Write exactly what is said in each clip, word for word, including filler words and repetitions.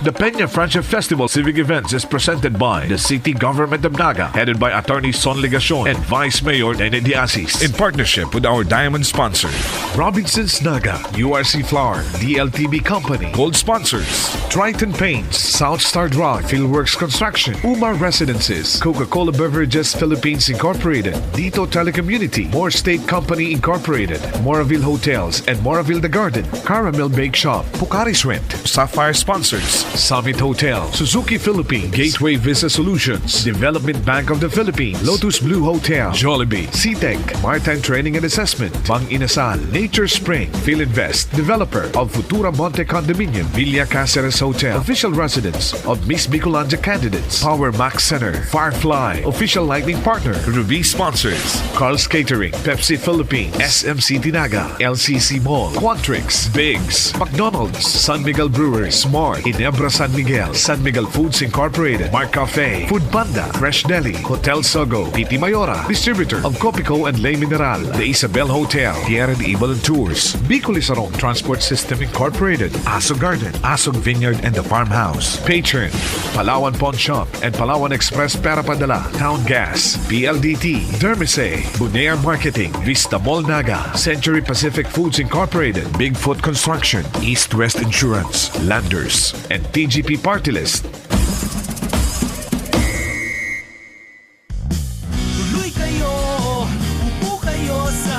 The Peña Francia Festival Civic Events is presented by the City Government of Naga, headed by Attorney Son Legacion and Vice Mayor Nene Diasis, in partnership with our diamond sponsor, Robinsons Naga, U R C Flour, D L T B Company, gold sponsors, Triton Paints, South Star Drug, Fieldworks Construction, Umar Residences, Coca-Cola Beverages Philippines Incorporated, Dito Telecommunity, More State Company Incorporated, Moraville Hotels and Moraville The Garden, Caramel Bake Shop, Pocari Shrimp, Sapphire Sponsors, Summit Hotel, Suzuki Philippines, Gateway Visa Solutions, Development Bank of the Philippines, Lotus Blue Hotel, Jollibee, C tech, Maritime Training and Assessment, Bang Inasal, Nature Spring, Filinvest, developer of Futura Monte Condominium, Villa Caceres Hotel, official residence of Miss Bicolandia candidates, Power Max Center, Firefly, official lighting partner, Ruby sponsors, Carl's Catering, Pepsi Philippines, S M City Naga, L C C Mall, Quantrix, Biggs, McDonald's, San Miguel Brewery, Smart, Ginebra San Miguel, San Miguel Foods Incorporated, Mark Cafe, Food Panda, Fresh Deli, Hotel Sogo, Titi Mayora, distributor of Copico and Le Mineral, The Isabel Hotel, Pierre and Evelyn Tours, Bicol Isarong Transport System Incorporated, Aso Garden, Asog Vineyard and the Farmhouse, Patron, Palawan Pawn Shop, and Palawan Express Pera Padala, Town Gas, P L D T, Dermise, Bonaire Marketing, Vista Mall Naga, Century Pacific Foods Incorporated, Bigfoot Construction, East West Insurance, Landers, and T G P Party List. Tuloy kayo, upo kayo sa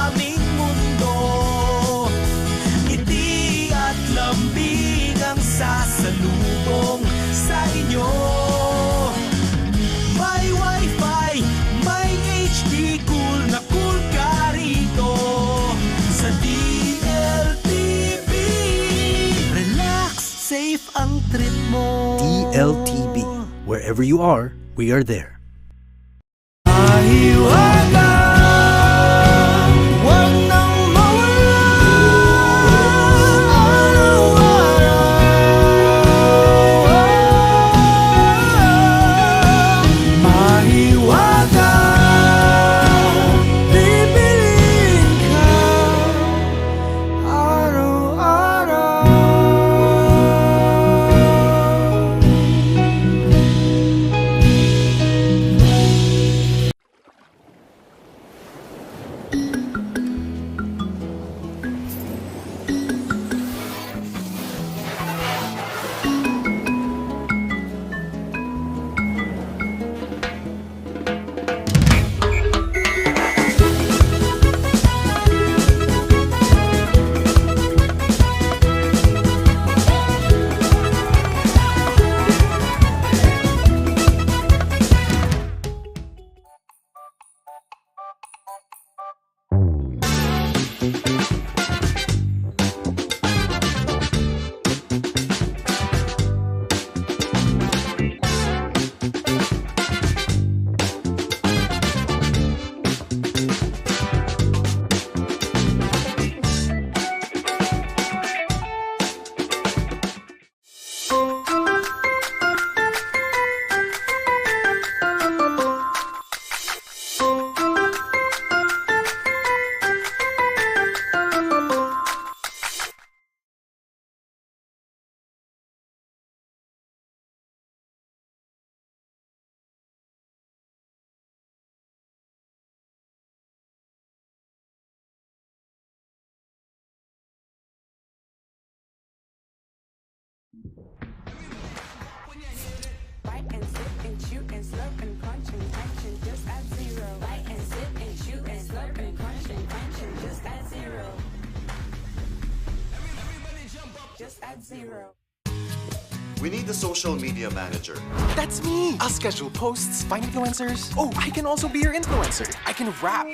aming mundo. Ngiti at lambing ang sasalubong sa inyo. May wifi, may H D, cool na cool ka rito sa D L T V. Relax, safe ang trip mo. D L T V. Wherever you are, we are there. Mahiwaga, wag nang mawala. Araw-araw, mahiwaga, bibiling ka. Araw-araw. Bite and sip and chew and slurp and crunch and crunch and just add zero. Bite and sip and chew and slurp and crunch and crunch and just add zero. Just add zero. We need a social media manager. That's me! I'll schedule posts, find influencers. Oh, I can also be your influencer. I can rap,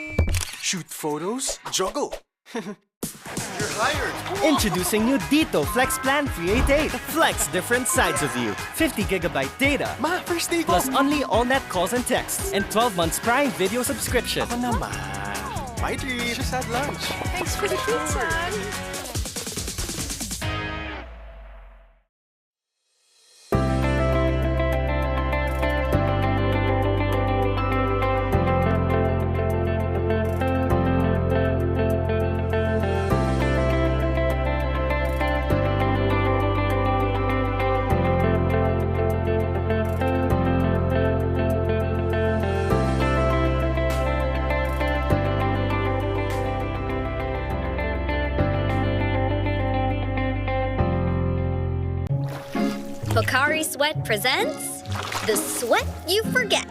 shoot photos, juggle. You're hired! Introducing new Dito Flex Plan three eight eight. Flex different sides of you. Fifty gigabyte data. Ma, first day ko! Plus only all net calls and texts. And twelve months Prime Video subscription. Ako naman. My treat. Just had lunch. Thanks for the treat, son. Pocari Sweat presents The Sweat You Forget.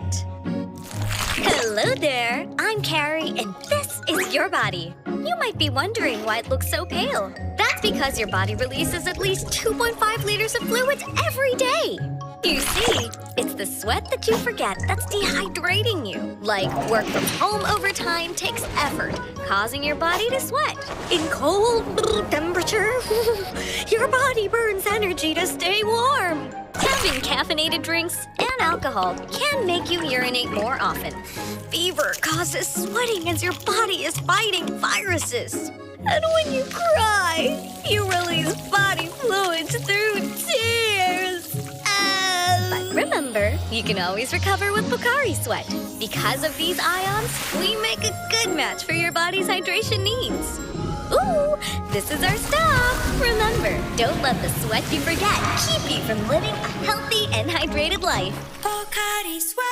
Hello there, I'm Carrie, and this is your body. You might be wondering why it looks so pale. That's because your body releases at least two point five liters of fluids every day. You see, it's the sweat that you forget that's dehydrating you. Like, work from home overtime takes effort, causing your body to sweat. In cold temperature, your body burns energy to stay warm. Having caffeinated drinks and alcohol can make you urinate more often. Fever causes sweating as your body is fighting viruses. And when you cry, you release body fluids through tears. Ah. But remember, you can always recover with Pocari Sweat. Because of these ions, we make a good match for your body's hydration needs. Ooh, this is our stop. Remember, don't let the sweat you forget keep you from living a healthy and hydrated life. Pocari Sweat.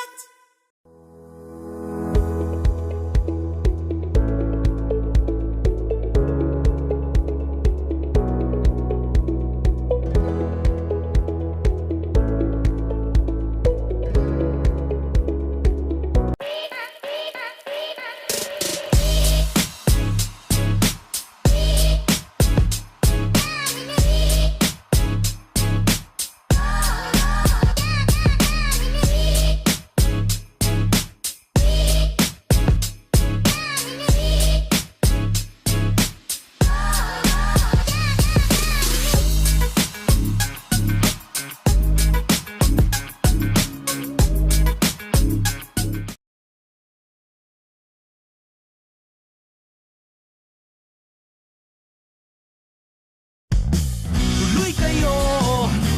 Tuloy kayo,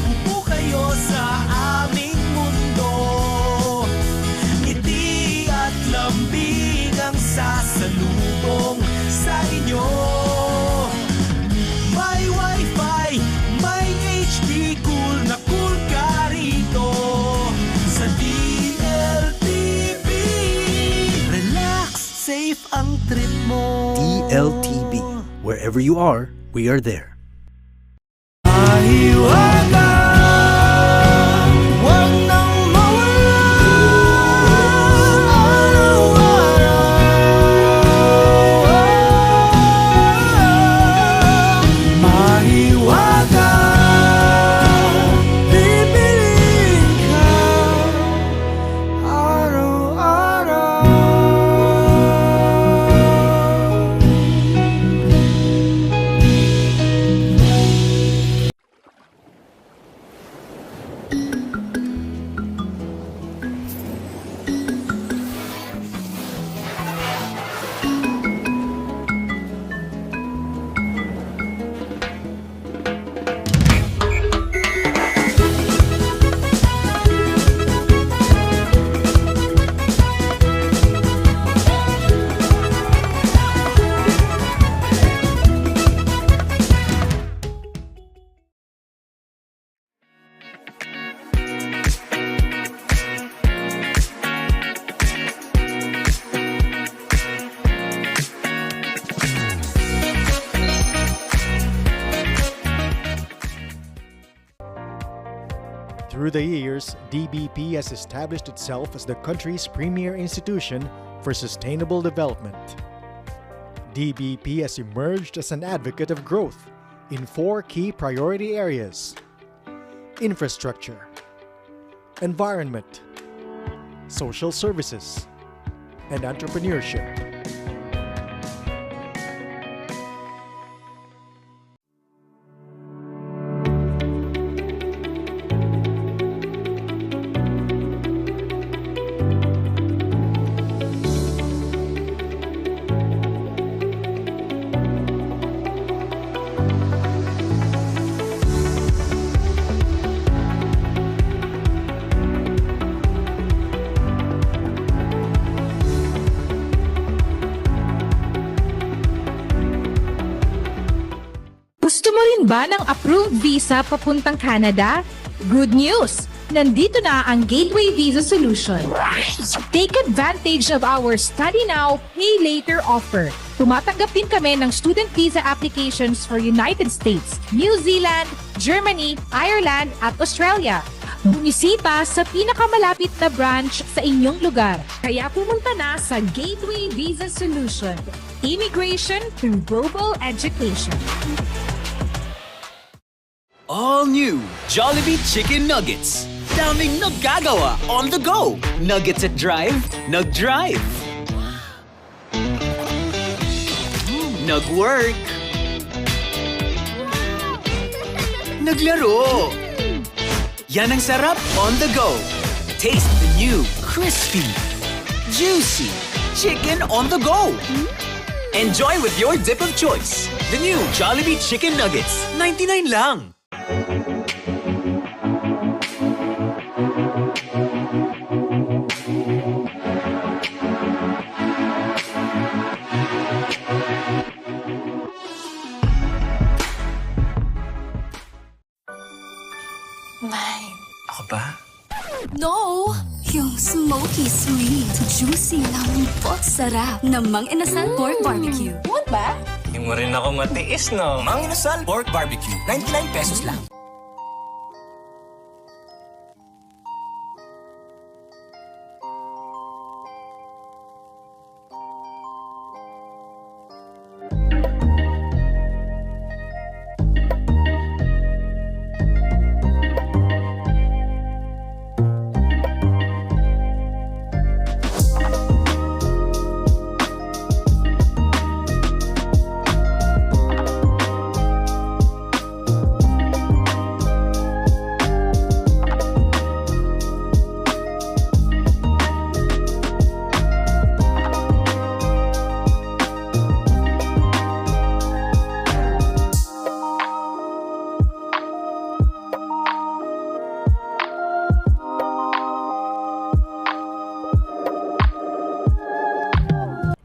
upo kayo sa aming mundo. Ngiti at lambing ang sasalubong sa inyo. May wifi, may H D, cool na cool ka rito sa D L T V. Relax, safe ang trip mo. D L T V. Wherever you are, we are there. Mahiwagang wag nang mawala araw-araw. Mahiwagang bibiling ka araw-araw. Through the years, D B P has established itself as the country's premier institution for sustainable development. D B P has emerged as an advocate of growth in four key priority areas: infrastructure, environment, social services, and entrepreneurship. Gusto mo rin ba ng approved visa papuntang Canada? Good news! Nandito na ang Gateway Visa Solution. Take advantage of our Study Now, Pay Later offer. Tumatanggap din kami ng student visa applications for United States, New Zealand, Germany, Ireland, at Australia. Bumisita sa pinakamalapit na branch sa inyong lugar. Kaya pumunta na sa Gateway Visa Solution, Immigration through Global Education. All new Jollibee Chicken Nuggets. Daming nagagawa on the go. Nuggets at drive, nag-drive. Nag-work. Naglaro. Yan ang sarap on the go. Taste the new crispy, juicy chicken on the go. Enjoy with your dip of choice. The new Jollibee Chicken Nuggets, ninety-nine lang. Mine. Ako ba? No! Yung smoky sweet, juicy, lambot, sarap na Mang Inasal Pork Barbecue. What ba? Yung mo rin ako matiis, no? Mang Inasal Pork Barbecue, ninety-nine pesos lang.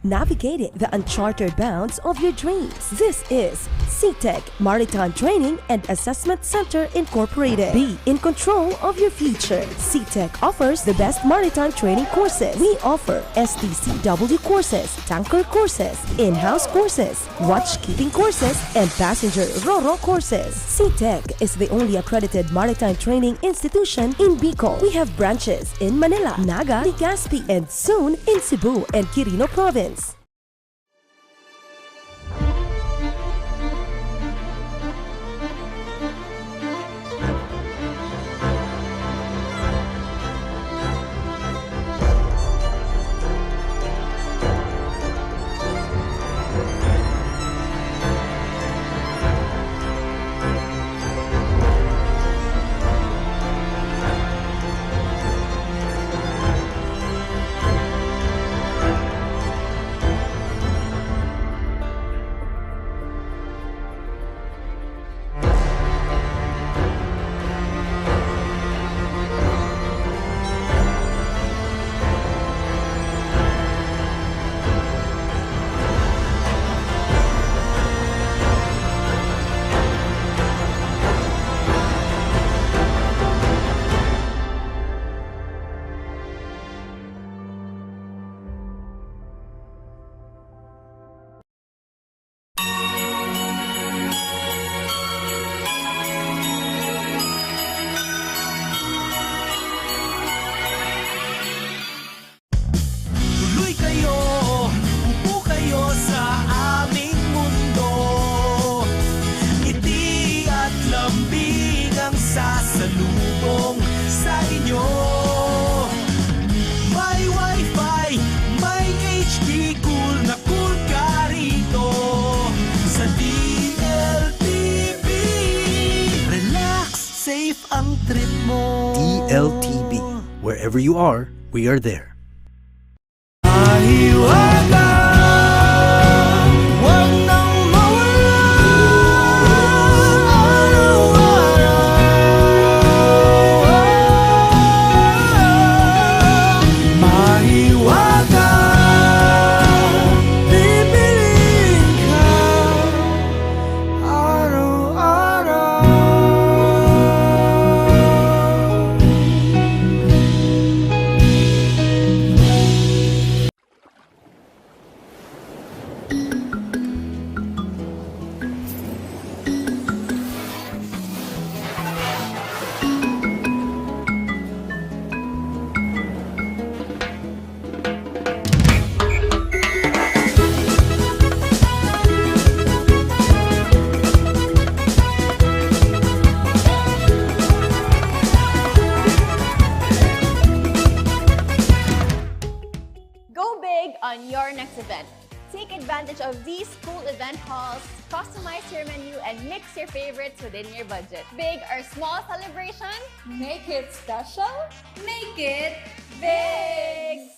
Navigating the uncharted bounds of your dreams. This is C-Tech Maritime Training and Assessment Center Incorporated. Be in control of your future. C-Tech offers the best maritime training courses. We offer S T C W courses, tanker courses, in-house courses, watchkeeping courses, and passenger Ro-Ro courses. C-Tech is the only accredited maritime training institution in Bicol. We have branches in Manila, Naga, Legazpi, and soon in Cebu and Quirino Province. Tuloy kayo, upo kayo sa aming mundo. Ngiti at lambing ang sasalubong sa inyo. May wifi, may H D, cool na cool ka rito sa D L T V. Relax, safe ang trip mo. D L T V. Wherever you are, we are there. Mahiwaga, wag nang mawala. Araw-araw, mahiwaga, pipiliin ka. Araw-araw. Advantage of these cool event halls, customize your menu, and mix your favorites within your budget. Big or small celebration, make it special, make it big!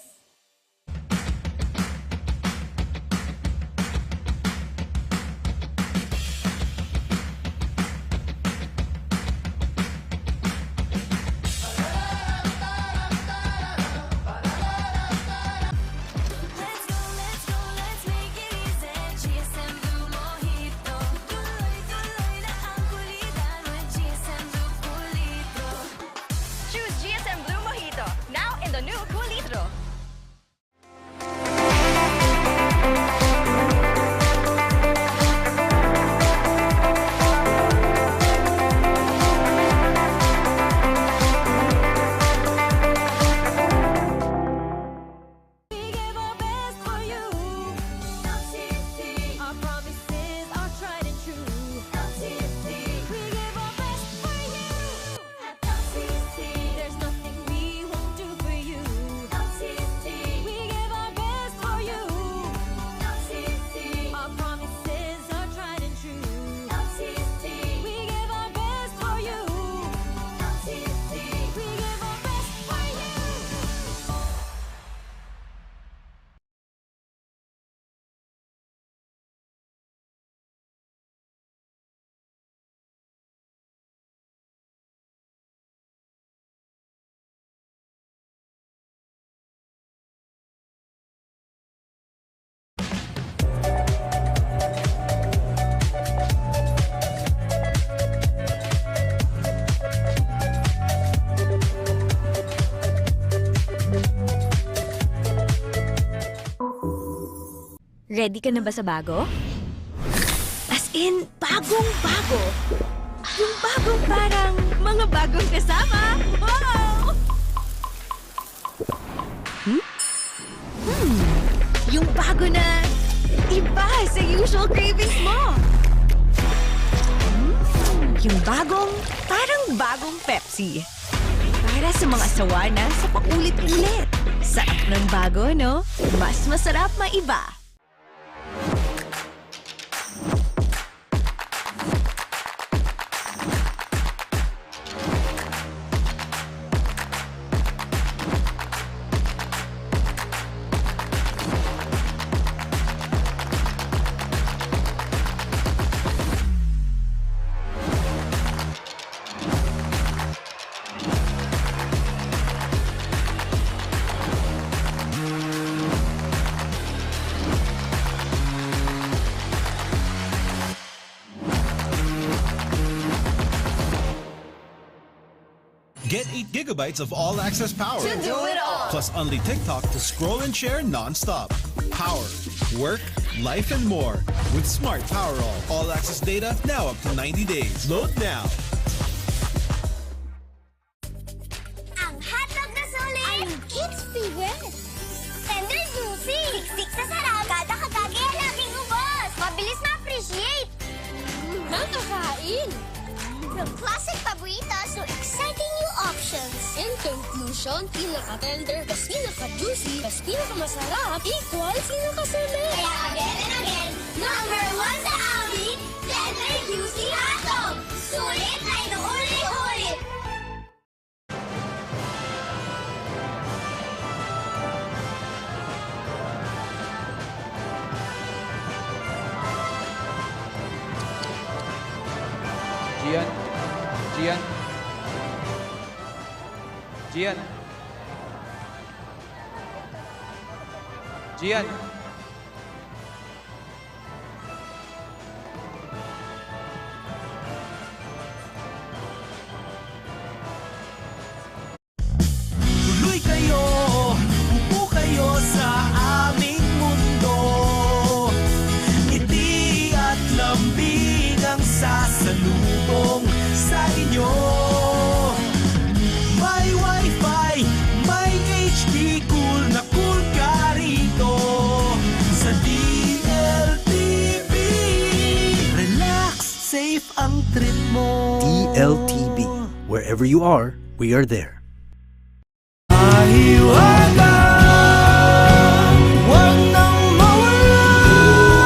Choose G S M Blue Mojito, now in the new Cool Litro. We give our best for you. Our promises are tried and true. We give our best for you. At L C C, there's nothing we won't do for you. L C C, we give our best for you. L C C, our promises are tried and true. L C C, we give our best for you. L C C, we give our best for you. Ready ka na ba sa bago? As in, bagong-bago. Yung bagong parang mga bagong kasama. Wow! Hmm? Hmm. Yung bago na iba sa usual cravings mo. Hmm. Yung bagong, parang bagong Pepsi. Para sa mga sawa na sa paulit-ulit. Sarap ng bago, no? Mas masarap maiba. Get eight gigabytes of all-access power. To do it all. Plus only TikTok to scroll and share non-stop. Power, work, life, and more with Smart Power All. All-access data now up to ninety days. Load now. Ang hotdog na sulit! Ang crispy, yes! Tender, juicy! Siksik sa sarap! Kada kagagaya laging ubos! Mabilis ma-appreciate! Nakakain! From classic paborito to exciting new options. And conclusion, pinaka-tender, mas pinaka-juicy, mas pinakamasarap, equals pinakasulit! Kaya again and again, number one sa amin, tender, juicy hotdog! Sulit na inuulit-ulit! Gian. Gian. Gian. Gian. Tuloy kayo, upo kayo sa aming mundo. Ngiti at lambing ang sasalubong sa inyo. May wifi, may H D, cool na cool ka rito sa D L T V. Relax, safe ang trip mo. D L T V. Wherever you are, we are there. Mahiwagang, wag nang mawala.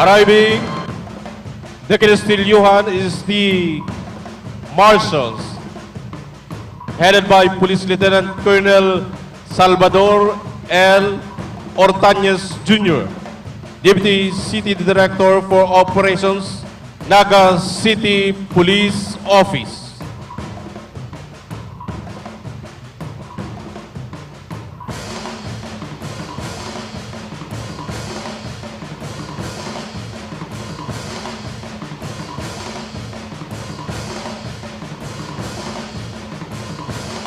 Arriving the Kinastilyohan is the Marshals, headed by Police Lieutenant Colonel Salvador L. Ortañez Junior, Deputy City Director for Operations, Naga City Police Office.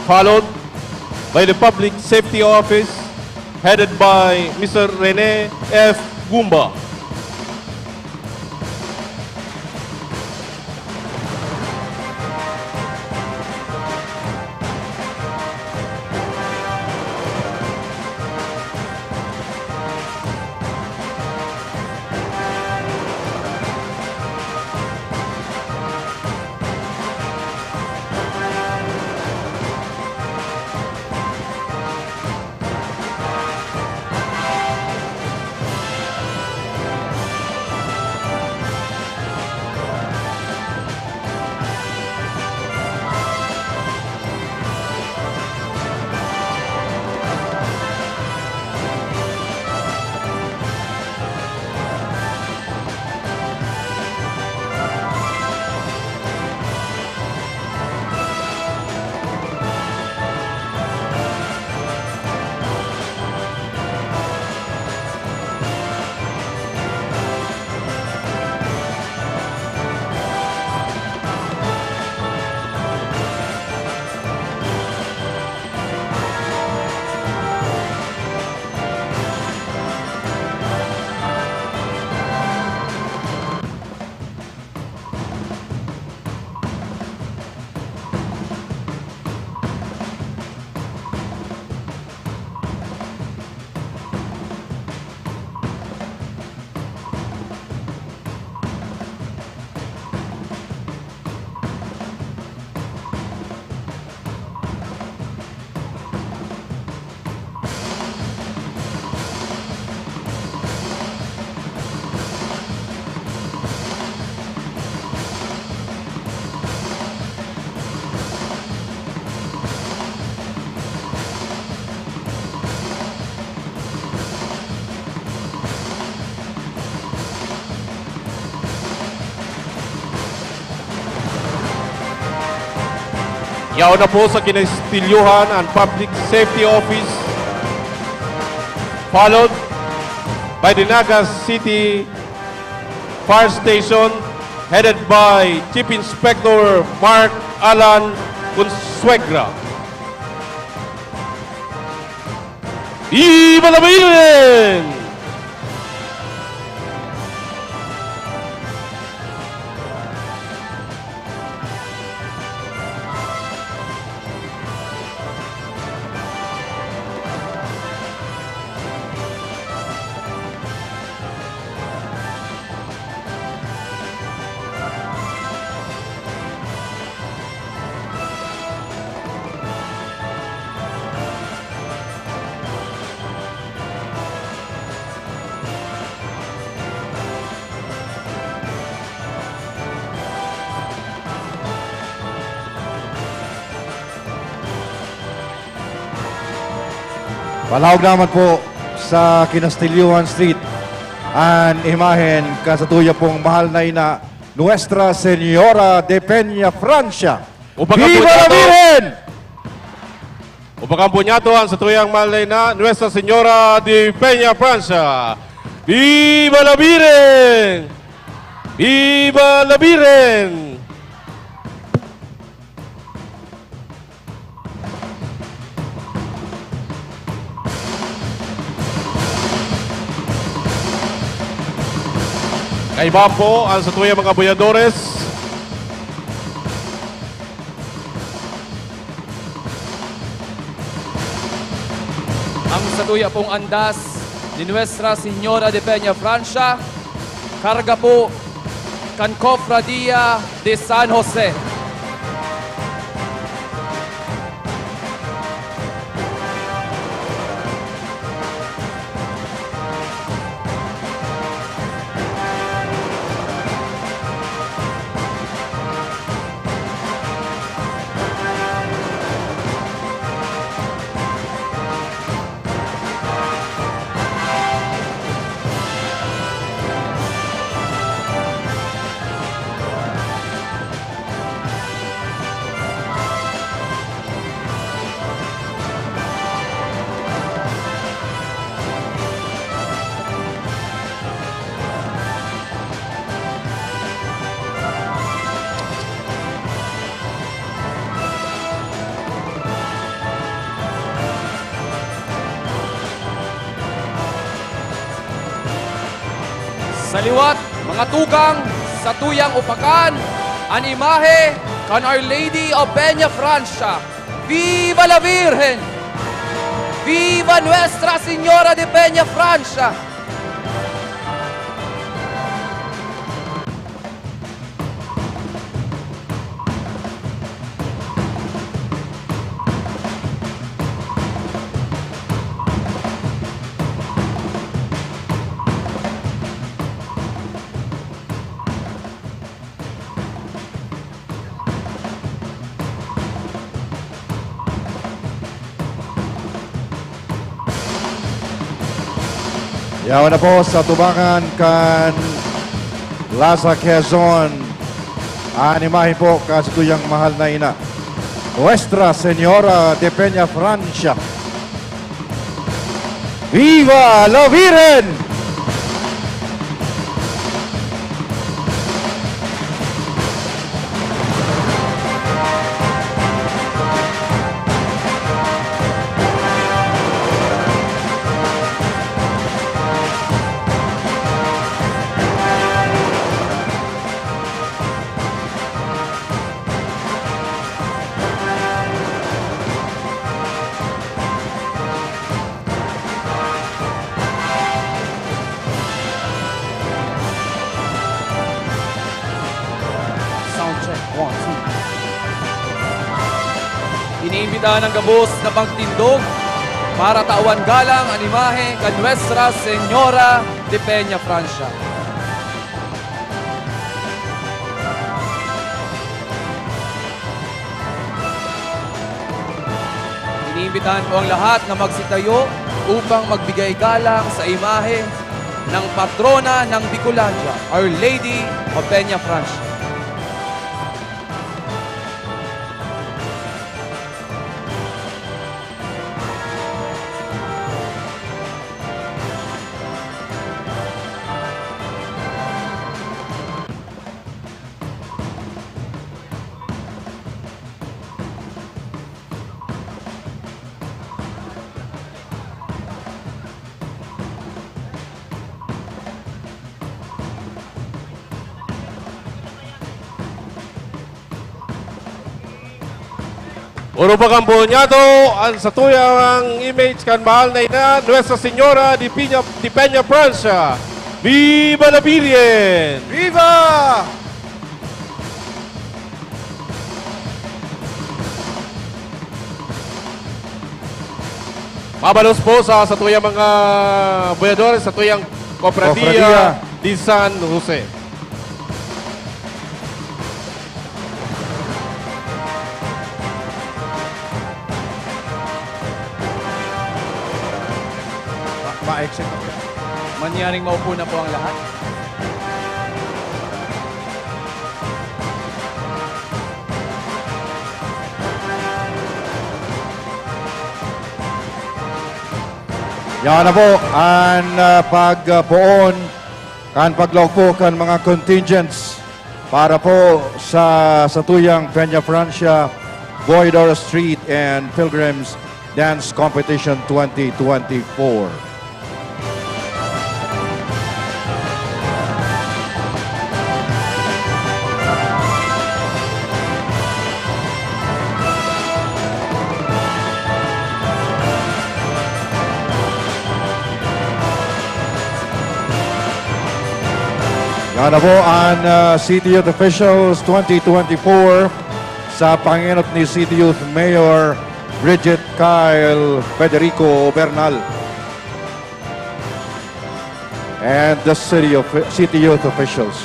Followed by the Public Safety Office, headed by Mister Rene F. Gumba. Yaon na po sa Kinastilyohan an Public Safety Office, followed by the Naga City Fire Station, headed by Chief Inspector Mark Alan Consuegra. Viva la Virgen! Palawag naman po sa Kinastilyohan Street an imahen kan satuya pong mahal na ina, Nuestra Señora de Peña Francia. Ubakan po Viva la niyato. Virgen! Ubakan po niyato an satuyang mahal na ina, Nuestra Señora de Peña Francia. Viva la Virgen! Viva la Virgen! Kaiba po ang satuyang mga boyadores. Ang satuya pong andas ni Nuestra Señora de Peña Francia, karga po kan Cofradia de San Jose. Sa liwat, mga tugang, satuyang upakan, an imahe kan Our Lady of Peña Francia. Viva la Virgen! Viva Nuestra Señora de Peña Francia! Yaon na po sa tubangan kan Plaza Quezon. An imahe po kan satuyang mahal na ina, Nuestra Señora de Peña Francia. Viva la Virgen! Sound check, one, two. Iniimbitahan ang gabos na pagtindog para tawan galang an imahe kan Nuestra Señora de Peña Francia. Iniimbitahan po ang lahat na magsitayo upang magbigay galang sa imahe ng patrona ng Bicolandia, Our Lady of Peña Francia. Urubakan po niyato an satuyang image kan mahal na ina, Nuestra Señora de Peña, de Peña Francia. Viva la Virgen! Viva! Mabalos po sa satuyang mga buyadores, satuyang Cofradia Cofradia. De San Jose. Ma-, ma-exit na po yan. Mangyaring maupo na po ang lahat. Yan na po an, ah, pagpoon kan paglaog po kan mga contingents para po sa satuyang Peña Francia Voyador Street and Pilgrims Dance Competition twenty twenty-four. Yan na po an, ah, City Youth Officials twenty twenty-four sa pangenot ni City Youth Mayor Bridget Kyle Federico Bernal and the city of, City Youth Officials.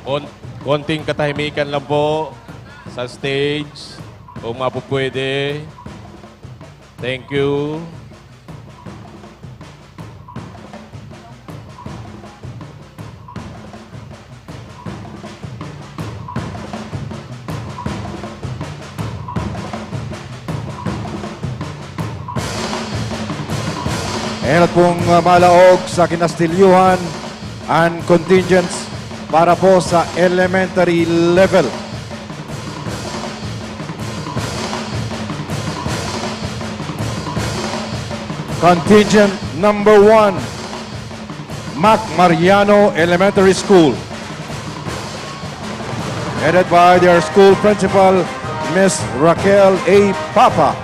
Kon-, konting katahimikan lang po sa stage, kung mapupwede. Thank you. Enot pong, ah, malaog sa kinastilyohan an contingents para po sa elementary level. Contingent number one, Mac Mariano Elementary School, headed by their school principal, Miss Raquel A. Papa.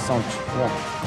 Sound check. One.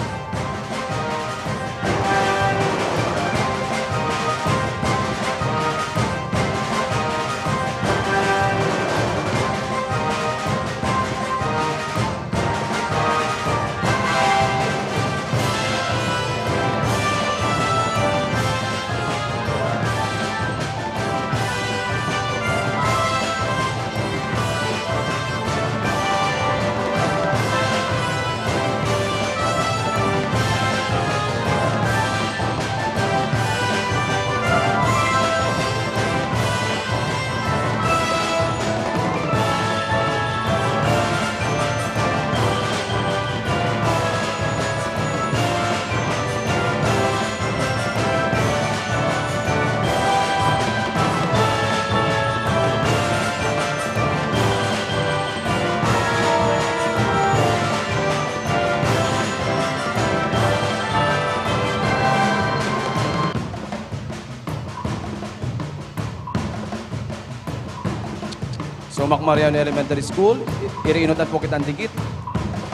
Mac Mariano Elementary School, i-, iriinutan po kitang dikit.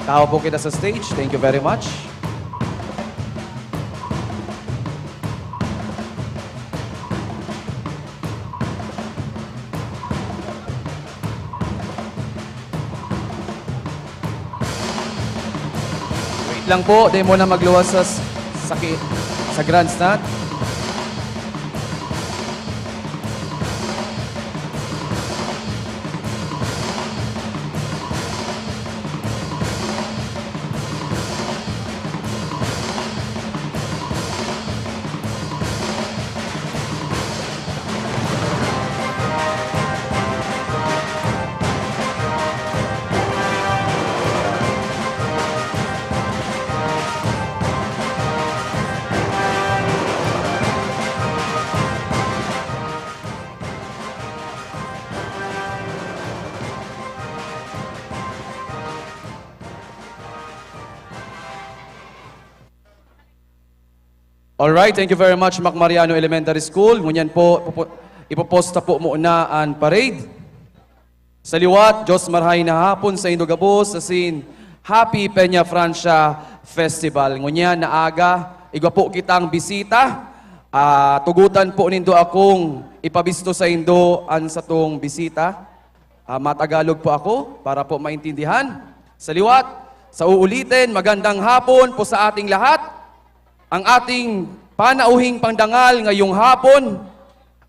Tahaw po kita sa stage. Thank you very much. Wait lang po, di muna magluwas sa s-, saki-, sa grandstand. Alright, thank you very much, Mac Mariano Elementary School. Ngunyan po, pupu-, ipoposta po muna an parade. Sa liwat, Diyos marhay na hapon sa indo gabos, asin Happy Peña Francia Festival. Ngunyan na aga, igwa po kitang bisita. Ah, tugutan po nindo akong ipabisto sa indo an satong bisita. Ah, matagalog po ako para po maintindihan. Sa liwat, sa uulitin, magandang hapon po sa ating lahat. Ang ating panauhing pangdangal ngayong hapon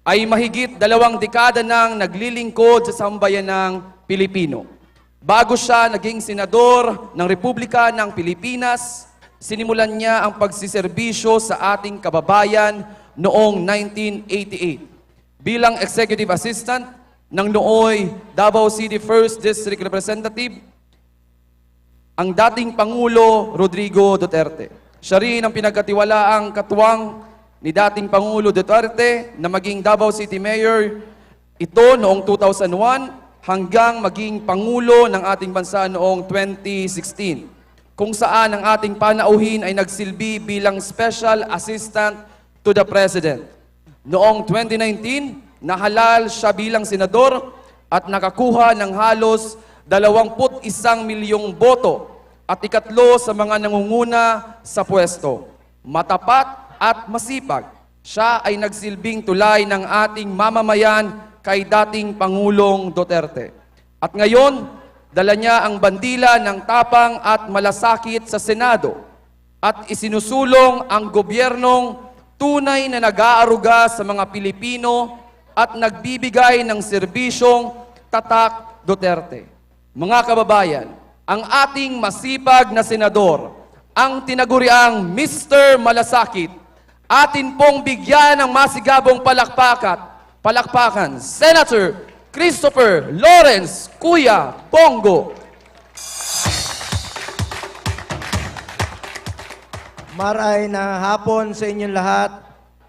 ay mahigit dalawang dekada nang naglilingkod sa sambayanang Pilipino. Bago siya naging senador ng Republika ng Pilipinas, sinimulan niya ang pagsiserbisyo sa ating kababayan noong nineteen eighty-eight. Bilang executive assistant ng nooy Davao City First District Representative, ang dating Pangulo Rodrigo Duterte. Siya rin ang pinagkatiwalaang katuwang ni dating Pangulo Duterte na maging Davao City Mayor ito noong two thousand one hanggang maging Pangulo ng ating bansa noong twenty sixteen, kung saan ang ating panauhin ay nagsilbi bilang Special Assistant to the President. Noong twenty nineteen, nahalal siya bilang senador at nakakuha ng halos dalawampu't isang milyong boto at ikatlo sa mga nangunguna sa pwesto. Matapat at masipag, siya ay nagsilbing tulay ng ating mamamayan kay dating Pangulong Duterte. At ngayon, dala niya ang bandila ng tapang at malasakit sa Senado at isinusulong ang gobyernong tunay na nag-aaruga sa mga Pilipino at nagbibigay ng serbisyong tatak Duterte. Mga kababayan, ang ating masipag na senador, ang tinaguriang Mister Malasakit, atin pong bigyan ng masigabong palakpakat, palakpakan, Senator Christopher Lawrence Kuya Bong Go. Maray na hapon sa inyong lahat.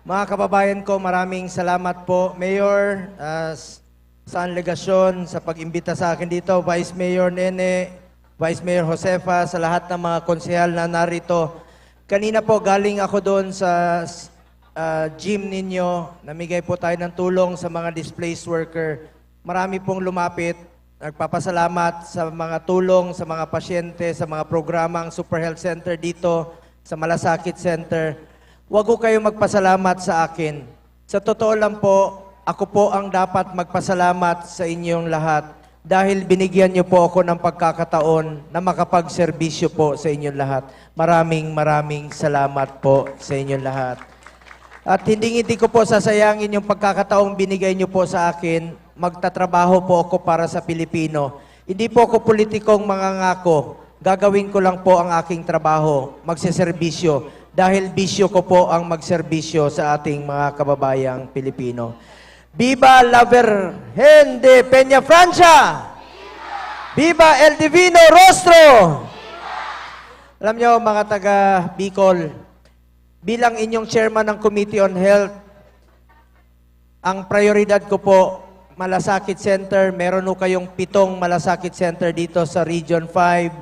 Mga kababayan ko, maraming salamat po, Mayor, ah, s-, San Legacion, sa pag-imbita sa akin dito, Vice Mayor Nene, Vice Mayor Josefa, sa lahat ng mga konsehal na narito. Kanina po, galing ako doon sa, s-, ah, gym ninyo. Namigay po tayo ng tulong sa mga displaced worker. Marami pong lumapit. Nagpapasalamat sa mga tulong, sa mga pasyente, sa mga programang Super Health Center dito, sa Malasakit Center. Wag ko kayo magpasalamat sa akin. Sa totoo lang po, ako po ang dapat magpasalamat sa inyong lahat dahil binigyan niyo po ako ng pagkakataon na makapagserbisyo po sa inyong lahat. Maraming, maraming salamat po sa inyong lahat. At hindi, hindi ko po sasayangin yung pagkakataong binigay niyo po sa akin. Magtatrabaho po ako para sa Pilipino. Hindi po ako politikong mangangako. Gagawin ko lang po ang aking trabaho, magseserbisyo. Dahil bisyo ko po ang magserbisyo sa ating mga kababayang Pilipino. Viva la Virgen de Peña Francia! Viva el Divino Rostro! Alam nyo, mga taga Bicol, bilang inyong chairman ng Committee on Health, ang prioridad ko po, Malasakit Center. Meron ho kayong pitong Malasakit Center dito sa Region five.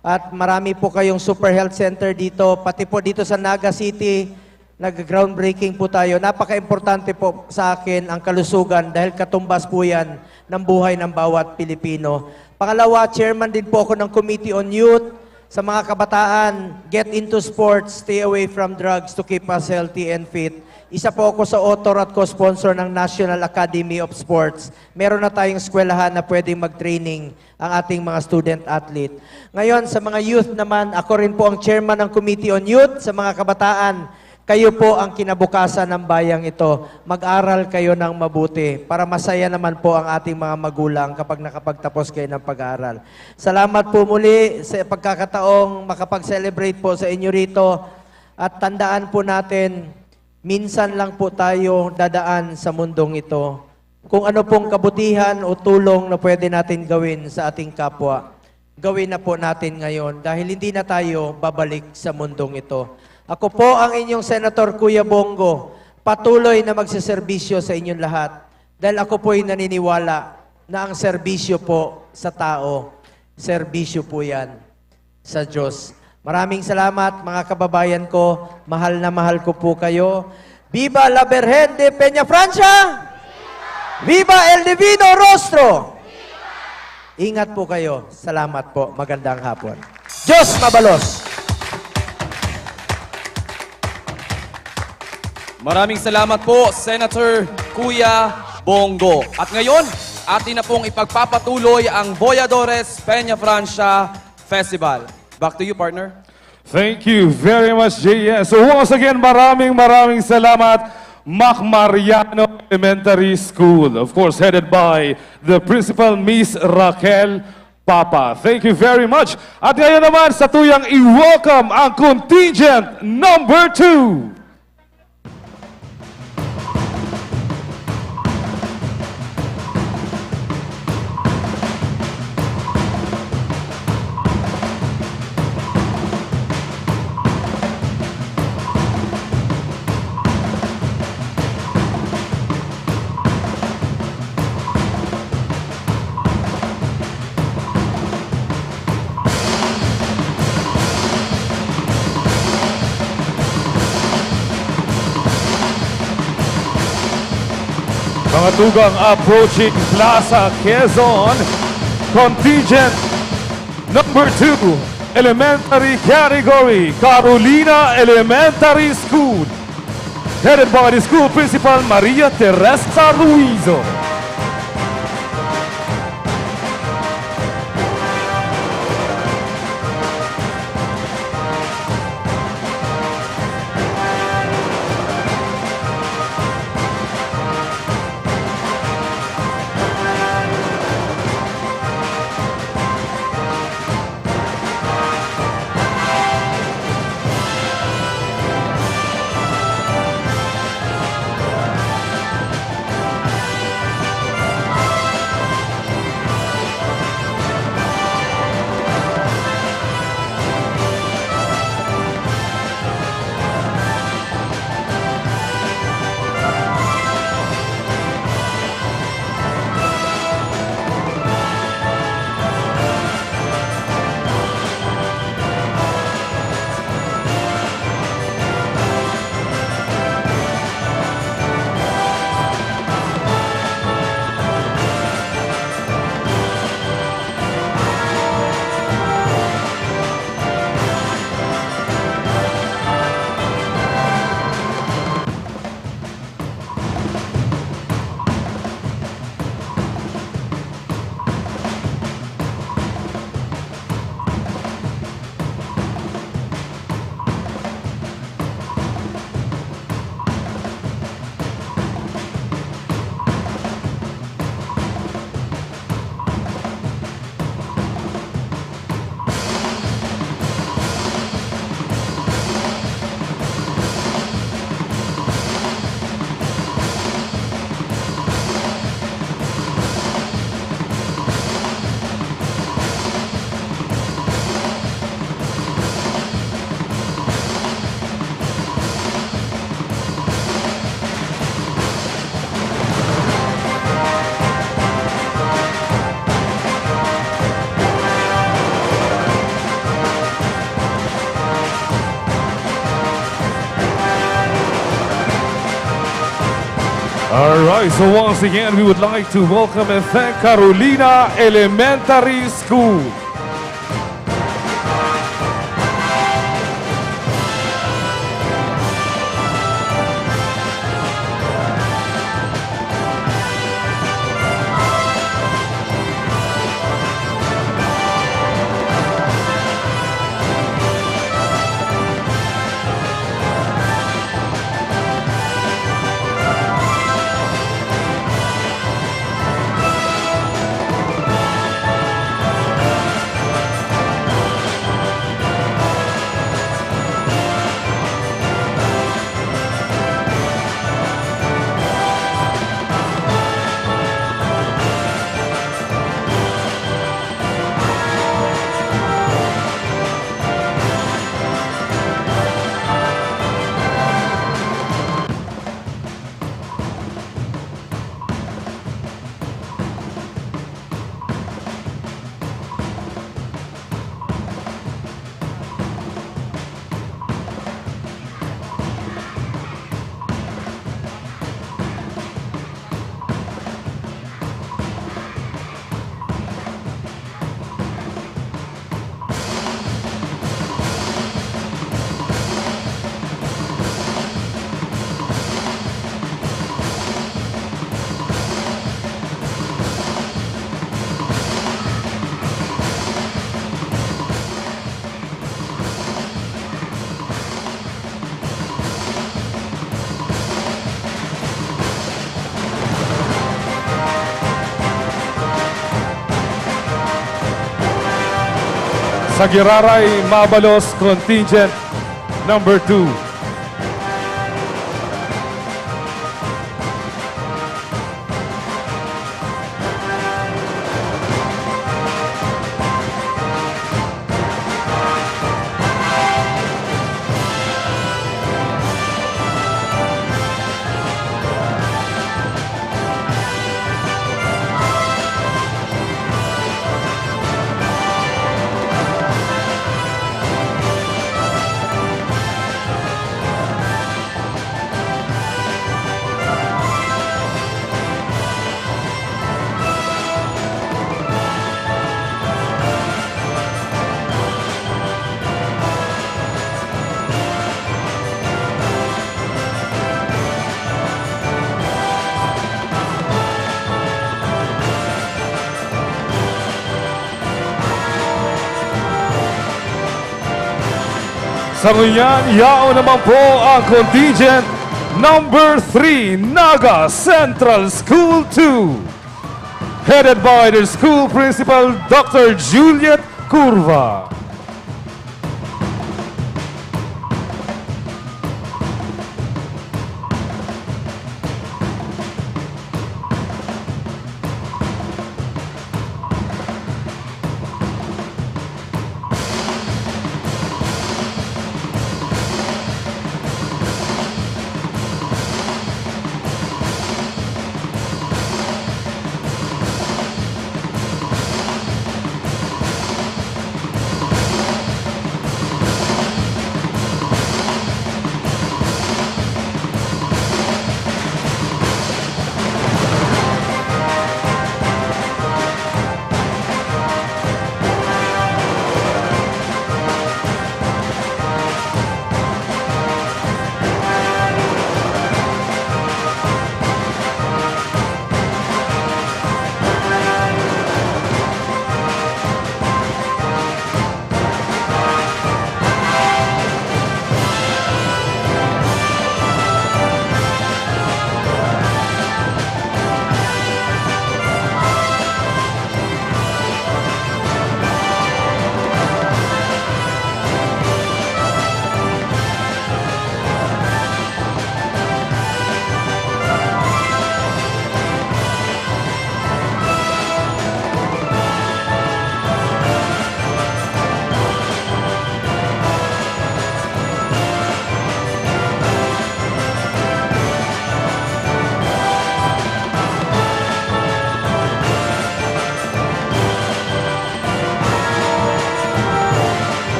At marami po kayong Super Health Center dito. Pati po dito sa Naga City, Nag-groundbreaking po tayo. Napaka-importante po sa akin ang kalusugan dahil katumbas po yan ng buhay ng bawat Pilipino. Pangalawa, chairman din po ako ng Committee on Youth. Sa mga kabataan, get into sports, stay away from drugs to keep us healthy and fit. Isa po ako sa author at co-sponsor ng National Academy of Sports. Meron na tayong eskwelahan na pwedeng mag-training ang ating mga student athlete. Ngayon, sa mga youth naman, ako rin po ang chairman ng Committee on Youth. Sa mga kabataan, kayo po ang kinabukasan ng bayang ito. Mag-aral kayo ng mabuti para masaya naman po ang ating mga magulang kapag nakapagtapos kayo ng pag-aaral. Salamat po muli sa pagkakataong makapag-celebrate po sa inyo rito. At tandaan po natin, minsan lang po tayo dadaan sa mundong ito. Kung ano pong kabutihan o tulong na pwede natin gawin sa ating kapwa, gawin na po natin ngayon dahil hindi na tayo babalik sa mundong ito. Ako po ang inyong Senator Kuya Bongo, patuloy na magseserbisyo sa inyong lahat dahil ako po'y naniniwala na ang serbisyo po sa tao, serbisyo po yan sa Diyos. Maraming salamat, mga kababayan ko. Mahal na mahal ko po kayo. Viva la Virgen de Peñafrancia! Viva el Divino Rostro! Ingat po kayo. Salamat po. Magandang hapon. Diyos mabalos! Maraming salamat po, Senator Kuya Bongo. At ngayon, atin na pong ipagpapatuloy ang Voyadores Peñafrancia Festival. Back to you, partner. Thank you very much, J S. So once again, maraming maraming salamat, Mac Mariano Elementary School, of course, headed by the principal, Miss Raquel Papa. Thank you very much. At ngayon naman, sa tuyang i-welcome ang contingent number two. Mga tugang, approaching Plaza Quezon, contingent number two, elementary category, Carolina Elementary School. Headed by the school principal, Maria Teresa Luizo. All right, so once again, we would like to welcome and thank Carolina Elementary School. Sa Giraray, Mabalos, contingent number two. Sa ngunyan, yaon naman po ang contingent number three, Naga Central School two, headed by the school principal, Doctor Juliet Curva.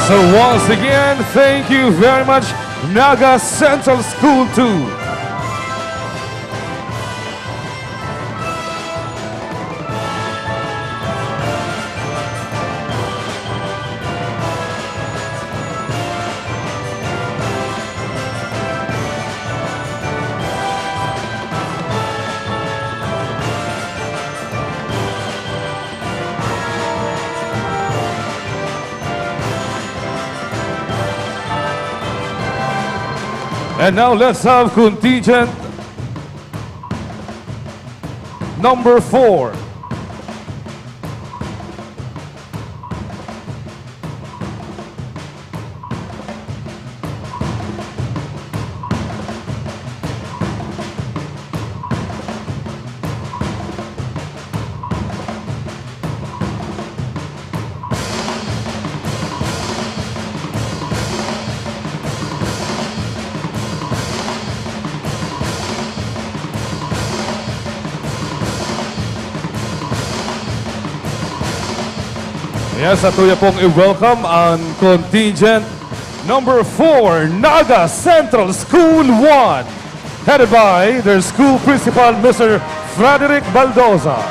So once again, thank you very much, Naga Central School two. And now let's have contingent number four. Yes, atuya pong i-welcome ang contingent number four, Naga Central School one, headed by their school principal, Mister Frederick Baldoza.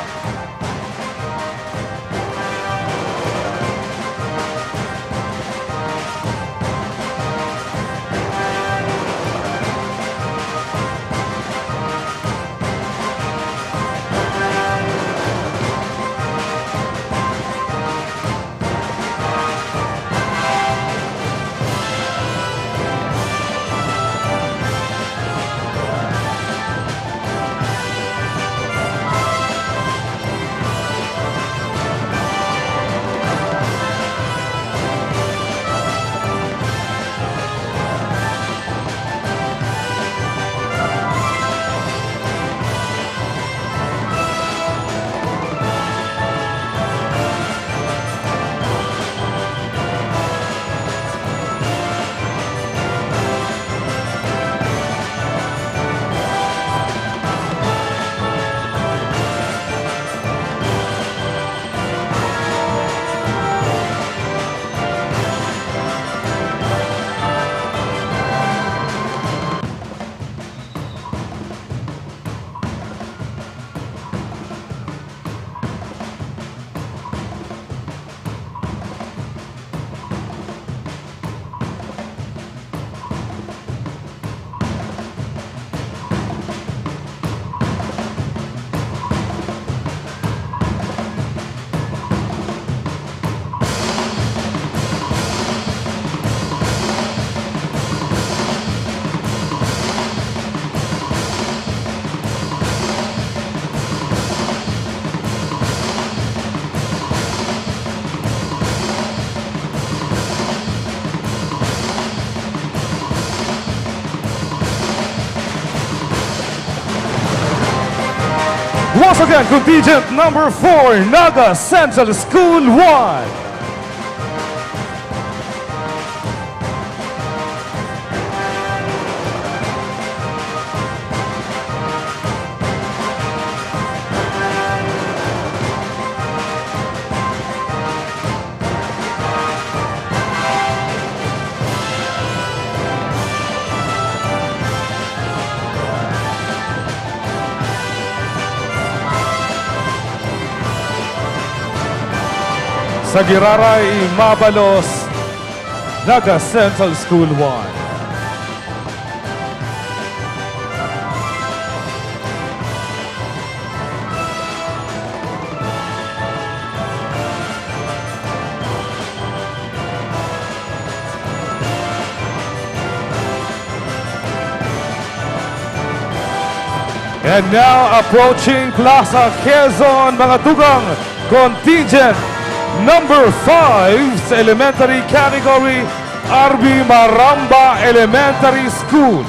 Once again, contingent number four, Naga Central School one. Sa giraray, mabalos, Naga Central School one. And now, approaching Plaza Quezon, mga tugang, contingent number five sa elementary category, R B Maramba Elementary School,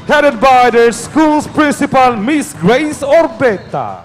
headed by their school's principal, Miss Grace Orbeta.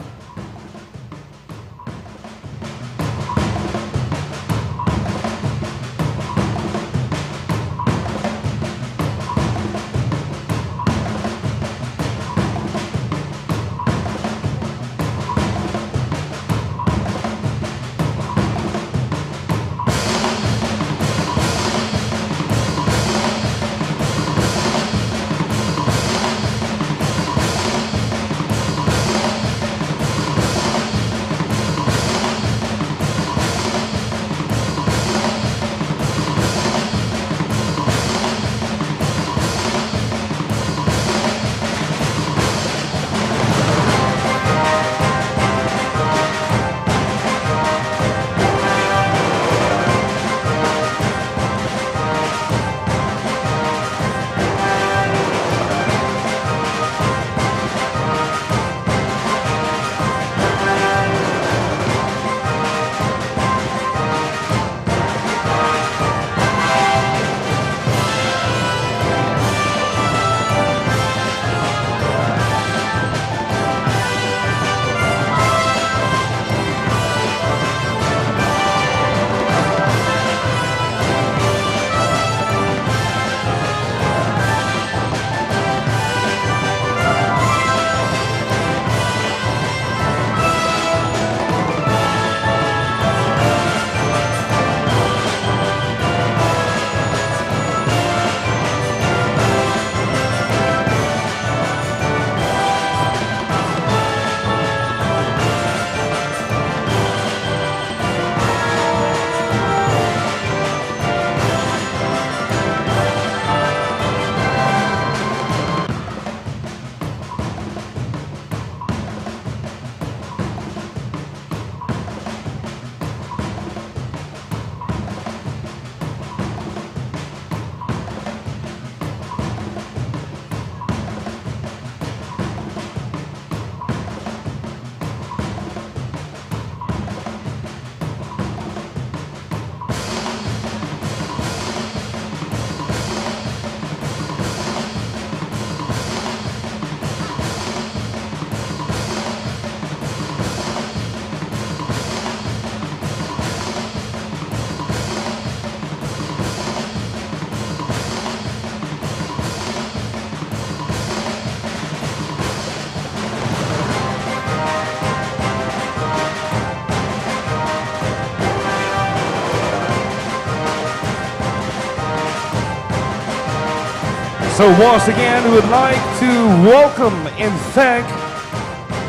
So once again, we would like to welcome and thank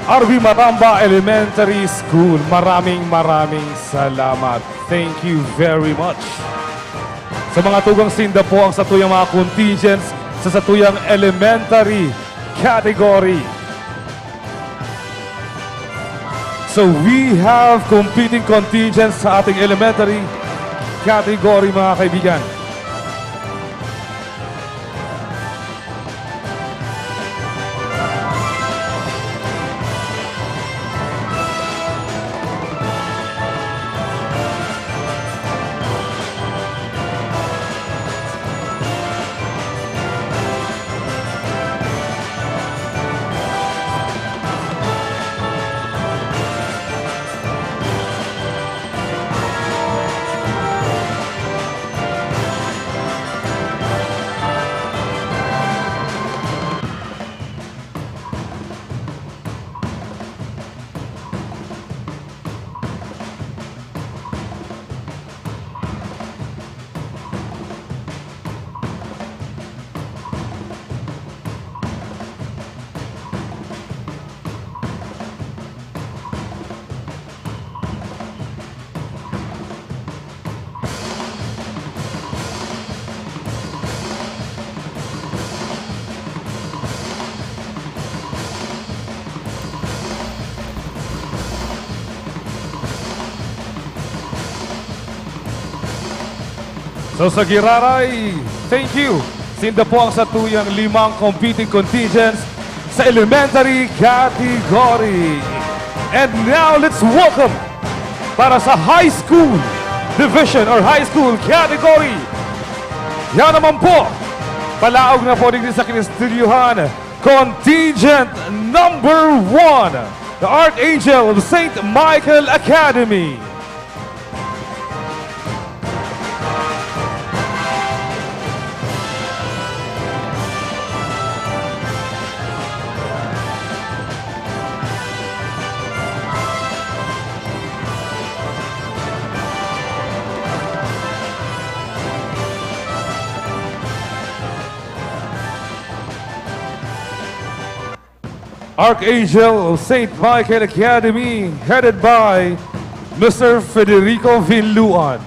R V Maramba Elementary School. Maraming, maraming salamat. Thank you very much. Sa mga tugang, sinda po ang satuyang mga contingents sa satuyang elementary category. So we have competing contingents sa ating elementary category, mga kaibigan. So, sa giraray, thank you. Sinda po ang satuyang limang competing contingents sa elementary category. And now, let's welcome para sa high school division or high school category. Yan naman po, palaog na po digdi sa kinistudyohan, contingent number one, the Archangel of Saint Michael Academy. Archangel of Saint Michael Academy, headed by Mister Federico Vinluan.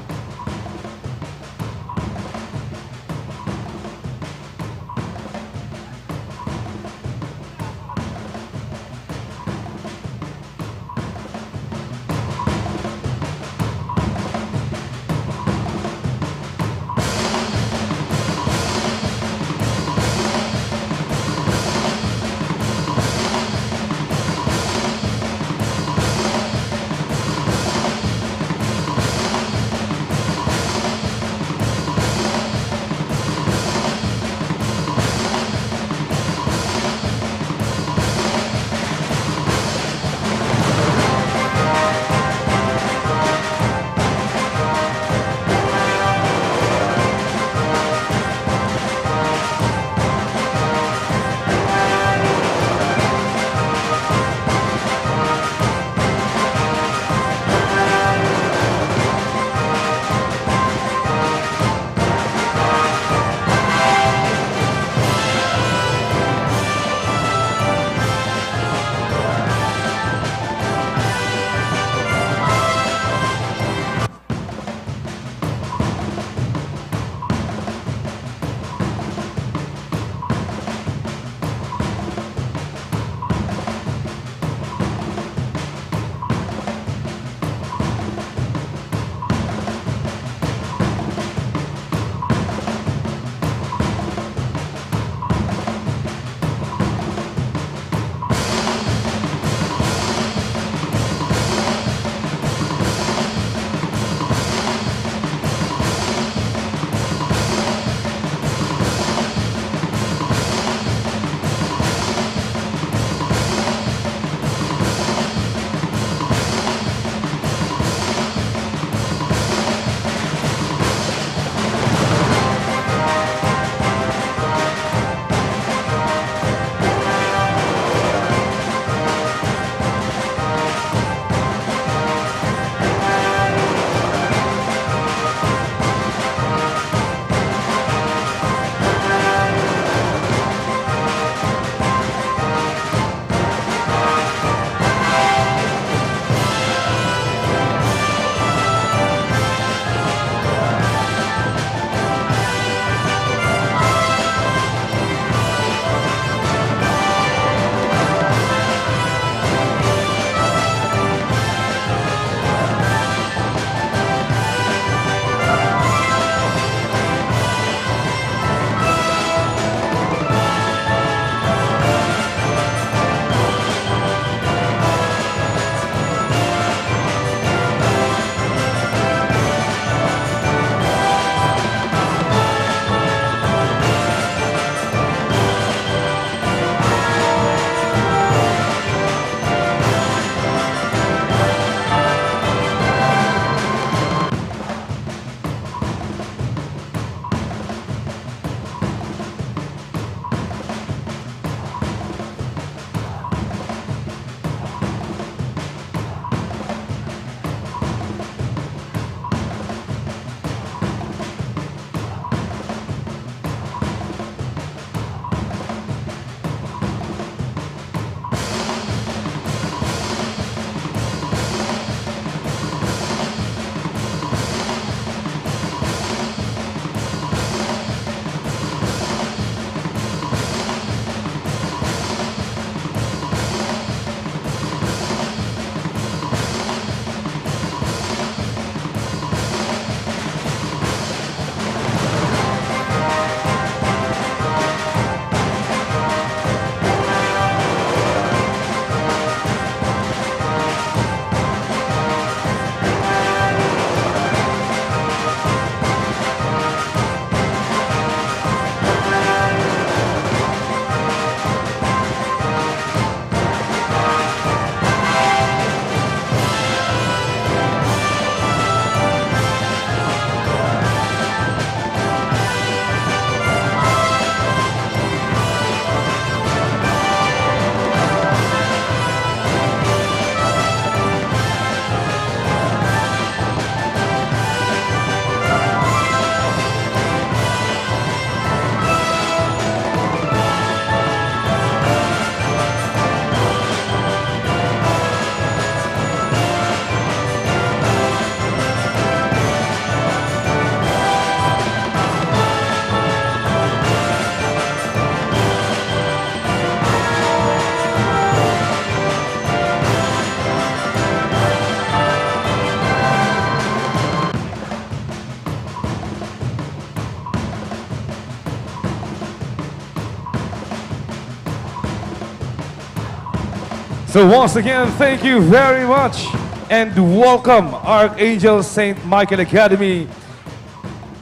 So once again, thank you very much and welcome Archangel Saint Michael Academy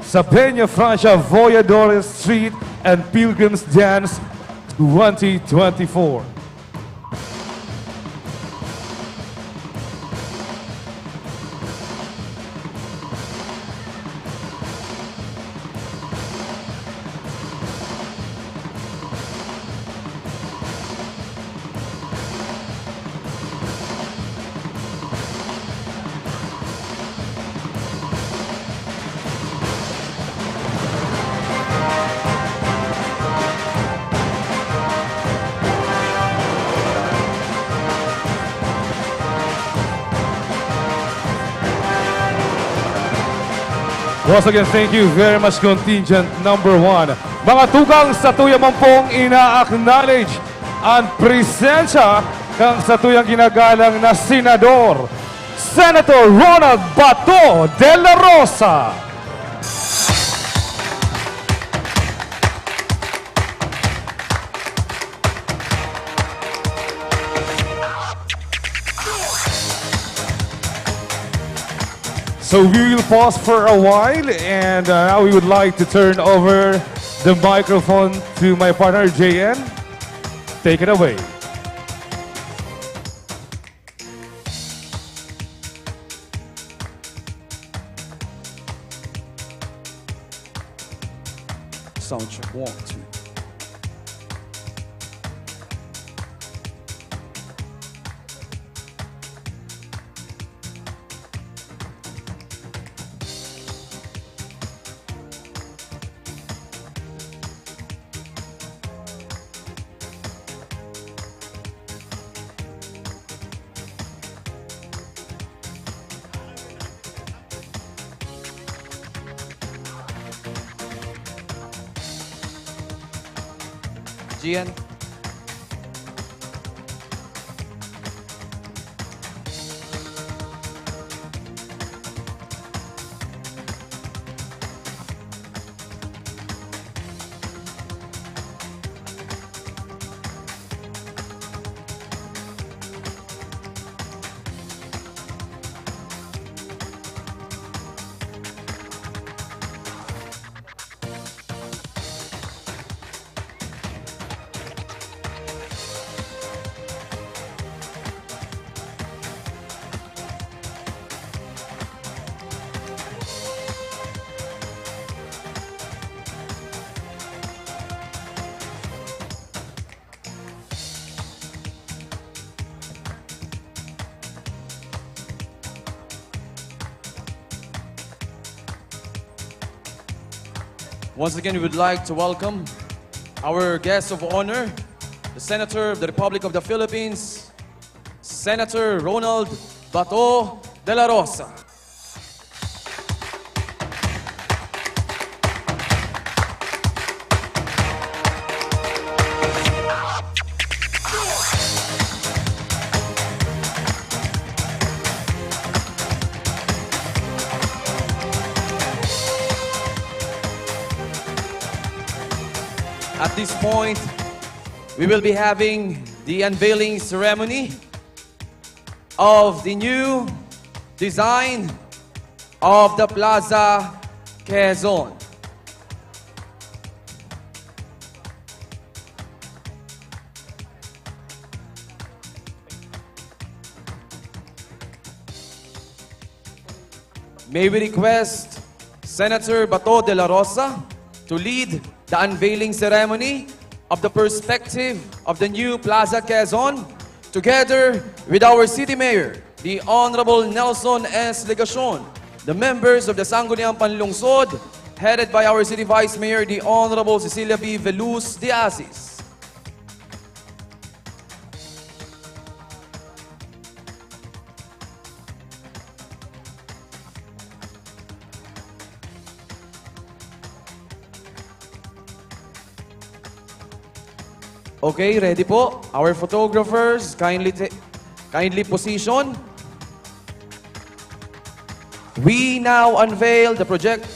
sa Peña Francia Voyadores Street and Pilgrims Dance twenty twenty-four. Once again, thank you very much, contingent number one. Mga tugang, satuya man pong ina-acknowledge an presensya kan satuyang ginagalang na Senador, Senator Ronald Bato de la Rosa. So we will pause for a while, and uh, now we would like to turn over the microphone to my partner, J N. Take it away. Sound check, one, two. Gian. Once again, we would like to welcome our guest of honor, the Senator of the Republic of the Philippines, Senator Ronald Bato de la Rosa. At this point, we will be having the unveiling ceremony of the new design of the Plaza Quezon. May we request Senator Bato de la Rosa to lead the unveiling ceremony of the perspective of the new Plaza Quezon, together with our City Mayor, the Honorable Nelson S. Legacion, the members of the Sangguniang Panlungsod, headed by our City Vice Mayor, the Honorable Cecilia B. Veluz de Asis. Okay, ready po. Our photographers, kindly ta-, kindly position. We now unveil the project,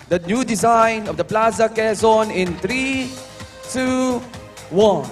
the new design of the Plaza Quezon in three, two, one.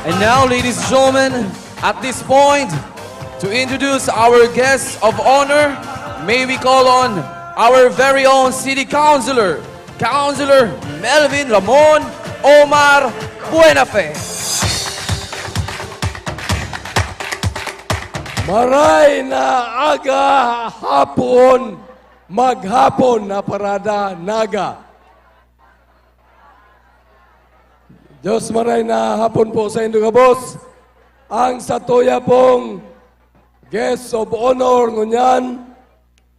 And now, ladies and gentlemen, at this point, to introduce our guests of honor, may we call on our very own City Councilor, Councilor Melvin Ramon Omar Buenafe. Maray na aga, hapon, maghapon na Parada Naga. Diyos maray na hapon po sa indo gabos. Ang satuya pong guest of honor ngunyan,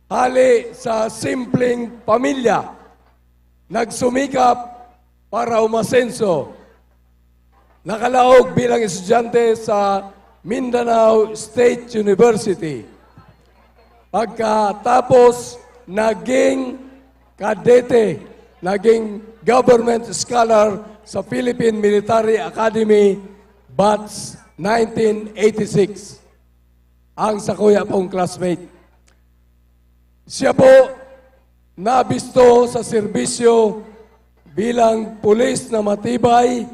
hali sa simpleng pamilya, nagsumikap para umasenso. Nakalaog bilang estudyante sa Mindanao State University. Pagkatapos, naging kadete, naging government scholar sa Philippine Military Academy, batch nineteen eighty-six. Ang sakuya pong classmate. Siya po nabisto sa serbisyo bilang pulis na matibay,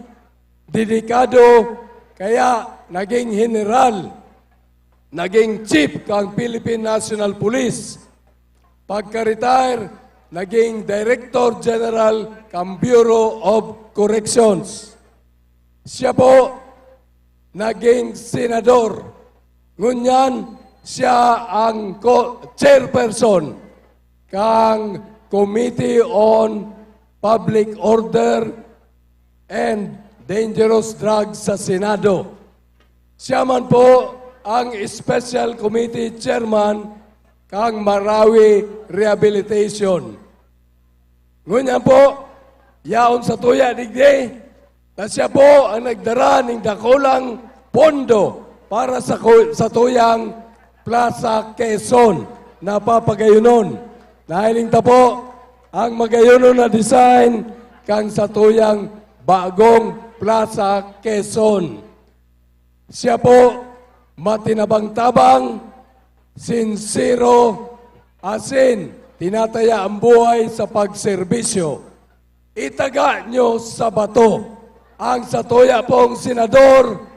dedikado, kaya naging general, naging chief kang Philippine National Police. Pagka-retire, naging Director General kang Bureau of Corrections. Siya po naging senador. Ngunyan, siya ang ko-, chairperson kang Committee on Public Order and Dangerous Drugs sa Senado. Siya man po ang Special Committee Chairman kang Marawi Rehabilitation. Ngunyan po, yaon satuya digdi na siya po ang nagdara ning dakulang pondo para sa ku-, satuyang Plaza Quezon na papagayunon. Nahiling ta po ang magayunon na design kan satuyang bagong Plaza Quezon. Siya po, matinabang-tabang, sinsero, asin tinataya ang buhay sa pagserbisyo. Itaga nyo sa bato ang satuya pong Senador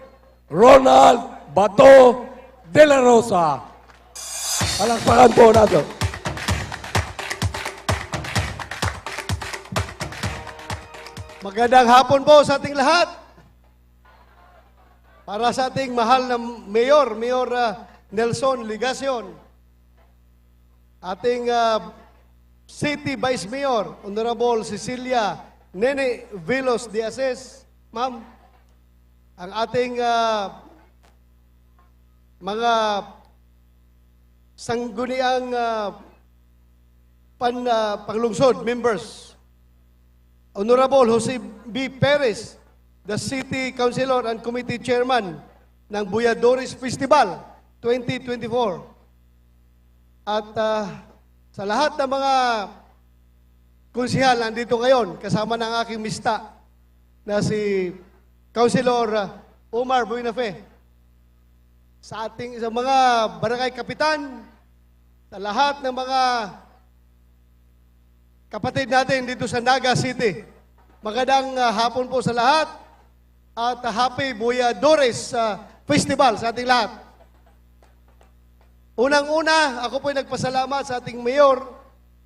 Ronald Bato de la Rosa. Palakpakan po nato. Magandang hapon po sa ating lahat. Para sa ating mahal na mayor, Mayor, ah, Nelson Legacion, ating, ah, City Vice Mayor, Honorable Cecilia Nene Velos de Aces, ma'am, ang ating, ah, mga sangguniang, ah, pan-, ah, panglungsod, members, Honorable Jose B. Perez, the City Councilor and Committee Chairman ng Buyadores Festival twenty twenty-four. At, ah, sa lahat ng mga konsehal nandito ngayon, kasama ng aking mista na si Councilor, ah, Omar Buenafe, sa ating, sa mga barangay kapitan, sa lahat ng mga kapatid natin dito sa Naga City. Magandang, ah, hapon po sa lahat at, ah, Happy Buyadores, ah, Festival sa ating lahat. Unang-una, ako po'y nagpasalamat sa ating mayor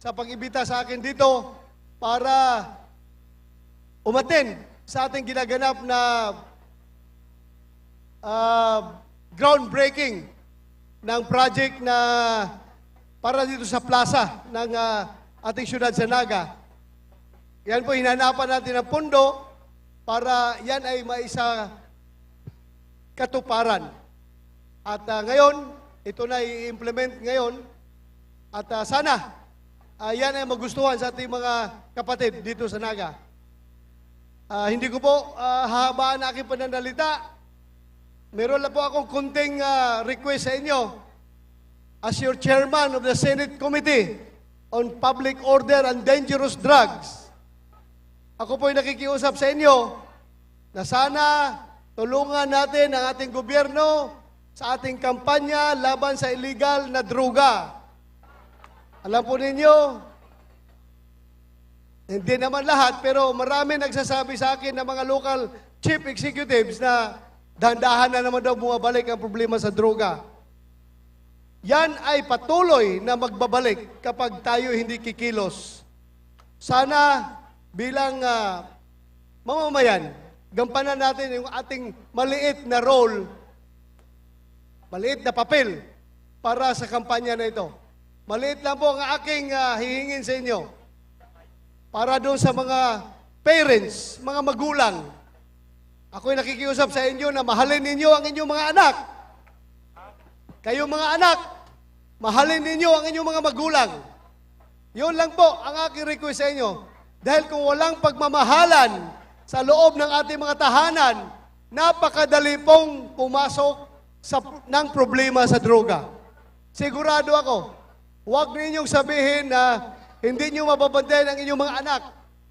sa pag-imbita sa akin dito para umattend sa ating ginaganap na, ah, groundbreaking ng project na para dito sa plaza ng, ah, ating syudad sa Naga. Yan po, hinanapan natin ng pondo para yan ay maisa katuparan. At, ah, ngayon, ito na i-implement ngayon. At, ah, sana, ah, yan ay magustuhan sa ating mga kapatid dito sa Naga. Ah, hindi ko po, ah, hahabaan ang aking pananalita. Meron lang po akong konting, ah, request sa inyo. As your chairman of the Senate Committee, on Public Order and Dangerous Drugs. Ako po'y nakikiusap sa inyo na sana tulungan natin ang ating gobyerno sa ating kampanya laban sa iligal na droga. Alam po ninyo, hindi naman lahat, pero marami nagsasabi sa akin na mga local chief executives na dahan-dahan na naman daw bumabalik ang problema sa droga. Yan ay patuloy na magbabalik kapag tayo hindi kikilos. Sana bilang, ah, mamamayan, gampanan natin yung ating maliit na role, maliit na papel para sa kampanya na ito. Maliit lang po ang aking, ah, hihingin sa inyo. Para doon sa mga parents, mga magulang, ako'y nakikiusap sa inyo na mahalin ninyo ang inyong mga anak. Kayong mga anak, mahalin ninyo ang inyong mga magulang. Yun lang po ang aking request sa inyo. Dahil kung walang pagmamahalan sa loob ng ating mga tahanan, napakadali pong pumasok sa, ng problema sa droga. Sigurado ako, huwag ninyong sabihin na hindi nyo mababantayan ang inyong mga anak.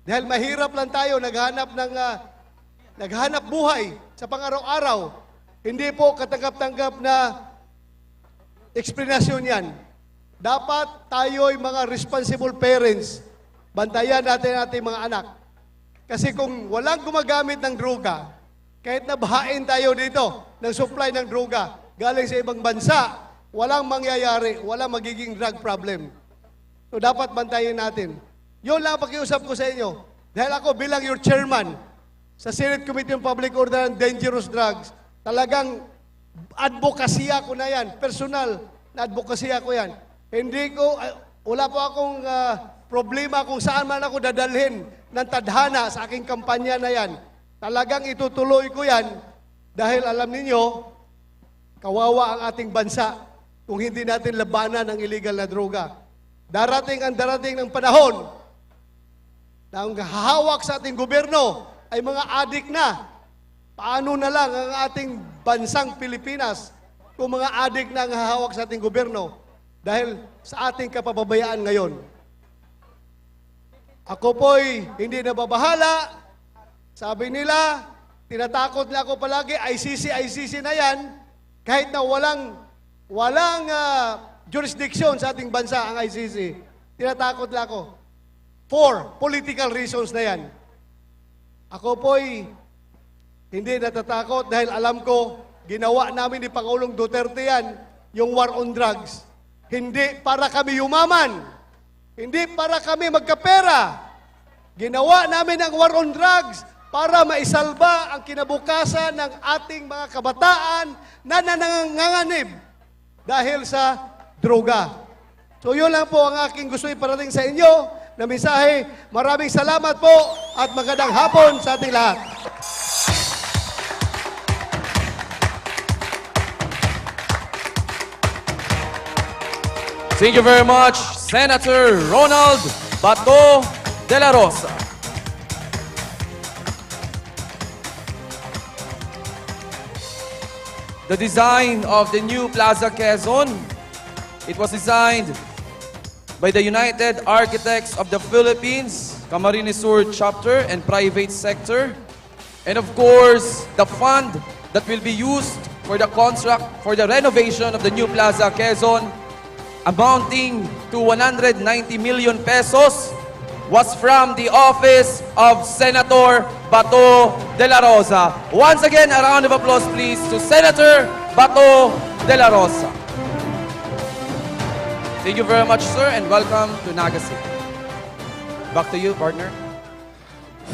Dahil mahirap lang tayo, naghanap ng, ah, naghanap buhay sa pang-araw-araw. Hindi po katanggap-tanggap na eksplanasyon yan. Dapat tayo'y mga responsible parents. Bantayan natin ang ating mga anak. Kasi kung walang gumagamit ng droga, kahit na bahain tayo dito ng supply ng droga galing sa ibang bansa, walang mangyayari, walang magiging drug problem. So, dapat bantayan natin. Yun lang ang pakiusap ko sa inyo. Dahil ako bilang your chairman sa Senate Committee on Public Order and Dangerous Drugs, talagang advokasya ko na yan. Personal na advokasya ko yan. Hindi ko, ah, wala po akong, ah, problema kung saan man ako dadalhin ng tadhana sa aking kampanya na yan. Talagang itutuloy ko yan dahil alam ninyo, kawawa ang ating bansa kung hindi natin labanan ang iligal na droga. Darating ang darating ng panahon na ang hahawak sa ating gobyerno ay mga adik na. Paano na lang ang ating bansang Pilipinas kung mga adik na ang hahawak sa ating gobyerno dahil sa ating kapababayaan ngayon? Ako po'y hindi nababahala. Sabi nila, tinatakot nila ako palagi, I C C, I C C na yan. Kahit na walang, walang, ah, jurisdiction sa ating bansa ang I C C. Tinatakot nila ako. For political reasons na yan. Ako po'y hindi natatakot dahil alam ko, ginawa namin ni Pangulong Duterte yan, yung war on drugs. Hindi para kami yumaman. Hindi para kami magkapera. Ginawa namin ang war on drugs para maisalba ang kinabukasan ng ating mga kabataan na nanganganib dahil sa droga. So, yun lang po ang aking gusto iparating sa inyo na mensahe. Maraming salamat po at magandang hapon sa ating lahat. Thank you very much, Senator Ronald Bato de la Rosa. The design of the new Plaza Quezon, it was designed by the United Architects of the Philippines, Camarines Sur Chapter and Private Sector. And of course, the fund that will be used for the construct, for the renovation of the new Plaza Quezon, amounting to one hundred ninety million pesos, was from the office of Senator Bato de la Rosa. Once again, a round of applause please to Senator Bato de la Rosa. Thank you very much, sir, and welcome to Naga City. Back to you, partner.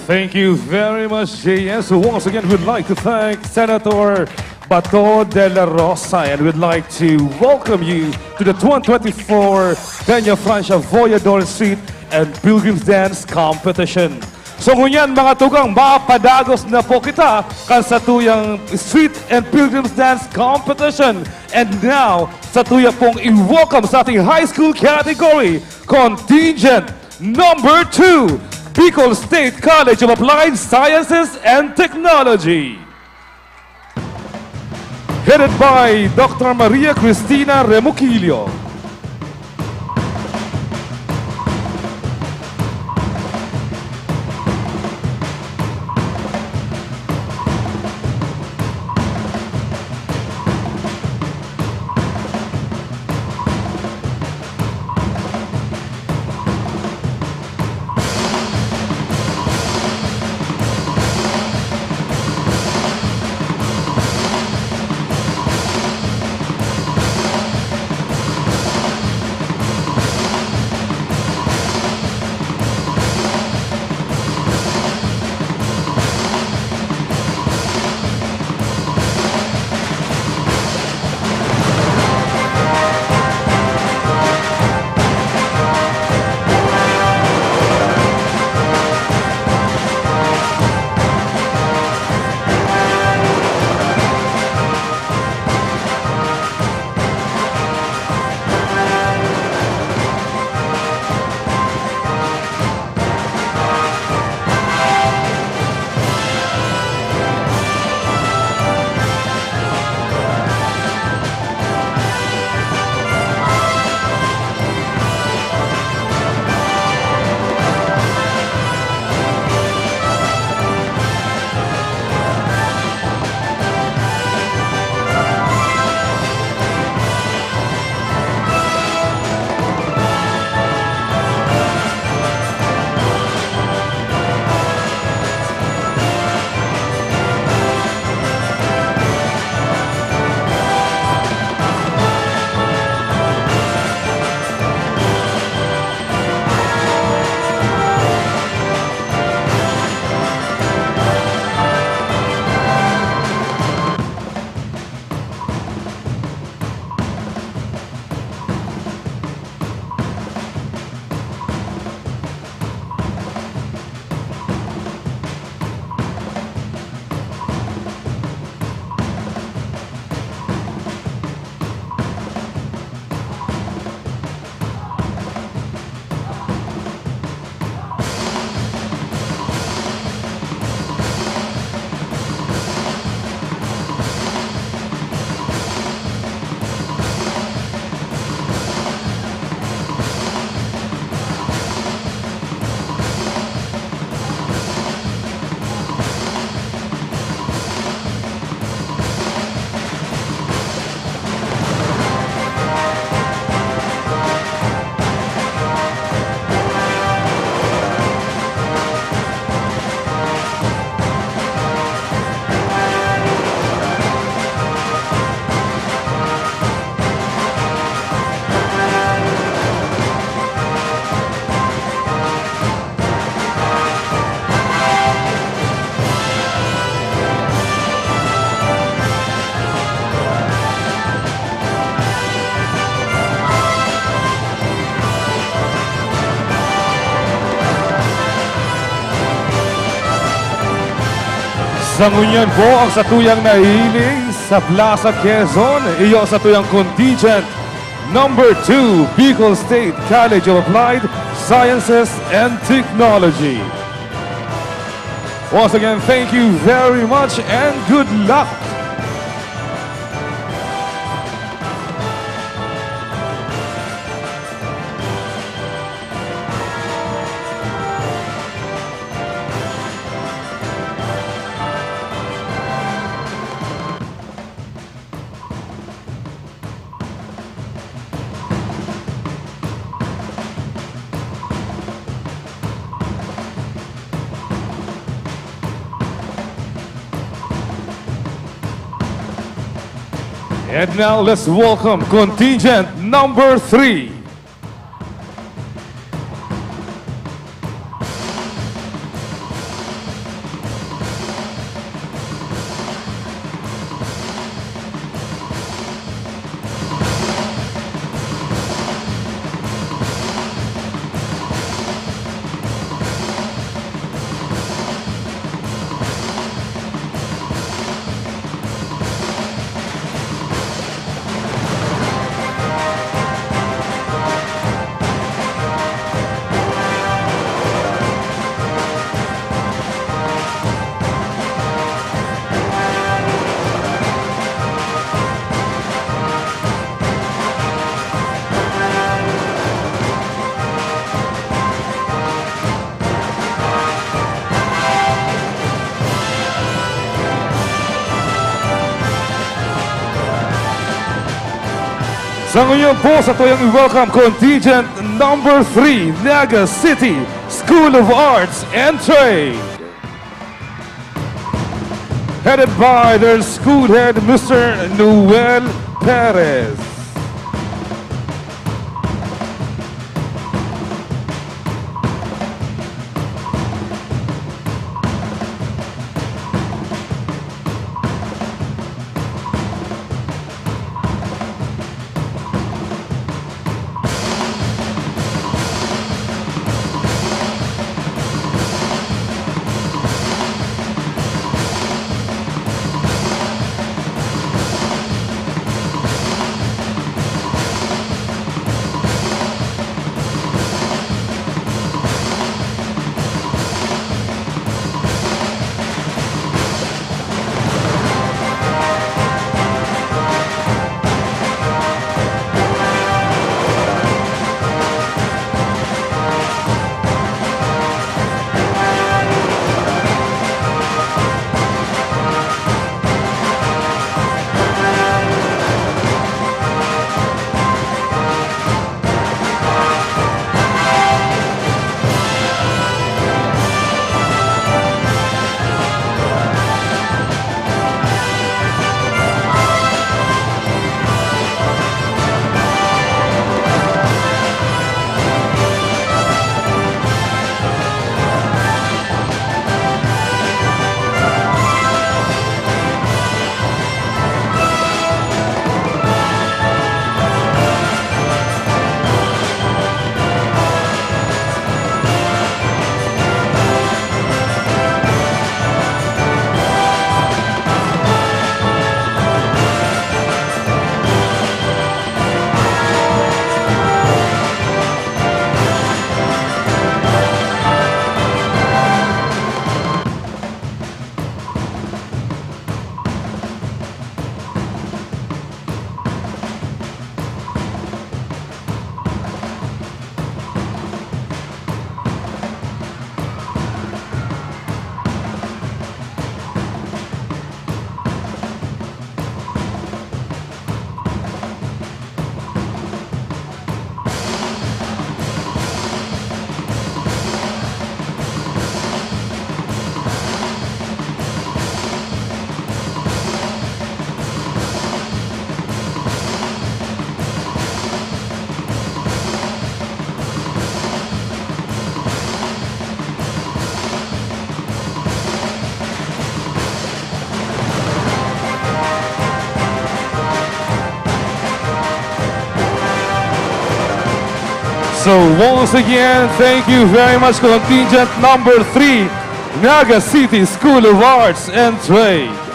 Thank you very much, J S. Once again, we'd like to thank Senator Bato de la Rosa, and we'd like to welcome you to the twenty twenty-four Peña Francia Voyador Street and Pilgrims Dance Competition. So ngunyan, mga tugang, mapadagos na po kita kan satuyang Street and Pilgrims Dance Competition. And now, satuya pong i-welcome sa ating high school category, contingent number two, Bicol State College of Applied Sciences and Technology. Headed by Doctor Maria Cristina Remuquillo. Sa ngunyan po ang satuyang nahiling sa Plaza Quezon, iyo ang satuyang contingent number two, Bicol State College of Applied Sciences and Technology. Once again, thank you very much and good luck! And now let's welcome contingent number three. Sa ngayon po, satuyang i-welcome contingent number three, Naga City School of Arts and Trade. Headed by their school head, Mister Noel Perez. So once again, thank you very much, contingent number three, Naga City School of Arts and Trade.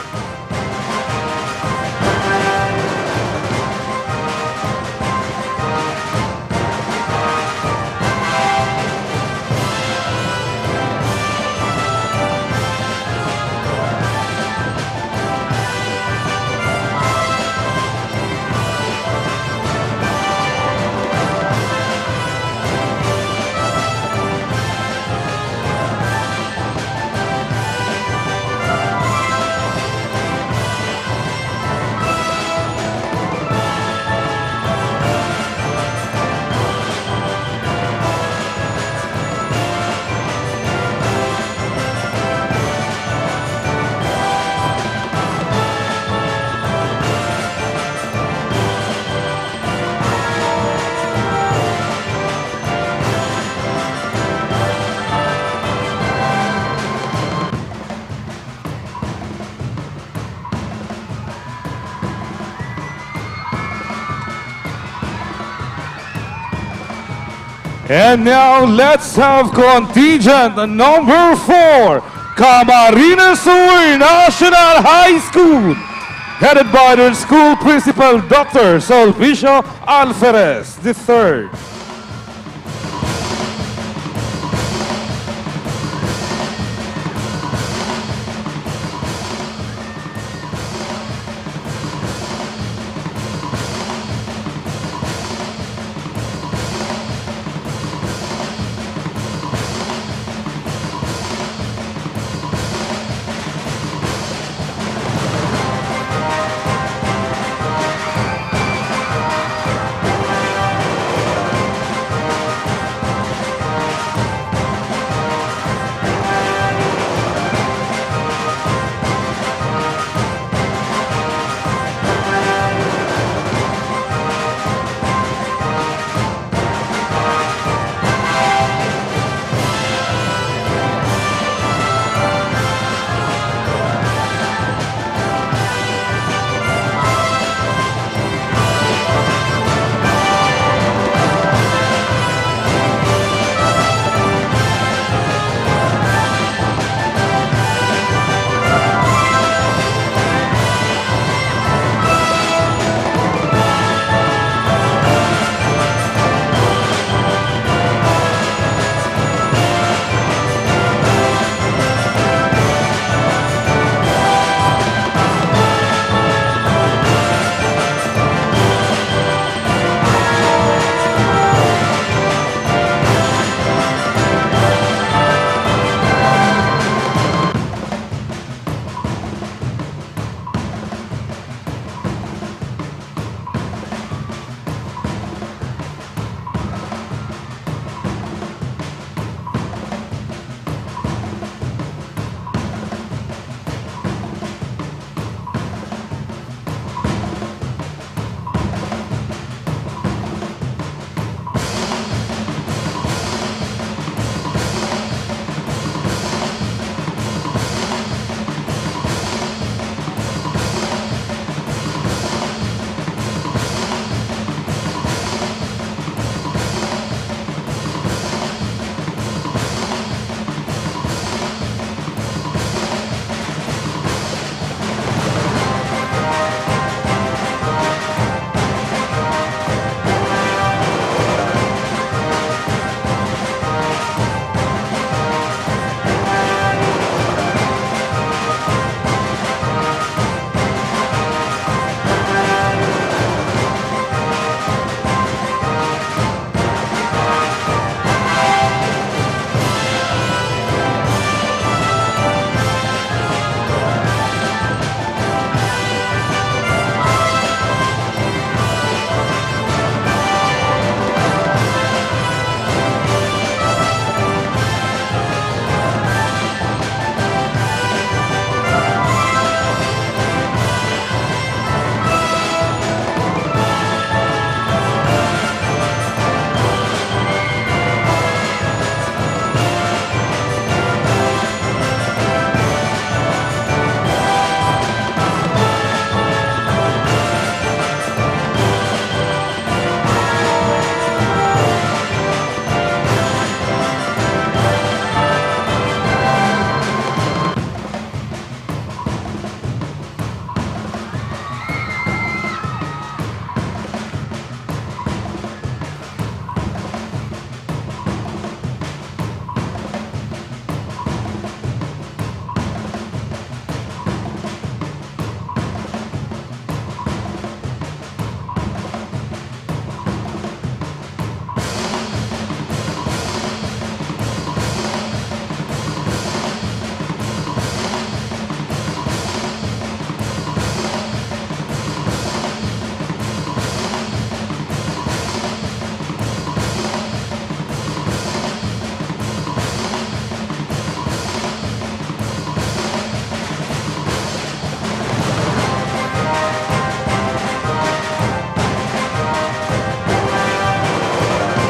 And now, let's have contingent number four, Camarines Sur National High School, headed by their school principal, Doctor Sulpicio Alferez the third.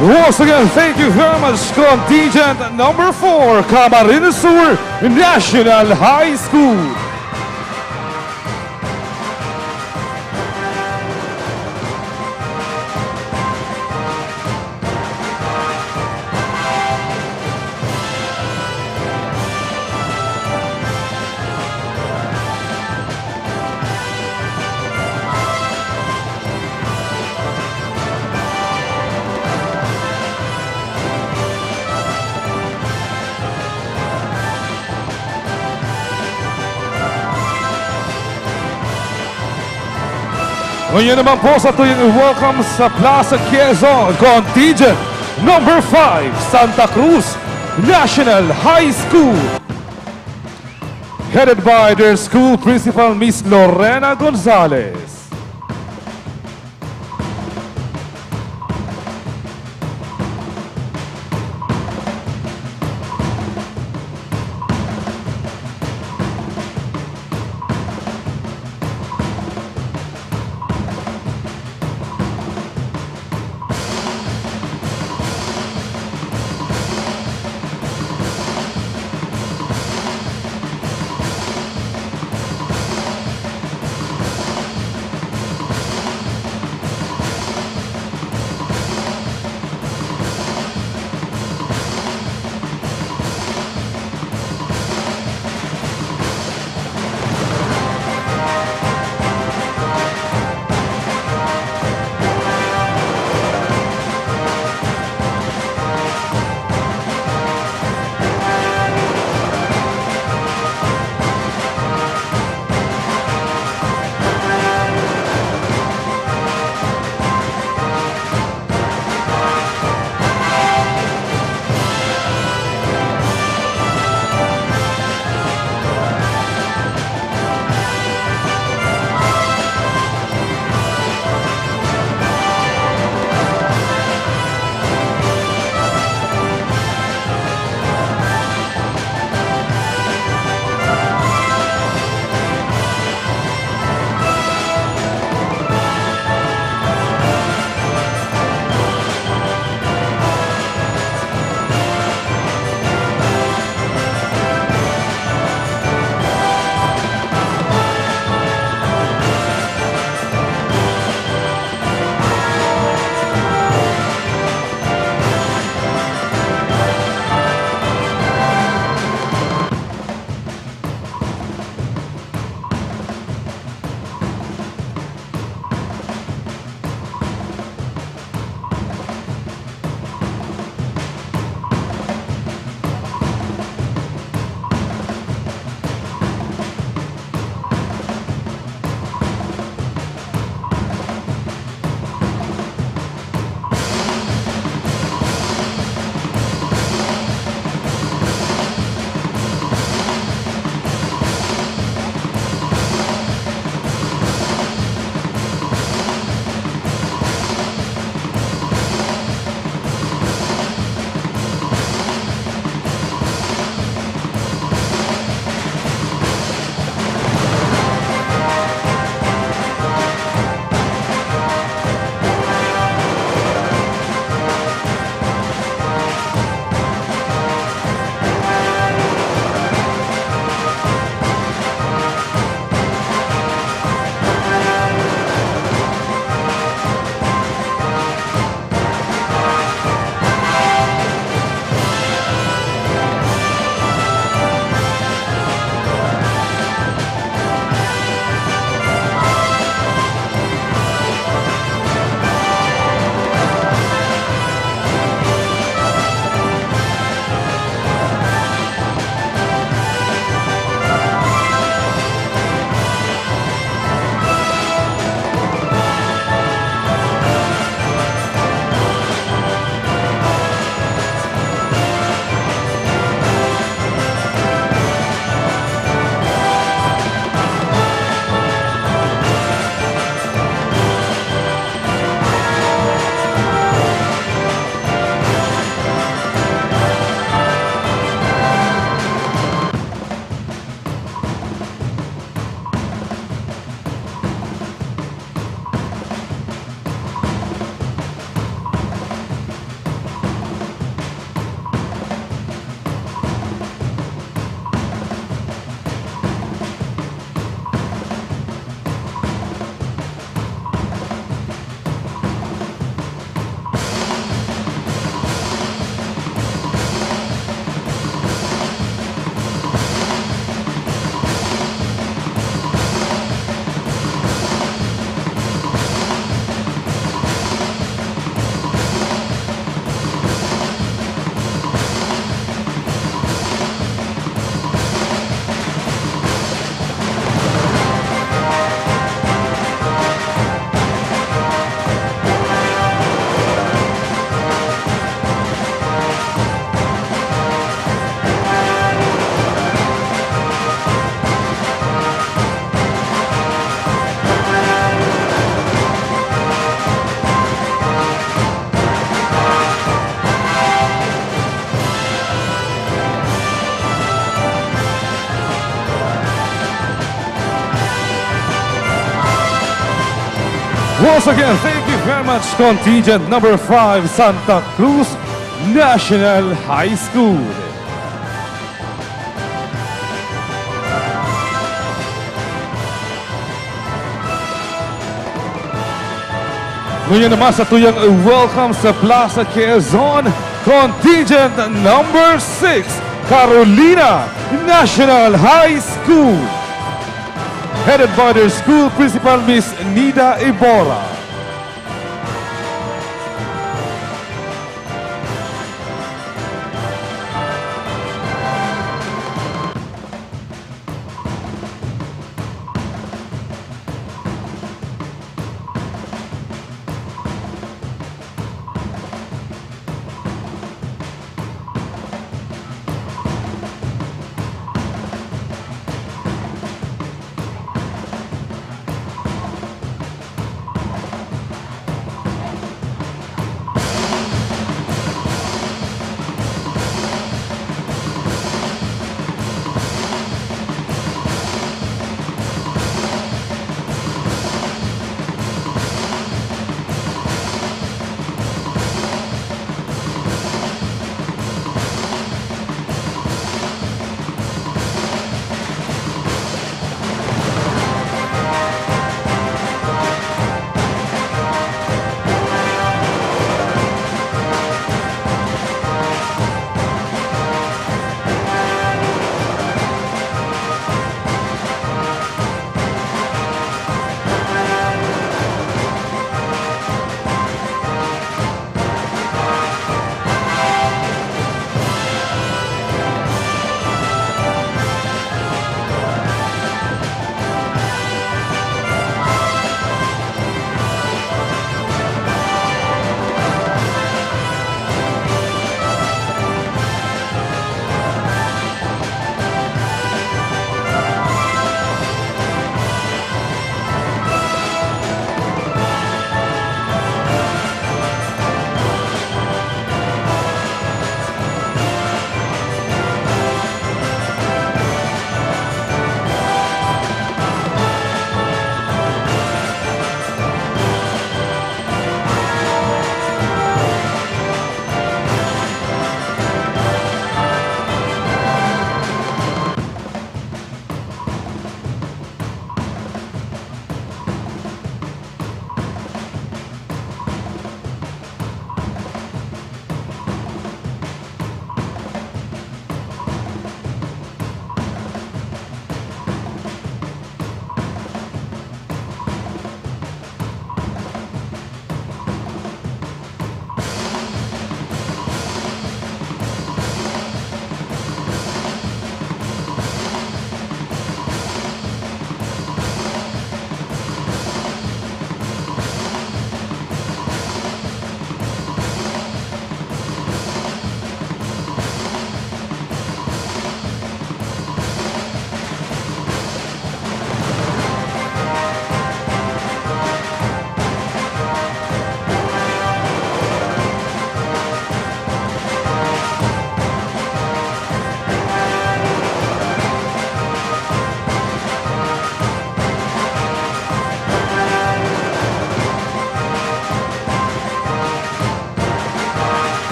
Once again, thank you very much, contingent number four, Camarines Sur National High School. Ngunyan naman po, sa tuyong welcome sa Plaza Quezon, contingent number five, Santa Cruz National High School. Headed by their school principal, Miss Lorena Gonzalez. Once again, thank you very much, contingent number five, Santa Cruz National High School. Ngunyan naman sa tuyang welcome sa Plaza Quezon, contingent number six, Carolina National High School. Headed by their school principal, Miss Nida Iborra.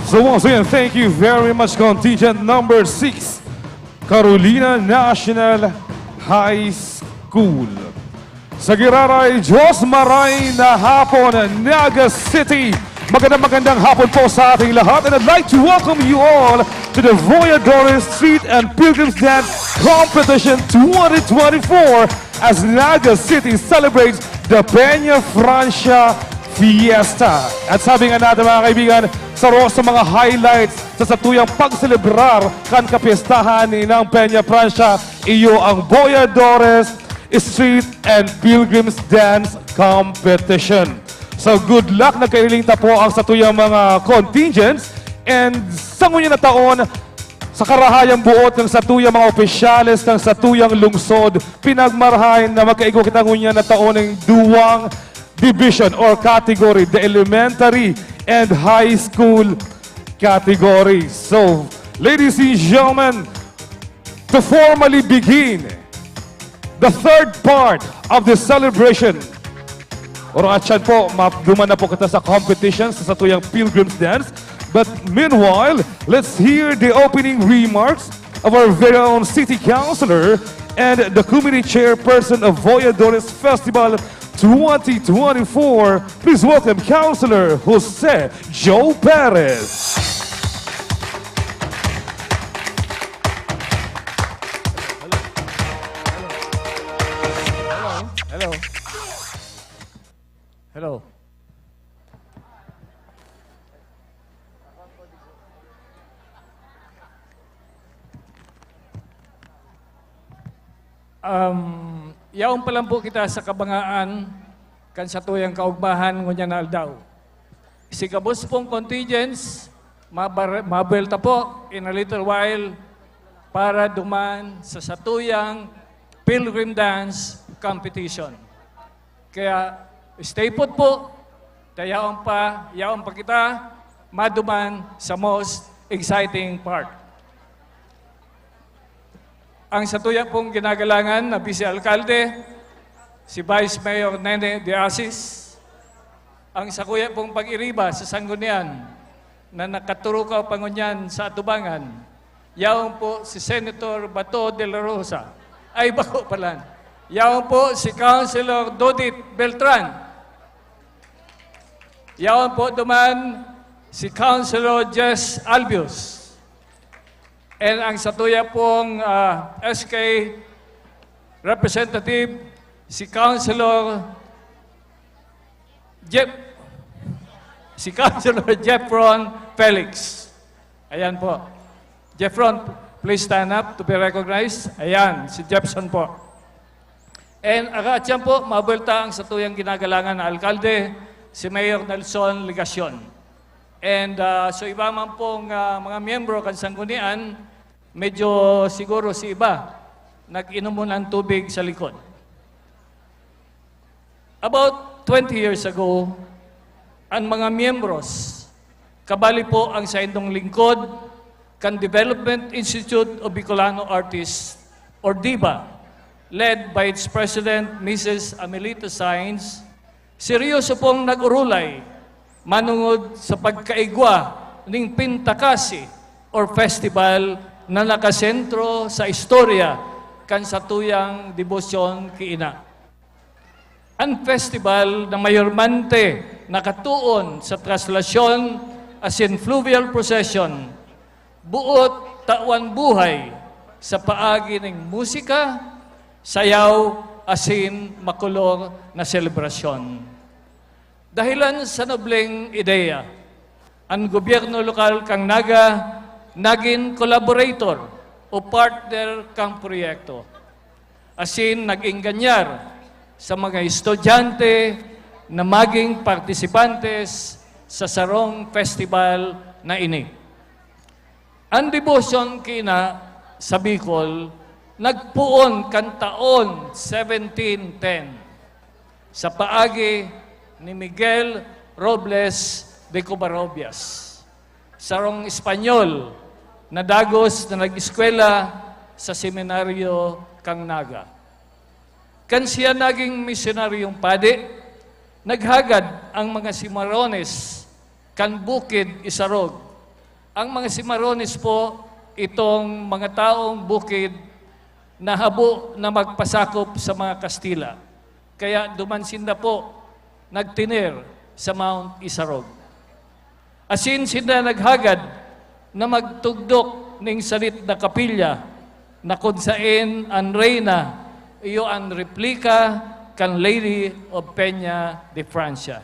So once again, thank you very much, contingent number six, Carolina National High School. Sa Giraray, Diyos maray na hapon, Naga City. Magandang, magandang hapon po sa ating lahat, and I'd like to welcome you all to the Voyadores Street and Pilgrims Dance Competition twenty twenty-four as Naga City celebrates the Peña Francia Fiesta. At sabi nga natin, mga kaibigan, saro sa mga highlights sa satuyang pagselebrar kan kapyestahan ng Peña Francia, iyo ang Voyadores Street and Pilgrims Dance Competition. So, good luck. Nagkailing ta po ang satuyang mga contingents. And sa ngunyan na taon, sa karahayang buot ng satuyang mga opisyales ng satuyang lungsod, pinagmarahay na magkaigwa kita ngunyan na taon ng duwang division or category, the elementary and high school category. So, ladies and gentlemen, to formally begin the third part of the celebration. Or atyan po, maduman na po kita sa competition sa satuyang Pilgrim's Dance. But meanwhile, let's hear the opening remarks of our very own city councilor and the committee chairperson of Voyadores Festival twenty twenty-four. Please welcome Councilor Jose Joe Perez. Hello. Hello. Um, yaon pa lang po kita sa kabangaan kan satuyang kaugmahan ngunyan na aldaw. Si gabos pong contingents, mabar-, mabuelta po in a little while para duman sa satuyang Pilgrim Dance Competition. Kaya stay put po, ta yaon pa, yaon pa kita maduman sa most exciting part. Ang satuya pong ginagalangan na Vice Alkalde, si Vice Mayor Nene de Asis, ang sakuya pong pag-iriba sa Sanggunian na nakaturukaw pa ngunyan sa atubangan, yaon po si Senator Bato de la Rosa. Ay, bako pala. Yaon po si Councilor Dodit Beltran. Yaon po duman si Councilor Jess Albius. And ang satuya pong, ah, S K representative, si Councilor Jeff, si Councilor Jeffron Felix. Ayan po. Jeffron, please stand up to be recognized. Ayan, si Jeffson po. And akatyan po, mabuelta ang satuyang ginagalangan na alkalde, si Mayor Nelson Legacion. And, ah, so iba man pong, ah, mga miyembro kan sanggunian, medyo siguro si iba, nag-inom muna ng tubig sa likod. About twenty years ago, ang mga miyembros, kabali po ang saindong lingkod kan Development Institute of Bicolano Artists or DIBA, led by its president, Missus Amelita Sainz, seryoso pong nag-urulay manungod sa pagkaigwa ning Pintakasi or festival na nakasentro sa istorya kan satuyang debosyon ki Ina. An festival na mayormente nakatuon sa traslasyon asin fluvial procession, boot tawan buhay sa paagi ning musika, sayaw, asin makolor na selebrasyon. Dahelan sa nobleng ideya, an gobyerno lokal kan Naga nagin collaborator o partner kan proyekto, asin nag-ingganyar sa mga estudyante na maging partisipantes sa sarong festival na ini. An debosyon ki Ina sa Bicol nagpoon kan taon seventeen ten sa paagi ni Miguel Robles de Covarrubias, sarong Espanyol na dagos na nag-eskwela sa seminaryo kan Naga. Kan siya naging misionaryong padi, naghagad ang mga Cimarrones kan Bukid Isarog. Ang mga Cimarrones po, itong mga taong bukid na habo na magpasakop sa mga Kastila. Kaya duman sinda po nagtener sa Mount Isarog. Asin sinda naghagad na magtugdok ning salit na kapilya na kun saen an reyna iyo an replika kan Lady of Peña de Francia.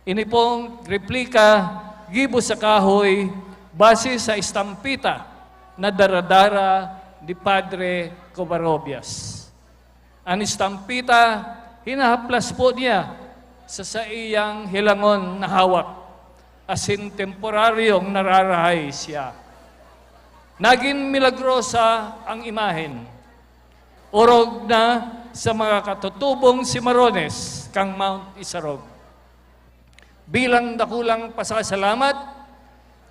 Ini pong replika gibo sa kahoy base sa estampita na daradara ni Padre Covarrubias. An estampita, hinahaplas po niya sa saiyang hilangon na hawak, asin temporaryong nararahay siya. Nagin milagrosa ang imahen, orog na sa mga katutubong Cimarrones kan Mount Isarog. Bilang dakulang pasasalamat,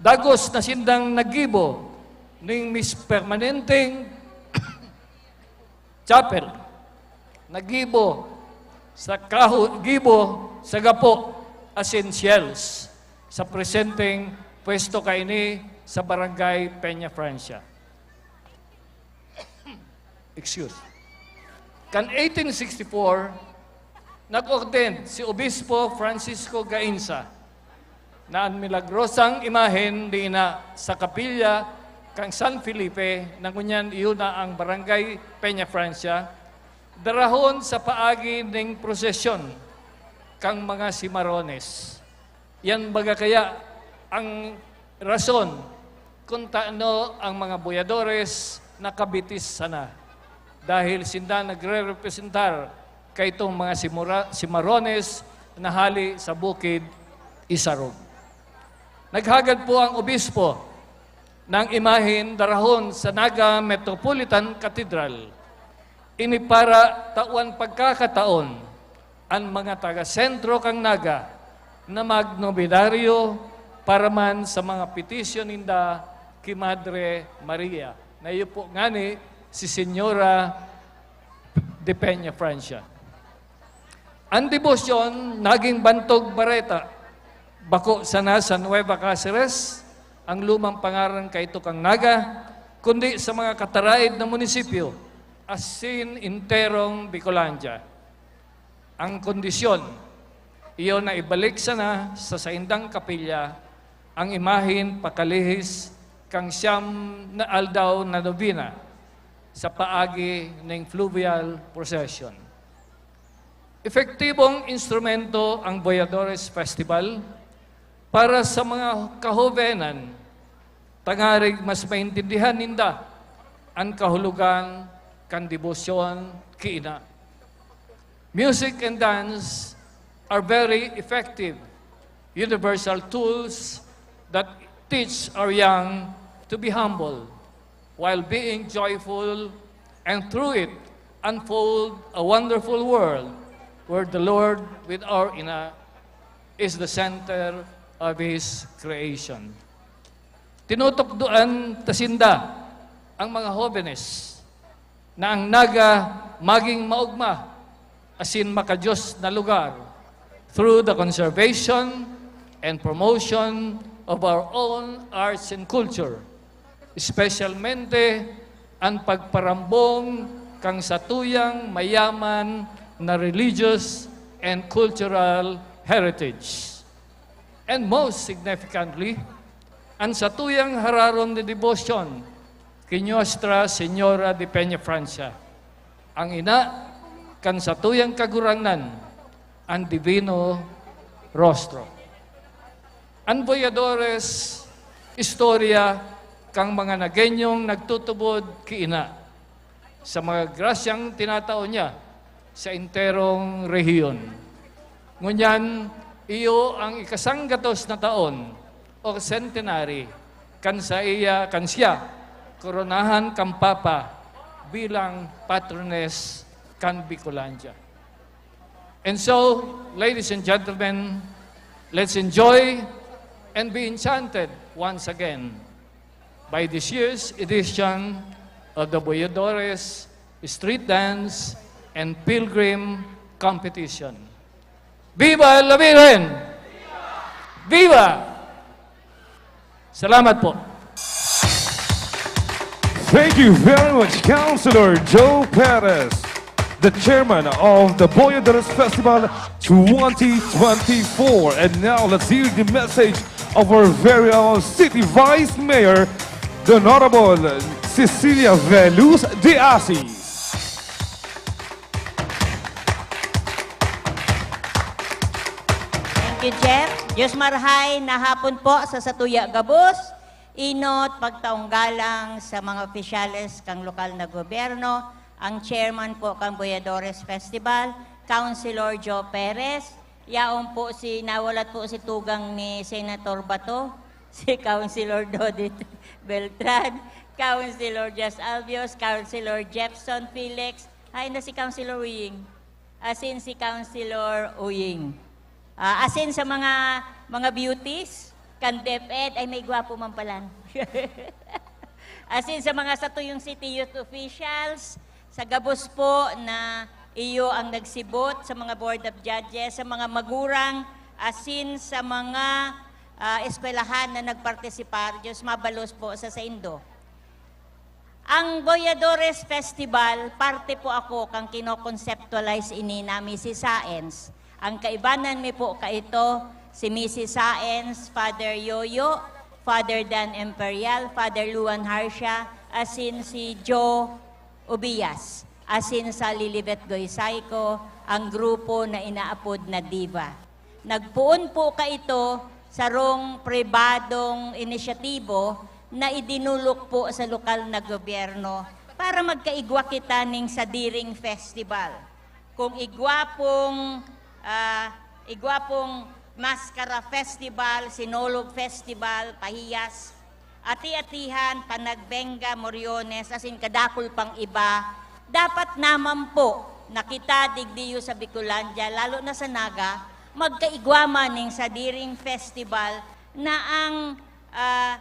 dagos na sindang naggibo ning mis-, permanenteng chapel. Naggibo sa kaho-, gibo sa gapo asin shells sa presenteng pwesto kaini sa Barangay Peña Francia. Excuse. Kan eighteen sixty-four, nag-ordain si Obispo Francisco Gainza na an milagrosang imahen diina sa kapilya kan San Felipe, na ngunyan iyo na ang Barangay Peña Francia, darahon sa paagi ning prosesyon kan mga Cimarrones. Yan baga kaya ang rason kung tano ang mga boyadores nakabitis sana, dahil sinda nagrerepresentar kaitong mga Simura-, Cimarrones na hale sa Bukid Isarog. Naghagad po ang obispo ng imahen darahon sa Naga Metropolitan Cathedral. Ini para tawan pagkakataon an mga taga-sentro kan Naga na magnobenaryo para man sa mga petisyon ninda ki Madre Maria, na iyo po ngani si Señora de Peña Francia. An debosyon nagin bantog bareta, bako sana sa Nueva Caceres, ang lumang pangaran kaito kan Naga, kundi sa mga kataraed na munisipyo, asin enterong Bicolandia. Ang kondisyon, iyo na ibalik sana sa saindang kapilya ang imahen pakalihis kan siyam na aldaw na nobena sa paagi ning fluvial procession. Epektibong instrumento ang Boyadores Festival para sa mga kahobenan, tangarig mas maintindihan ninda an kahulogan kan debosyon ki ina. Music and dance are very effective, universal tools that teach our young to be humble while being joyful, and through it unfold a wonderful world where the Lord with our ina is the center of His creation. Tinutukdoan ta sinda, ang mga hobenes, na ang Naga maging maogma asin makadios na lugar through the conservation and promotion of our own arts and culture, especialmente an pagparambong kan satuyang mayaman na religious and cultural heritage. And most significantly, an satuyang hararom na debosyon ki Nuestra Señora de Peña Francia, ang ina kan satuyang Kagurangnan, an Divino Rostro. An Boyadores, istorya kan mga Nagueñong nagtutubod ki ina, sa mga grasyang tinatao niya sa enterong rehiyon. Ngunyan, iyo ang ikasanggatos na taon o centenary kan saiya, kan siya koronahan kan Papa bilang patrones kan Bicolandia. And so, ladies and gentlemen, let's enjoy and be enchanted once again by this year's edition of the Boyadores Street Dance and Pilgrim Competition. Viva la Virgen! Viva! Salamat po. Thank you very much, Councilor Joe Perez. the chairman of the Boyadores Festival twenty twenty-four. And now let's hear the message of our very own City Vice Mayor, the Honorable Cecilia Veluz de Asis. Thank you, Jeff. Diyos marhay na hapon po sa satuya gabos. Inot, pagtaong galang sa mga opisyales kan lokal na gobyerno, ang chairman po kan Boyadores Festival, Councilor Joe Perez, yaon po si, nawalat po si tugang ni Senator Bato, si Councilor Dodit Beltran, Councilor Jas Albios, Councilor Jefferson Felix, ay na si Councilor Wing, asin si Councilor Uying. Ah, asin sa mga mga beauties, kan DepEd, ay may gwapo man palan. Asin sa mga satuyang city youth officials, sa gabos po na iyo ang nagsibot, sa mga board of judges, sa mga magurang, asin sa mga ah, eskwelahan na nagpartisipar, Diyos mabalos po sa saindo. Ang Boyadores Festival, parte po ako kan kino-conceptualize ini na Misis Science. Ang kaibanan mi po kaito, si Misis Science, Father Yoyo, Father Dan Imperial, Father Luan Harsha, asin si Joe Obias, asin sa Lilibet Goysaico, ang grupo na inaapod na Diva. Nagpoon po kaito sarong pribadong inisyatibo na idinulok po sa lokal na gobyerno para magkaigwa kita ning sadiring festival. Kung igwa pong, ah, igwa pong Maskara Festival, Sinulog Festival, Pahiyas, Ati-atihan, Panagbenga, Moriones, asin kadakul pang iba, dapat naman po na kita digdiyo sa Bicolandia, lalo na sa Naga, magkaigwa man ning sadiring festival na ang, ah,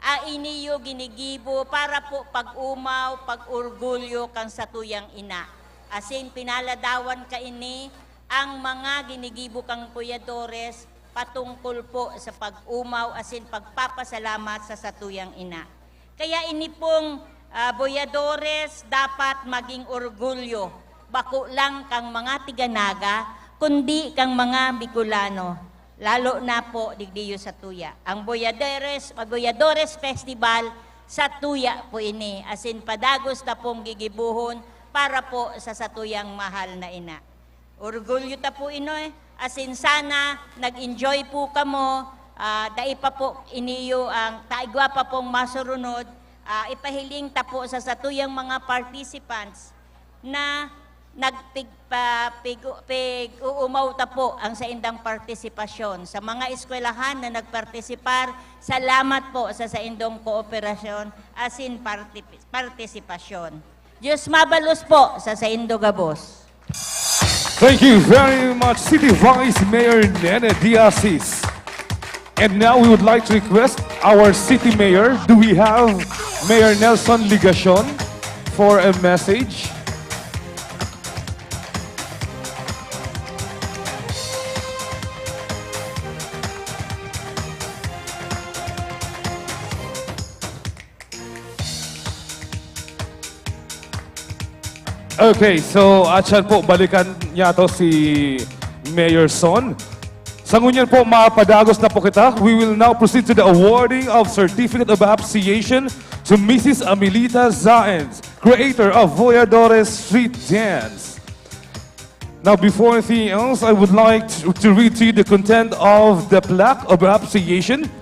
ah, iniyo ginigibo para po pag-umaw, pag-orgulyo kan satuyang ina. Asin pinaladawan kaini ang mga ginigibo kan Boyadores patungkol po sa pag-umaw asin pagpapasalamat sa satuyang ina. Kaya ini pong, ah, Boyadores dapat maging orgulyo, bako lang kan mga tiga Naga, kundi kan mga Bicolano, lalo na po digdiyo satuya. Ang Boyadores, Boyadores Festival, satuya po ini, asin padagos ta pong gigibohon para po sa satuyang mahal na ina. Orgulyo ta po inoy, asin sana nag-enjoy po kamo, ah, dai pa po iniyo ang, ta igwa pa pong masurunod, ah, ipahiling ta po sa satuyang mga participants na nagpig-, pa-, pig-, pig-uumaw ta po ang saindang partisipasyon. Sa mga eskwelahan na nagpartisipar, salamat po sa saindong kooperasyon asin parti-, partisipasyon. Diyos mabalos po sa saindo gabos. Thank you very much, City Vice Mayor Nene Diasis. And now we would like to request our City Mayor. Do we have Mayor Nelson Ligacion for a message? Okay, so atyan po, balikan niya to si Mayor Son. Sa ngunyan po, mapadagos na po kita. We will now proceed to the awarding of Certificate of Appreciation to Missus Amelita Zaenz, creator of Voyadores Street Dance. Now, before anything else, I would like to, to read to you the content of the plaque of appreciation.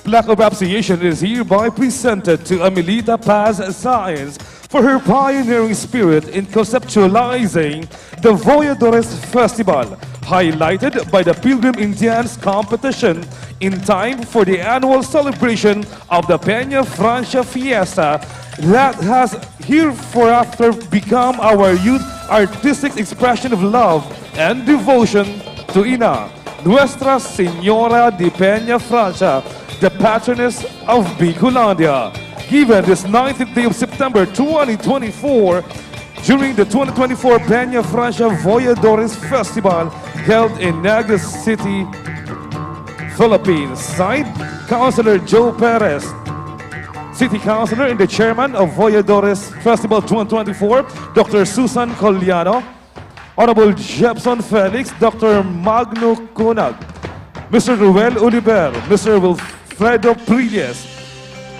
Plaque of appreciation is hereby presented to Amelita Paz Saenz for her pioneering spirit in conceptualizing the Voyadores Festival, highlighted by the Pilgrim Indians competition in time for the annual celebration of the Peña Francia Fiesta that has hereafter become our youth artistic expression of love and devotion to Ina, Nuestra Señora de Peña Francia, the patroness of Bicolandia. Given this nineteenth day of September twenty twenty-four, during the twenty twenty-four Peña Francia Voyadores Festival held in Naga City, Philippines, signed, Councilor Joe Perez, City Councilor and the Chairman of Voyadores Festival twenty twenty-four, Doctor Susan Coliano, Honorable Jepson Felix, Doctor Magno Cunag, Mister Ruel Oliver, Mister Wilfredo Priles,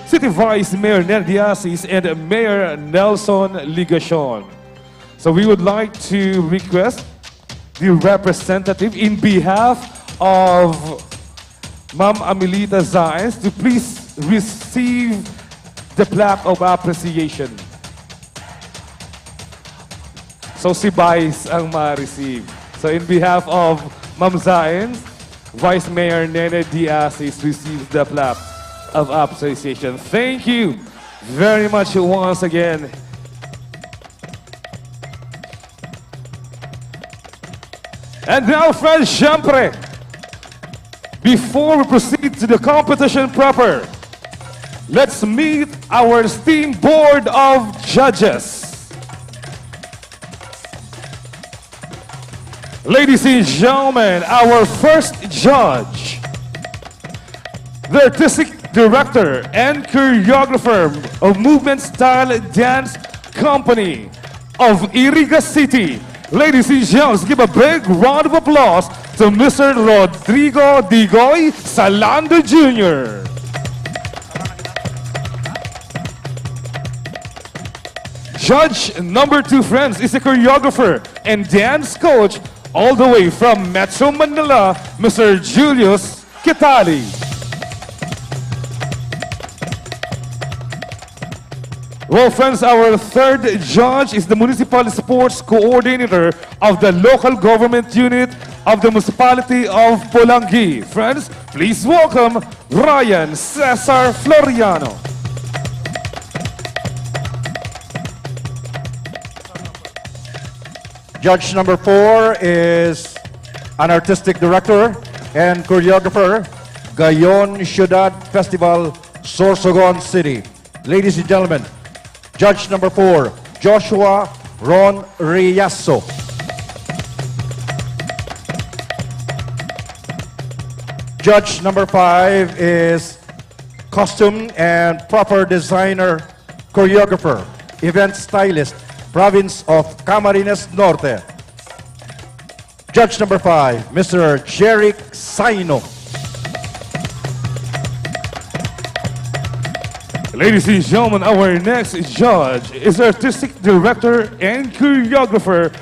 City Vice Mayor Ned Diasis, and Mayor Nelson Ligacion. So we would like to request the representative in behalf of Ma'am Amelita Zaens to please receive the plaque of appreciation. So si Vice ang ma-receive. So in behalf of Ma'am Zaens, Vice Mayor Nene Diaz is receives the plaque of appreciation. Thank you very much once again. And now, friends, syempre, before we proceed to the competition proper, let's meet our esteemed board of judges. Ladies and gentlemen, our first judge, the artistic director and choreographer of Movement Style Dance Company of Iriga City. Ladies and gentlemen, give a big round of applause to Mister Rodrigo Digoy Salando Junior Judge number two, friends, is a choreographer and dance coach all the way from Metro Manila, Mister Julius Kitali. Well, friends, our third judge is the Municipal Sports Coordinator of the Local Government Unit of the Municipality of Polangui. Friends, please welcome Ryan Cesar Floriano. Judge number four is an artistic director and choreographer, Gayon Ciudad Festival, Sorsogon City. Ladies and gentlemen, judge number four, Joshua Ron Riaso. Judge number five is costume and proper designer, choreographer, event stylist, province of Camarines Norte. Judge number five, Mister Jeric Saino. Ladies and gentlemen, our next judge is artistic director and choreographer,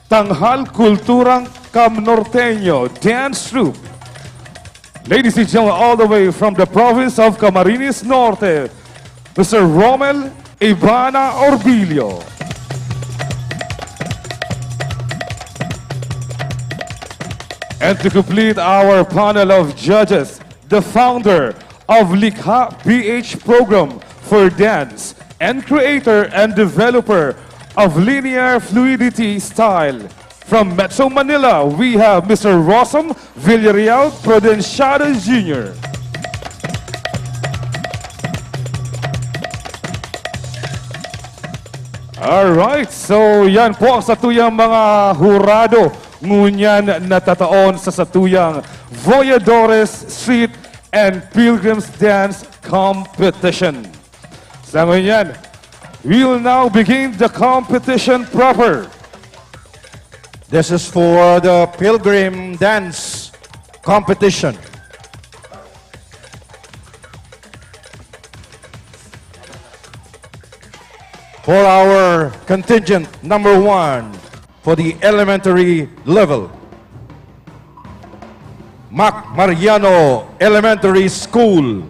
Tanghal Kulturang Kamnorteño Dance Troupe. Ladies and gentlemen, all the way from the province of Camarines Norte, Mister Romel Ibana Orbillo. And to complete our panel of judges, the founder of Likha P H program for dance and creator and developer of linear fluidity style. From Metro Manila, we have Mister Rosom Villarreal Prudenciado Junior Alright, so yan po ang satuyang mga hurado ngunyan natataon sa satuyang Voyadores Street and Pilgrims Dance Competition. Sa ngunyan, we will now begin the competition proper. This is for the Pilgrim Dance Competition. For our contingent number one for the elementary level, Mac Mariano Elementary School.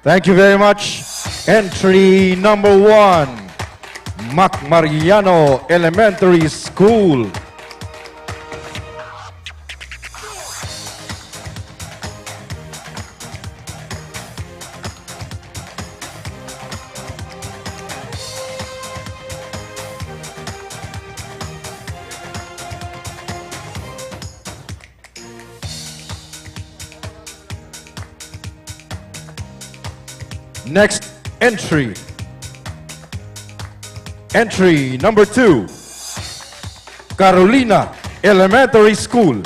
Thank you very much. Entry number one, Mac Mariano Elementary School. Next entry. Entry number two, Carolina Elementary School.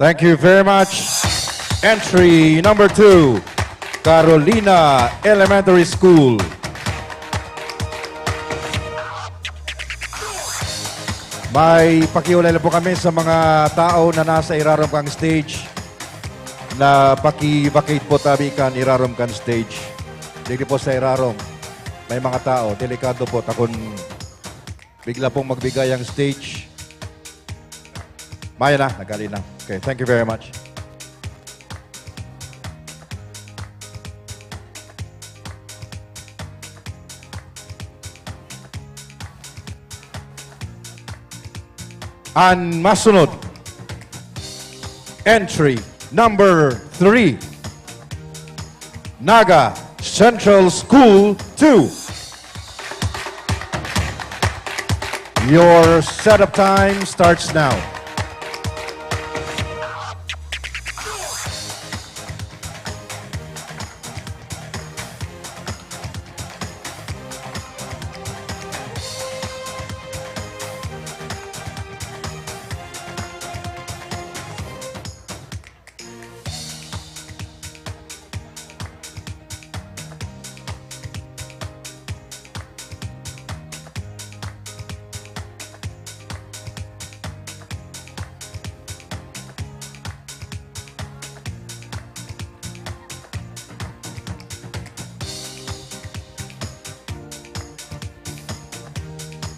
Thank you very much. Entry number two, Carolina Elementary School. May pakiulay lang po kami sa mga tao na nasa irarom kang stage na paki-vacate po tabi kan irarom kan stage. Dili po sa irarom. May mga tao, delikado po, takon bigla pong magbigay ang stage. Maya na, nagali na. Okay, thank you very much. An masunod, entry number three, Naga Central School two. Your setup time starts now.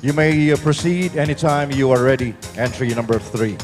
You may, uh, proceed anytime you are ready. Entry number three.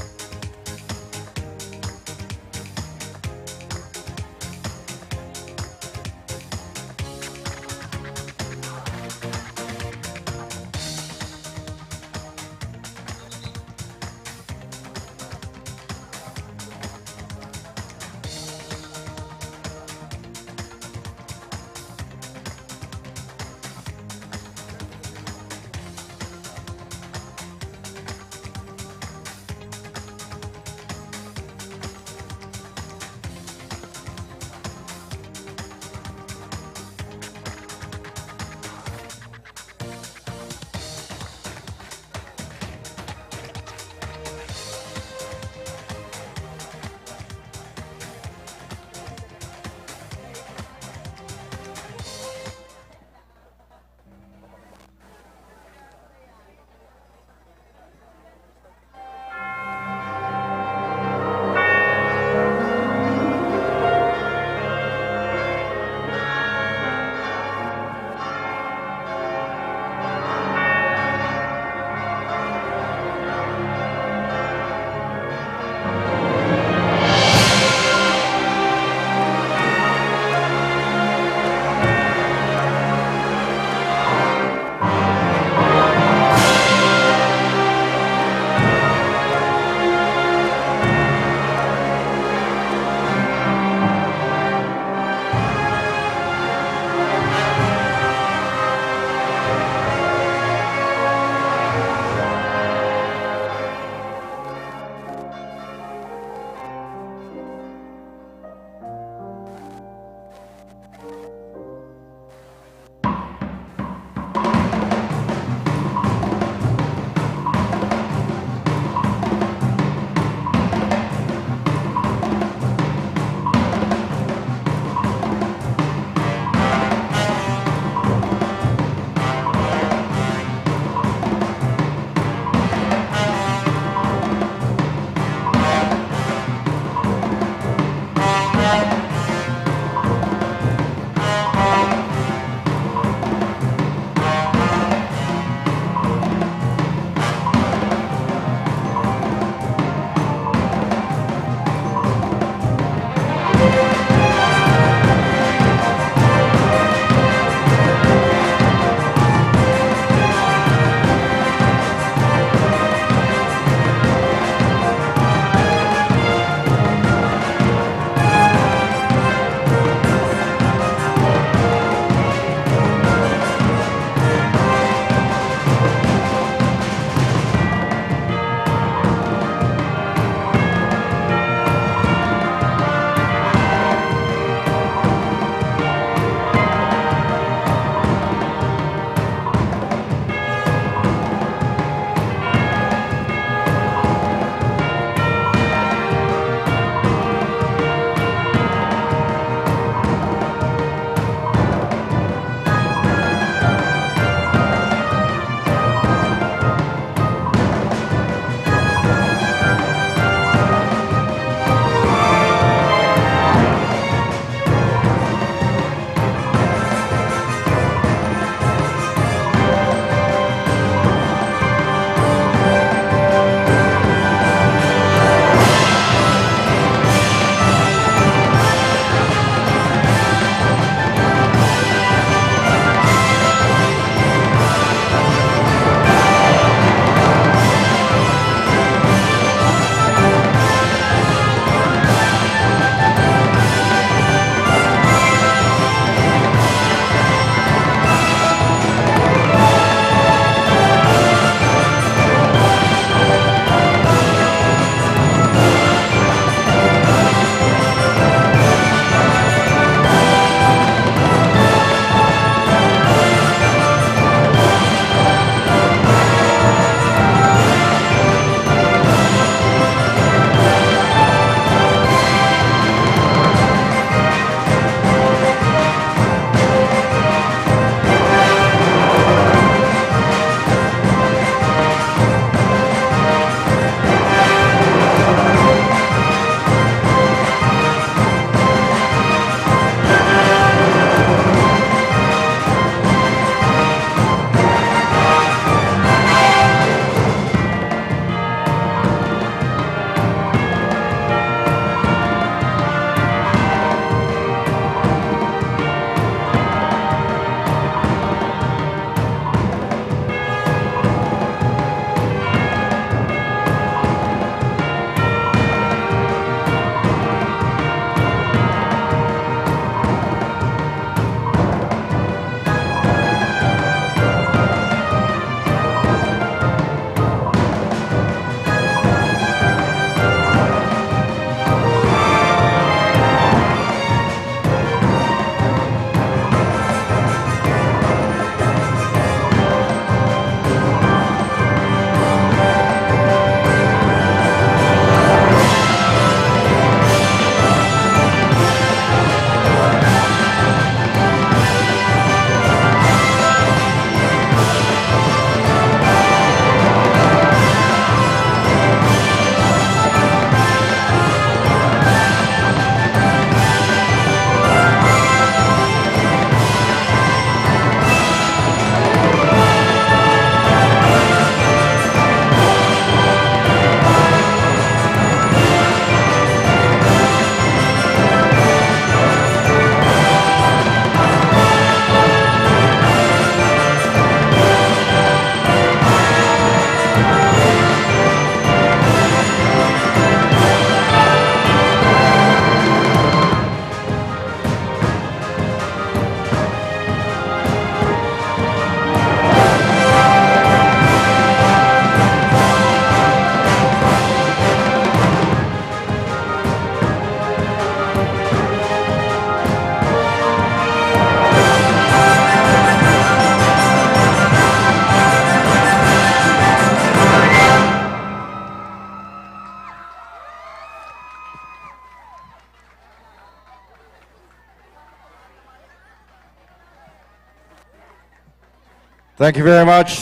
Thank you very much.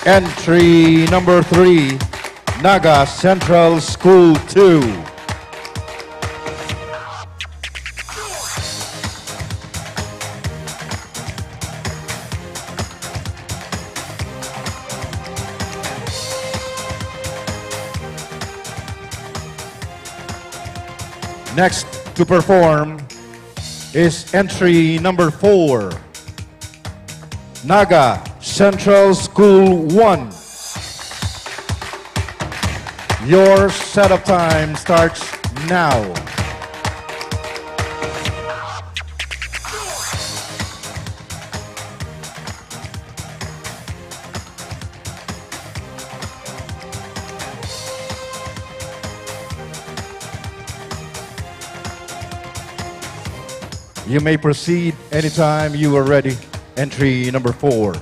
Entry number three, Naga Central School two. Next to perform is entry number four, Naga Central School one. Your setup time starts now. You may proceed anytime you are ready. Entry number four.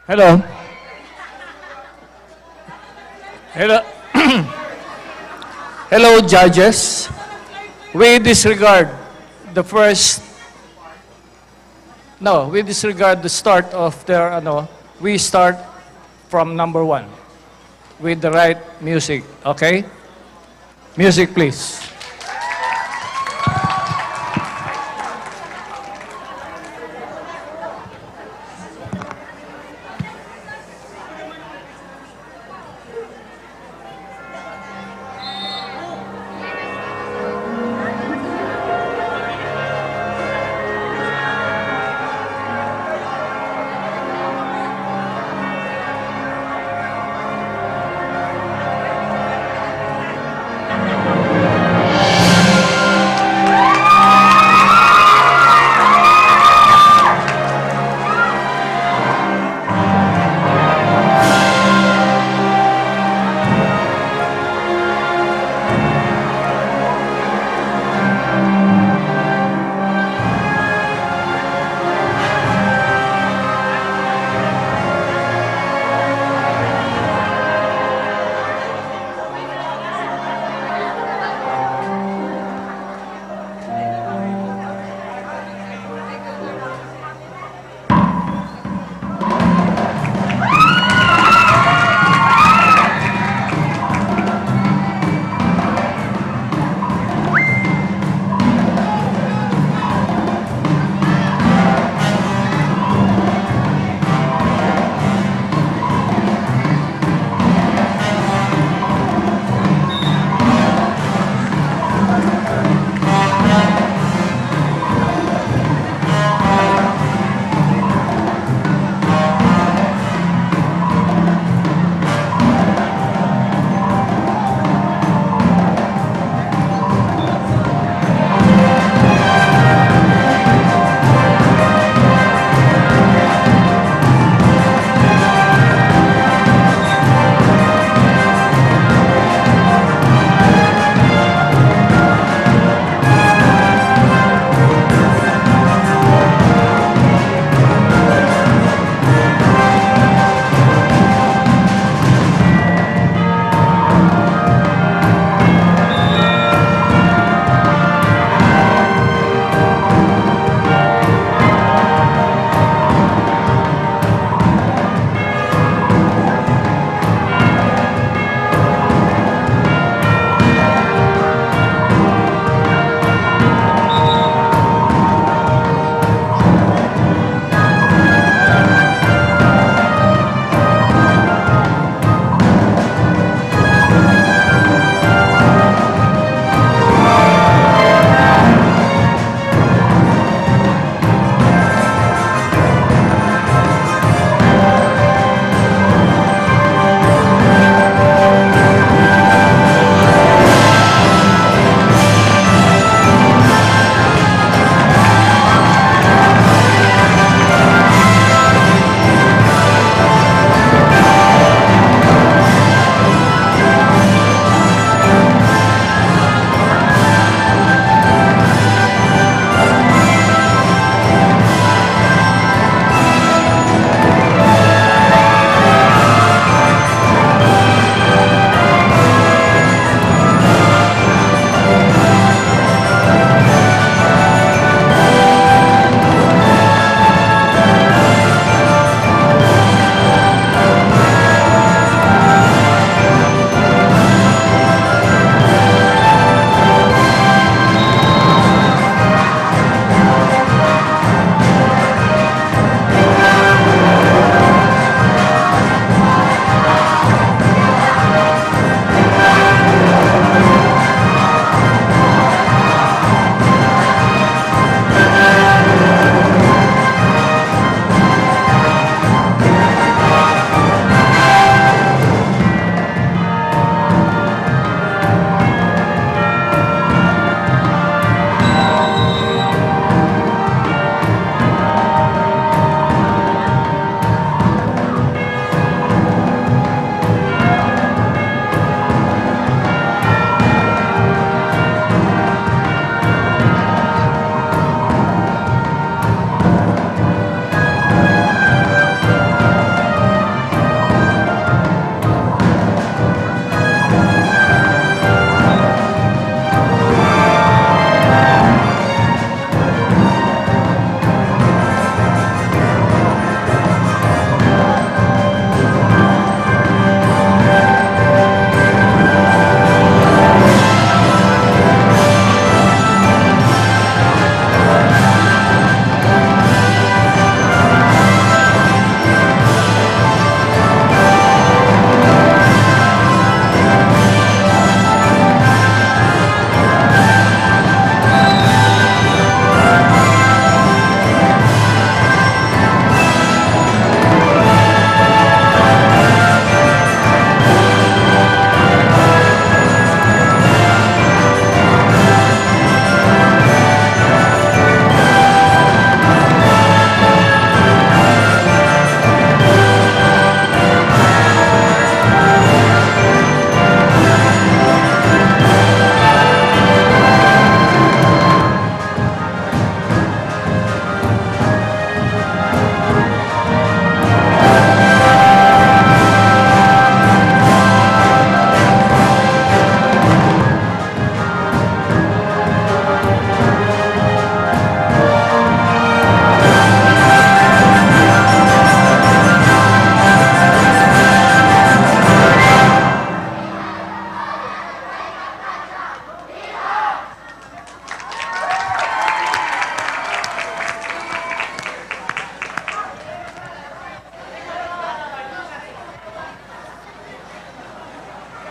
Hello. Hello. Hello, judges. We disregard the first, no, we disregard the start of their, ano, we start from number one with the right music, okay? Music, please.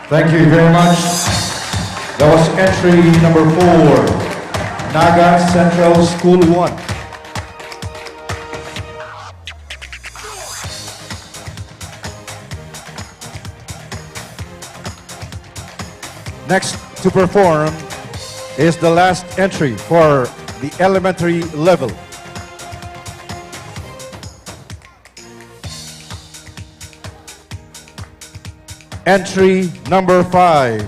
Thank you very much. That was entry number four, Naga Central School one. Next to perform is the last entry for the elementary level. Entry number five.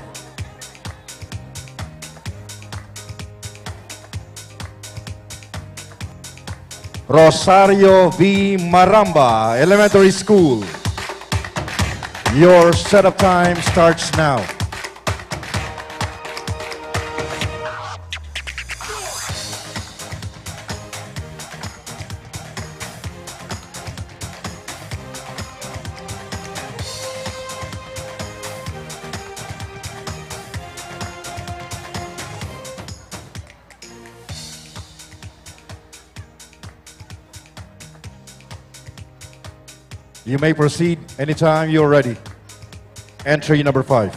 Rosario V. Maramba Elementary School. Your setup time starts now. You may proceed anytime you're ready. Entry number five.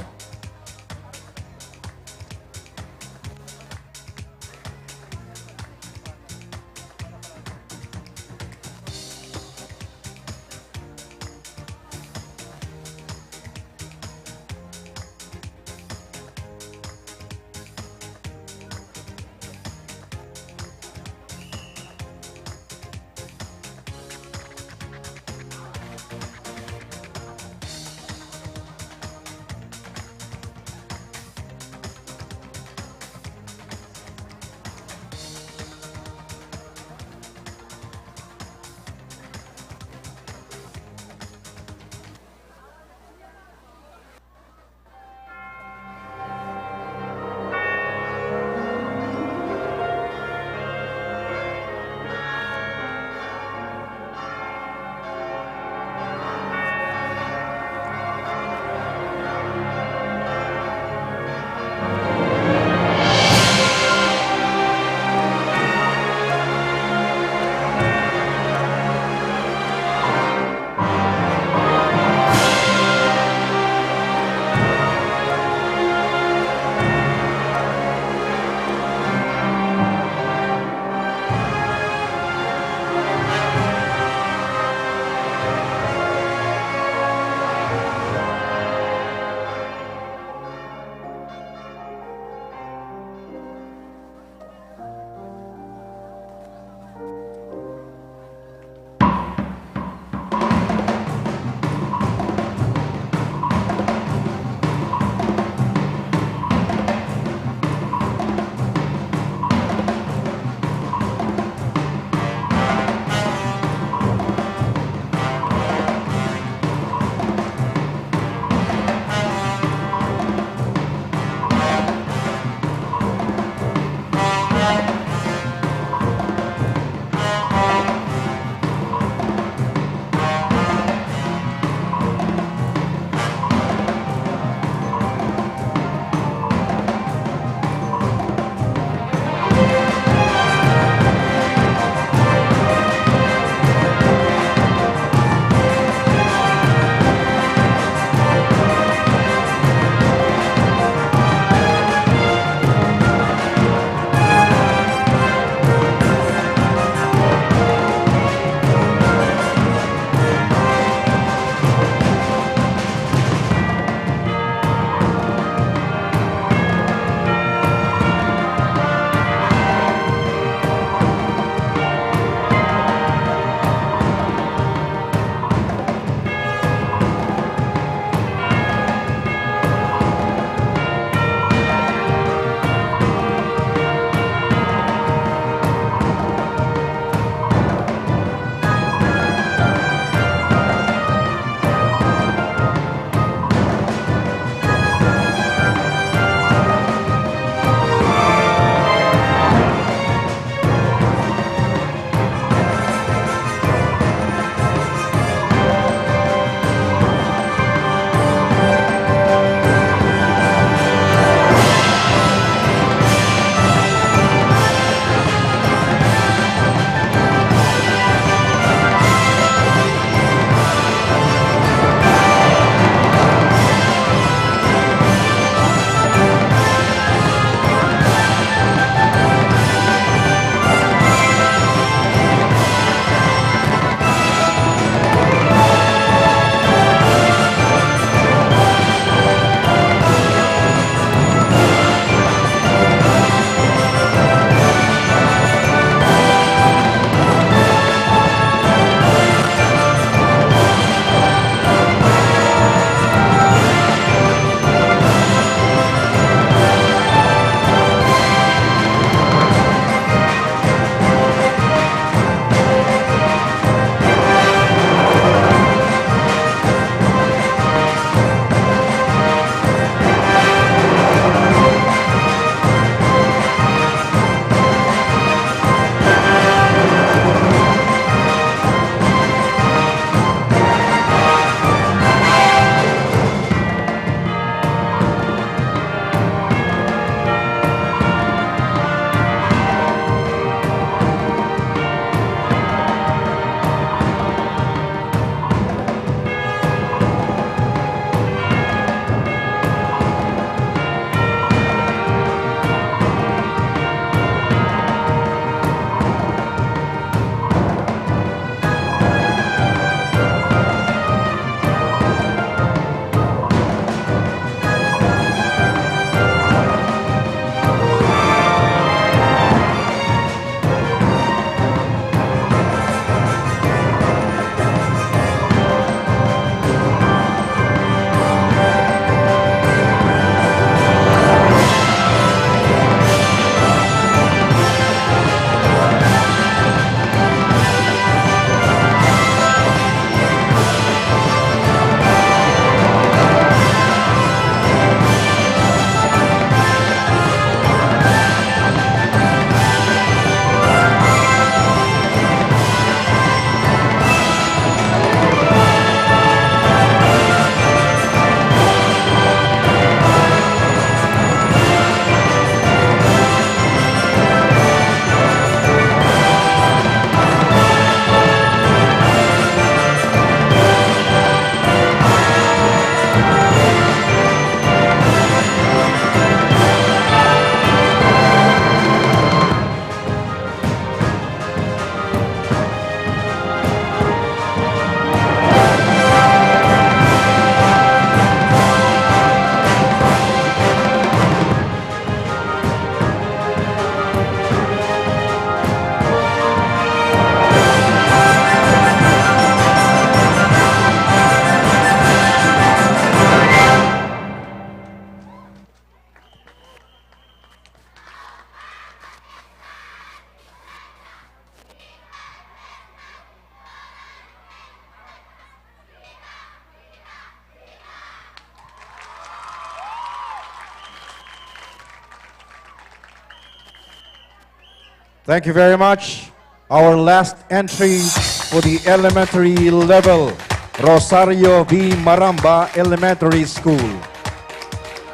Thank you very much. Our last entry for the elementary level, Rosario V. Maramba Elementary School.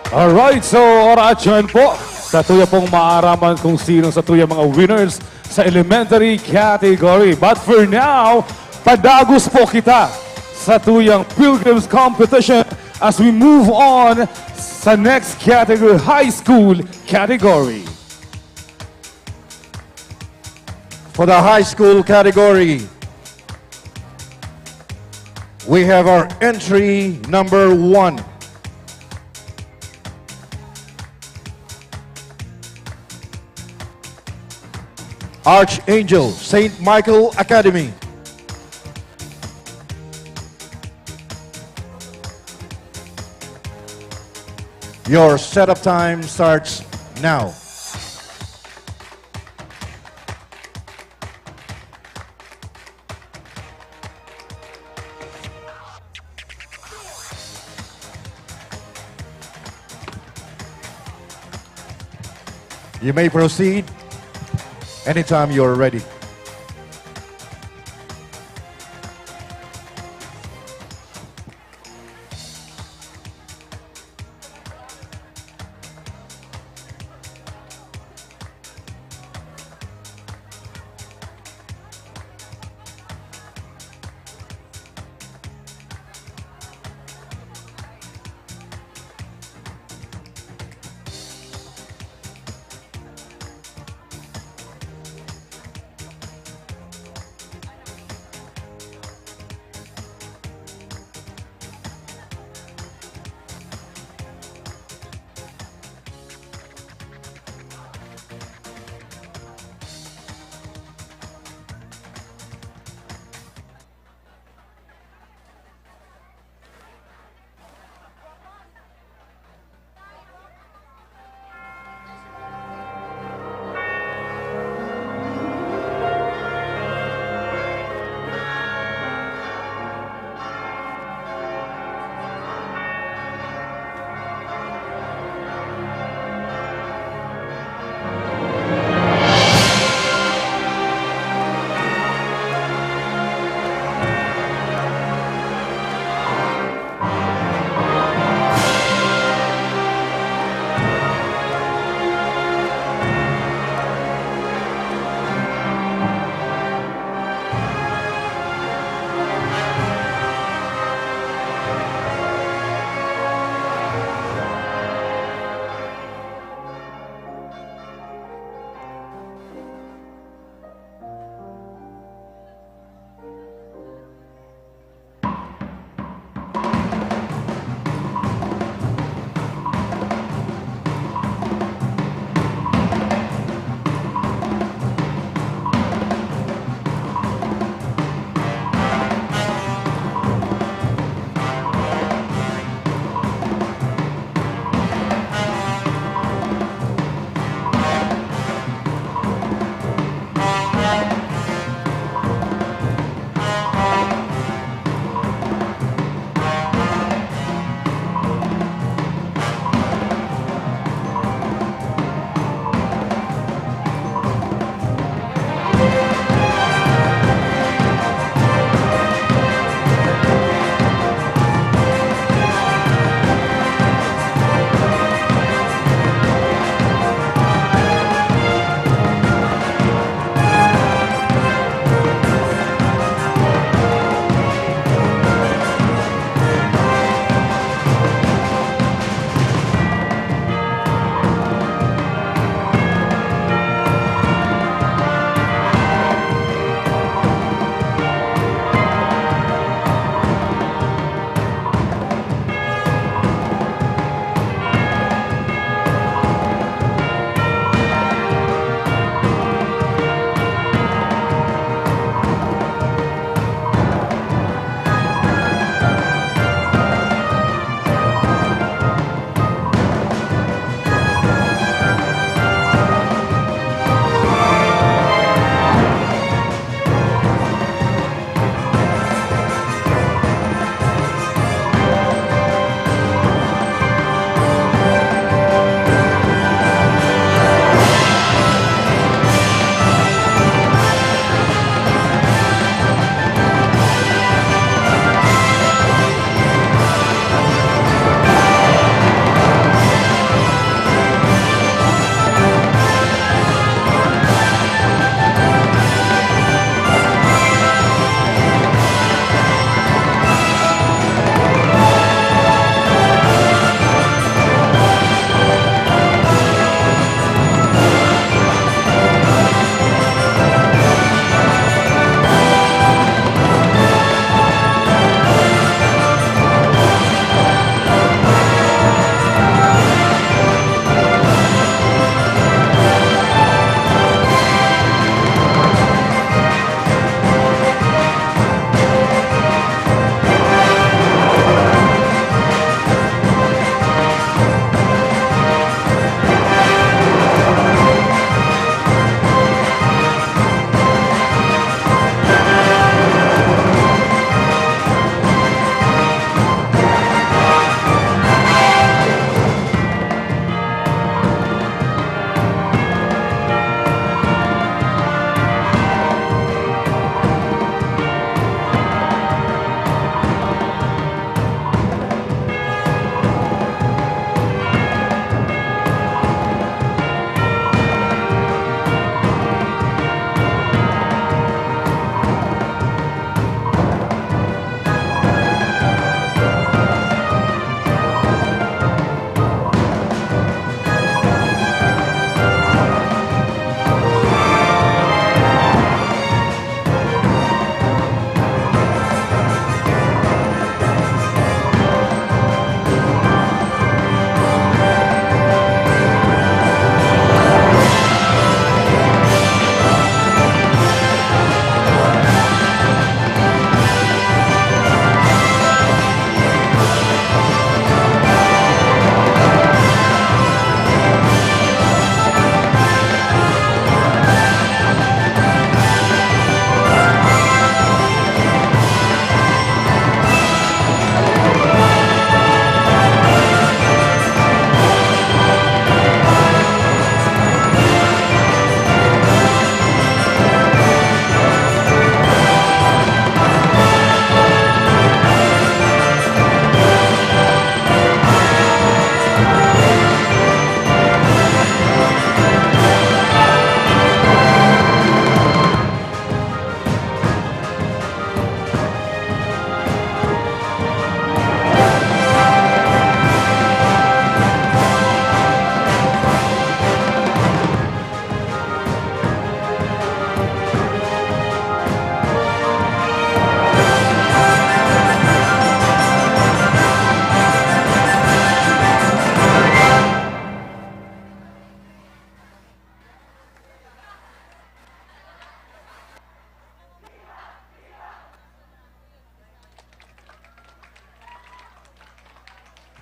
Alright, so oras dyan po. Sa tuya pong maaraman kung sino sa tuya mga winners sa elementary category. But for now, padagos po kita sa tuyang Pilgrims Competition as we move on sa next category, high school category. For the high school category, we have our entry number one. Archangel, Saint Michael Academy. Your setup time starts now. You may proceed anytime you're ready.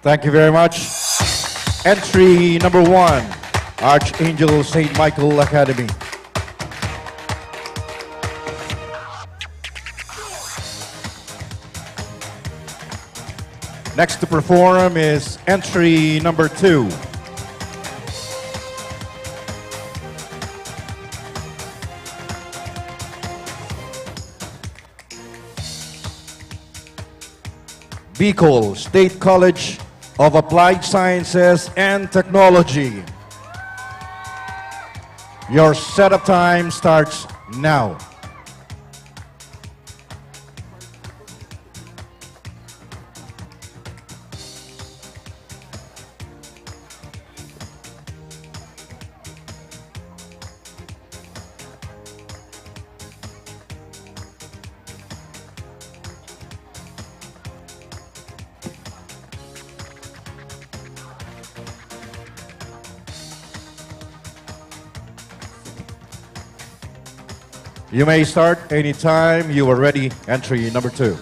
Thank you very much. Entry number one, Archangel Saint Michael Academy. Next to perform is entry number two. Bicol State College of Applied Sciences and Technology. Your setup time starts now. You may start anytime you are ready. Entry number two.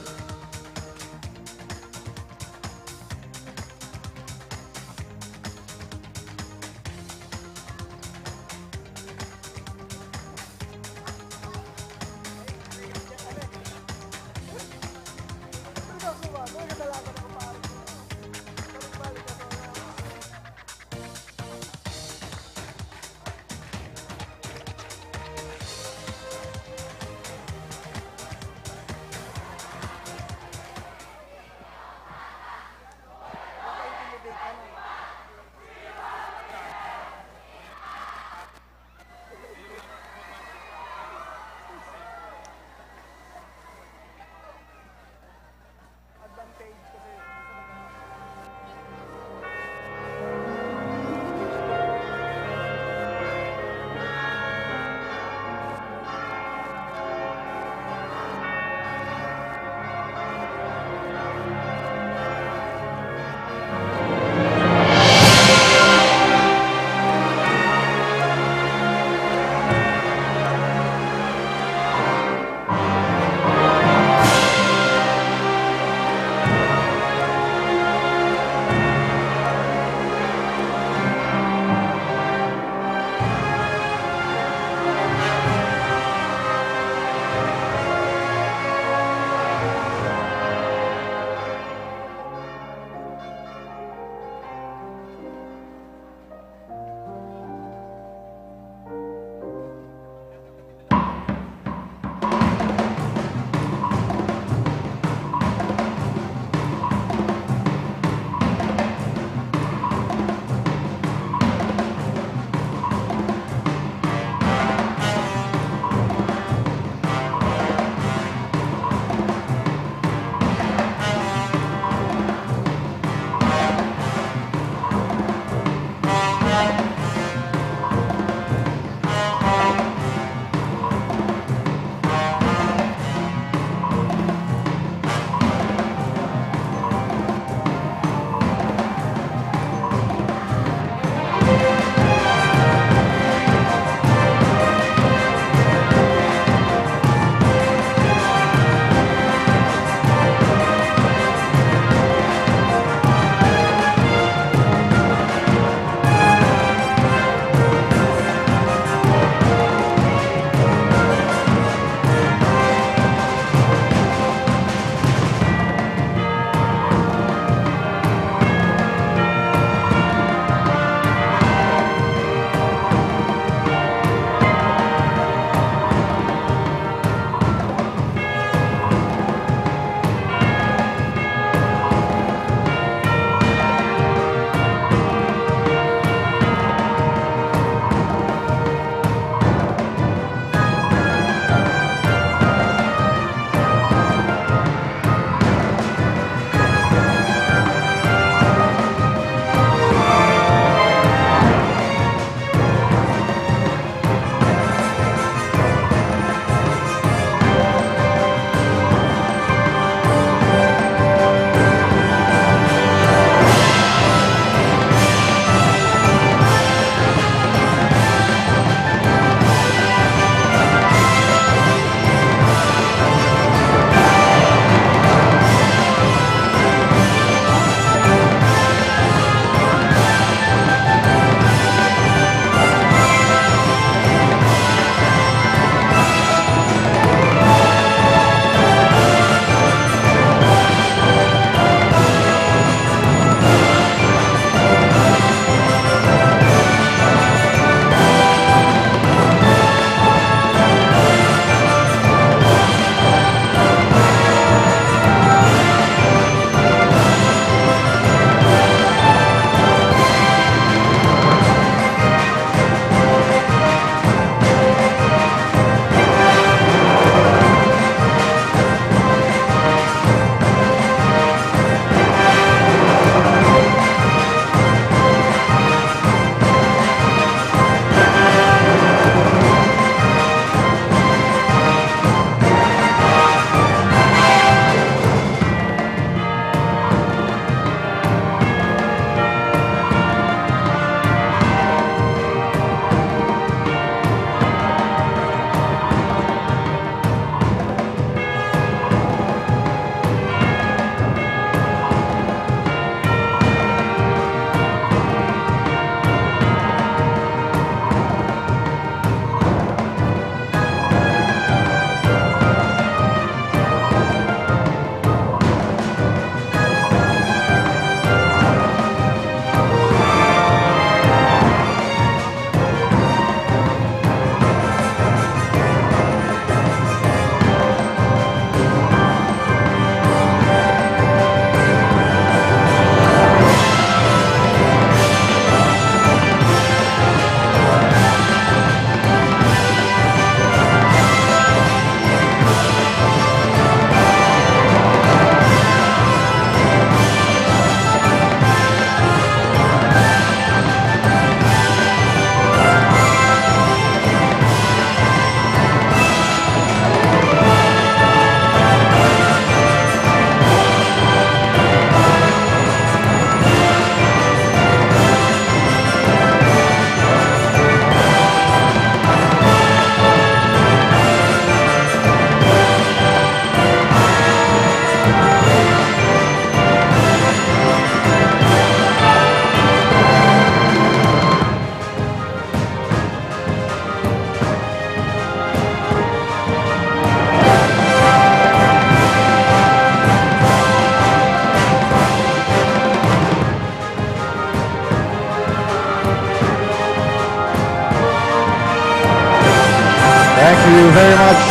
Very much.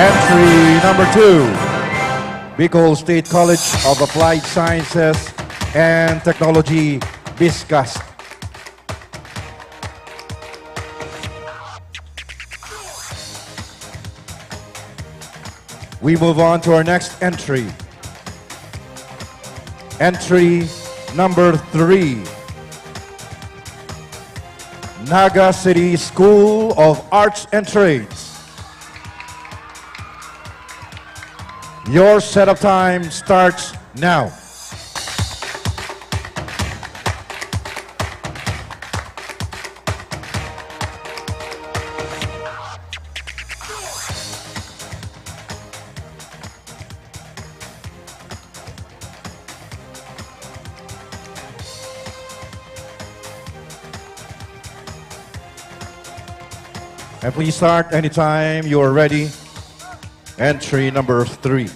Entry number two, Bicol State College of Applied Sciences and Technology, BISCAST. We move on to our next entry. Entry number three, Naga City School of Arts and Trades. Your setup time starts now. And please start anytime you're ready. Entry number three.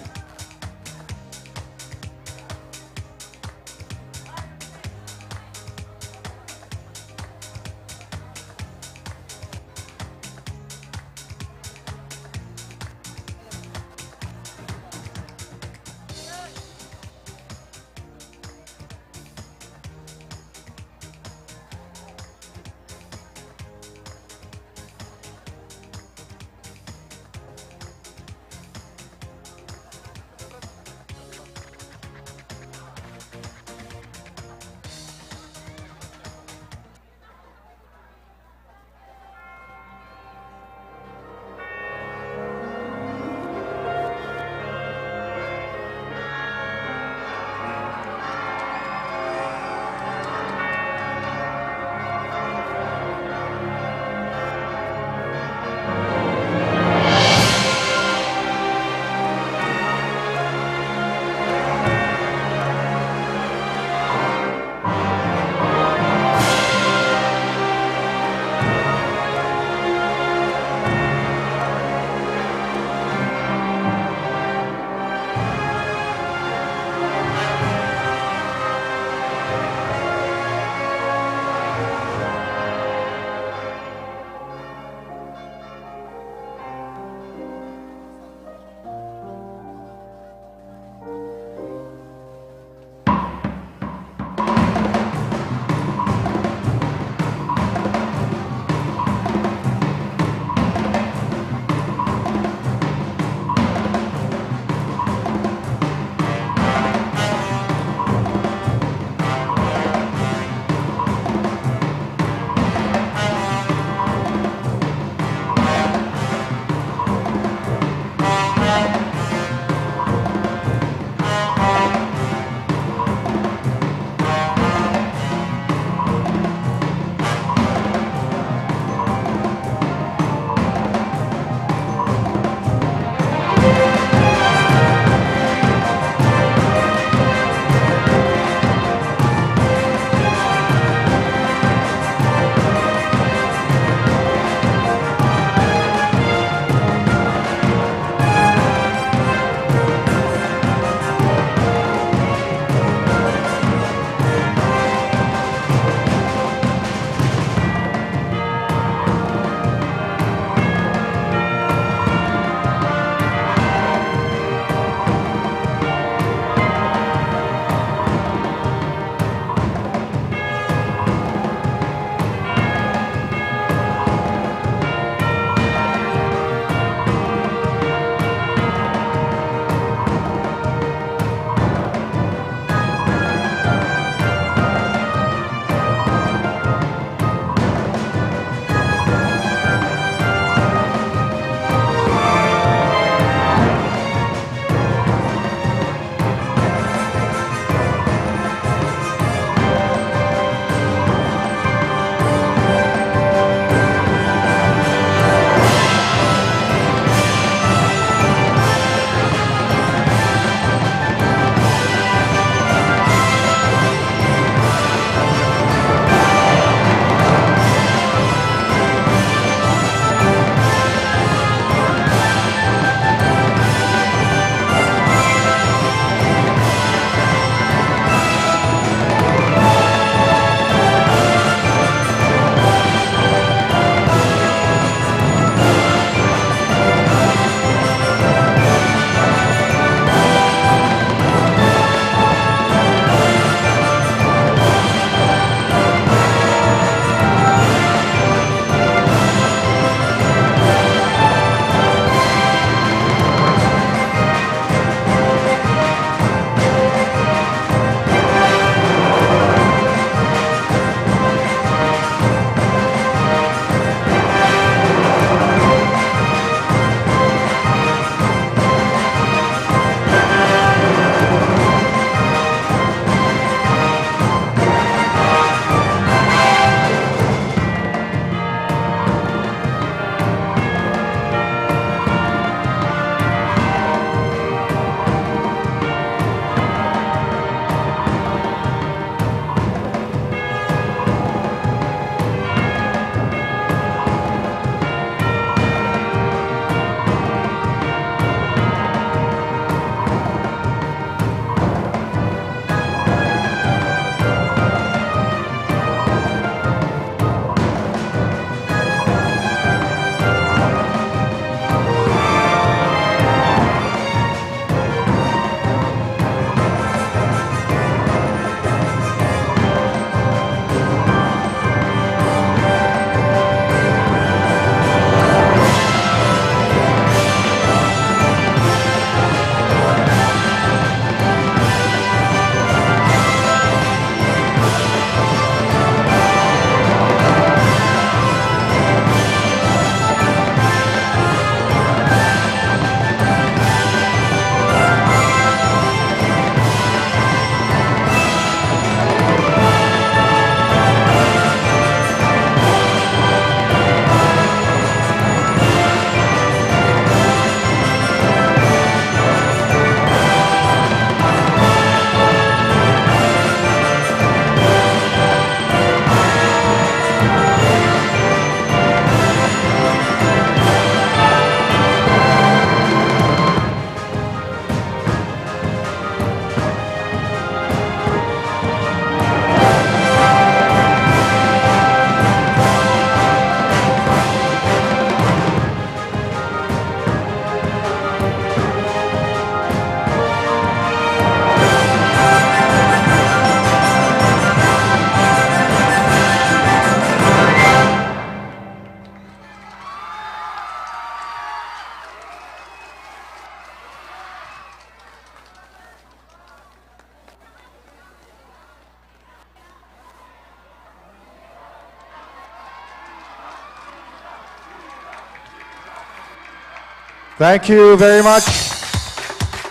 Thank you very much.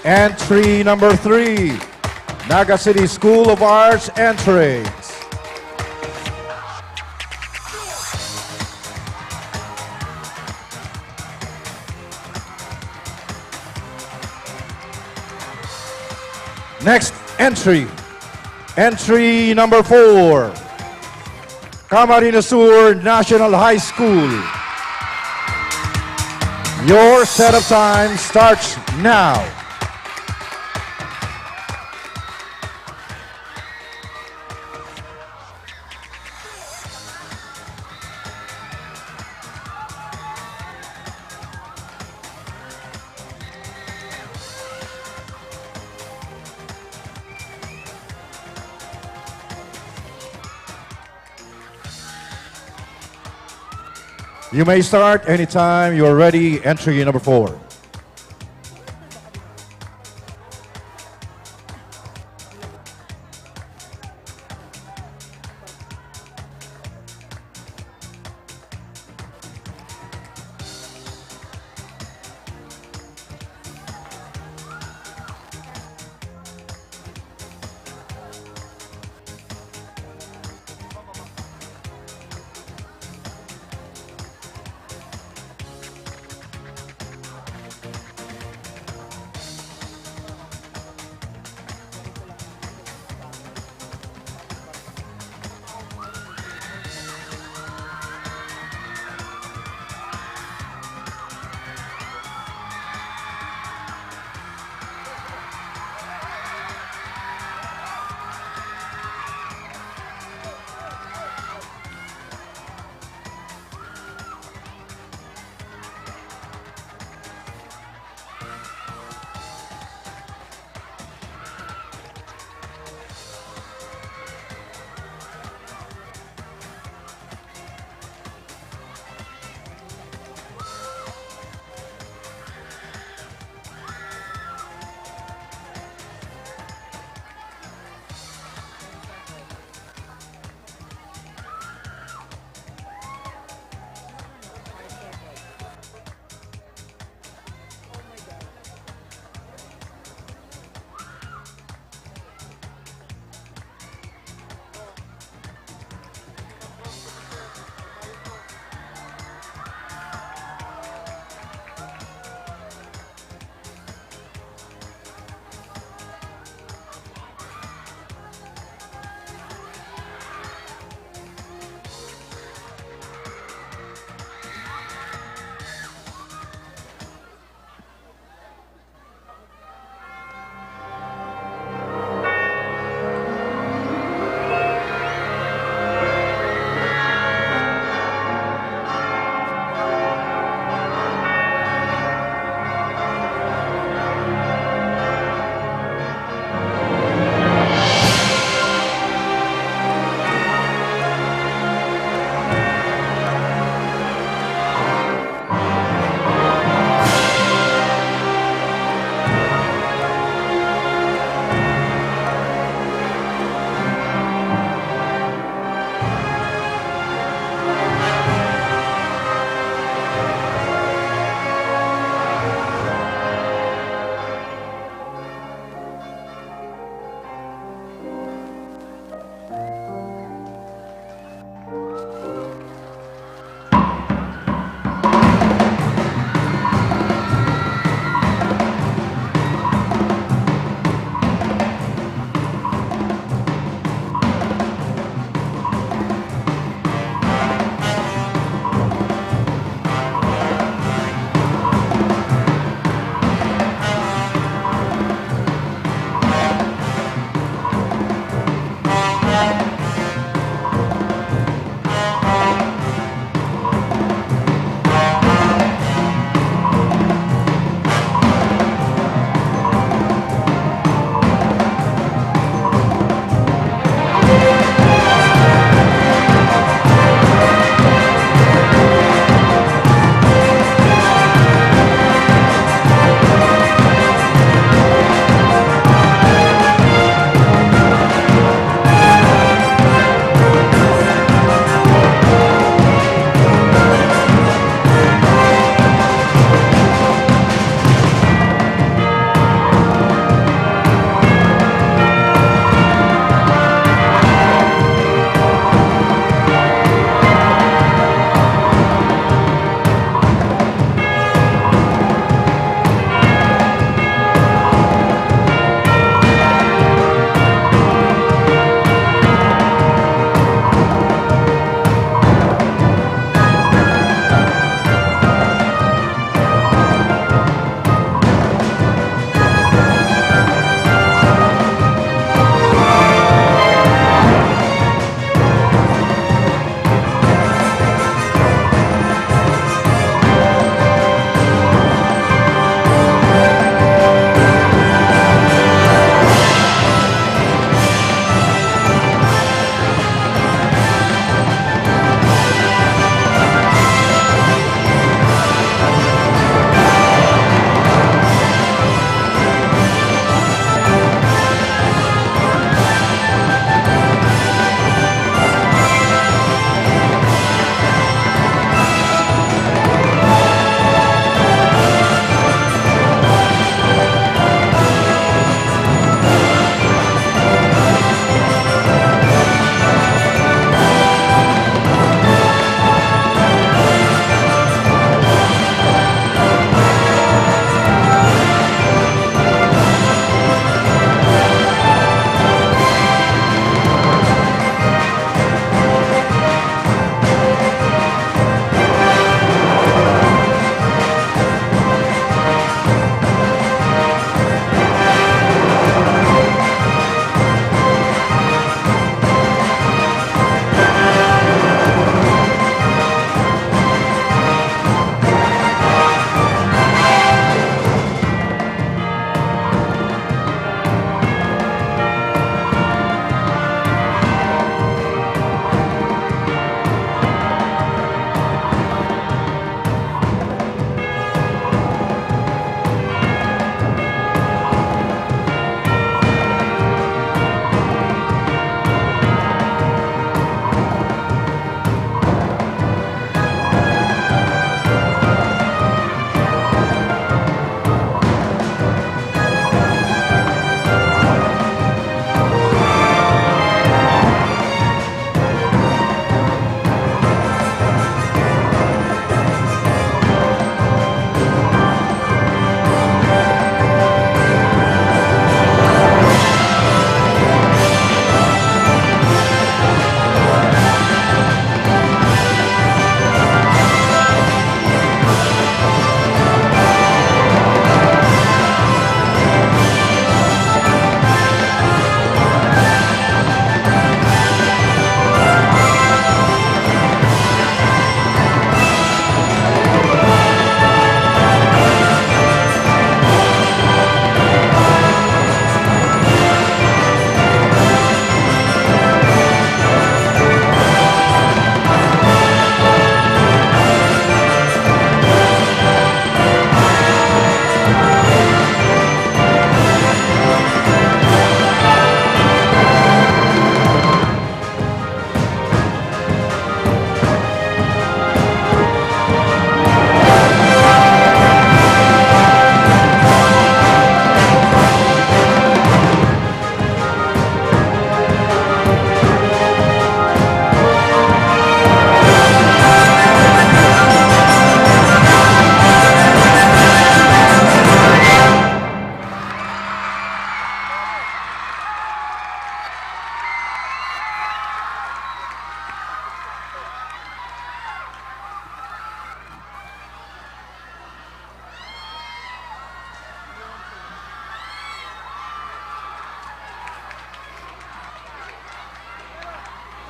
Entry number three, Naga City School of Arts entry. Next entry, entry number four, Camarines Sur National High School. Your setup time starts now. You may start anytime you're ready. Entry number four.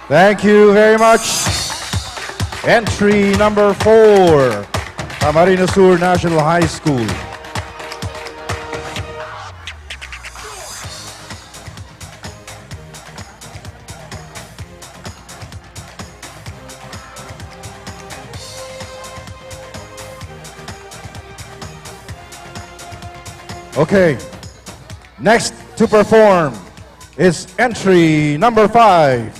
Thank you very much. Entry number four, Camarines Sur National High School. Okay. Next to perform is entry number five,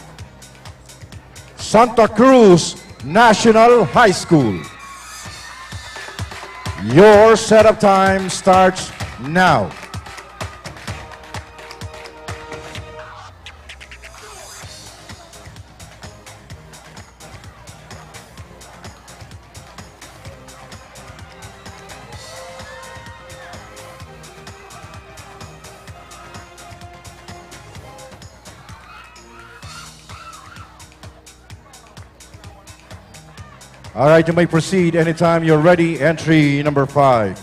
Santa Cruz National High School. Your setup time starts now. All right, you may proceed anytime you're ready. Entry number five.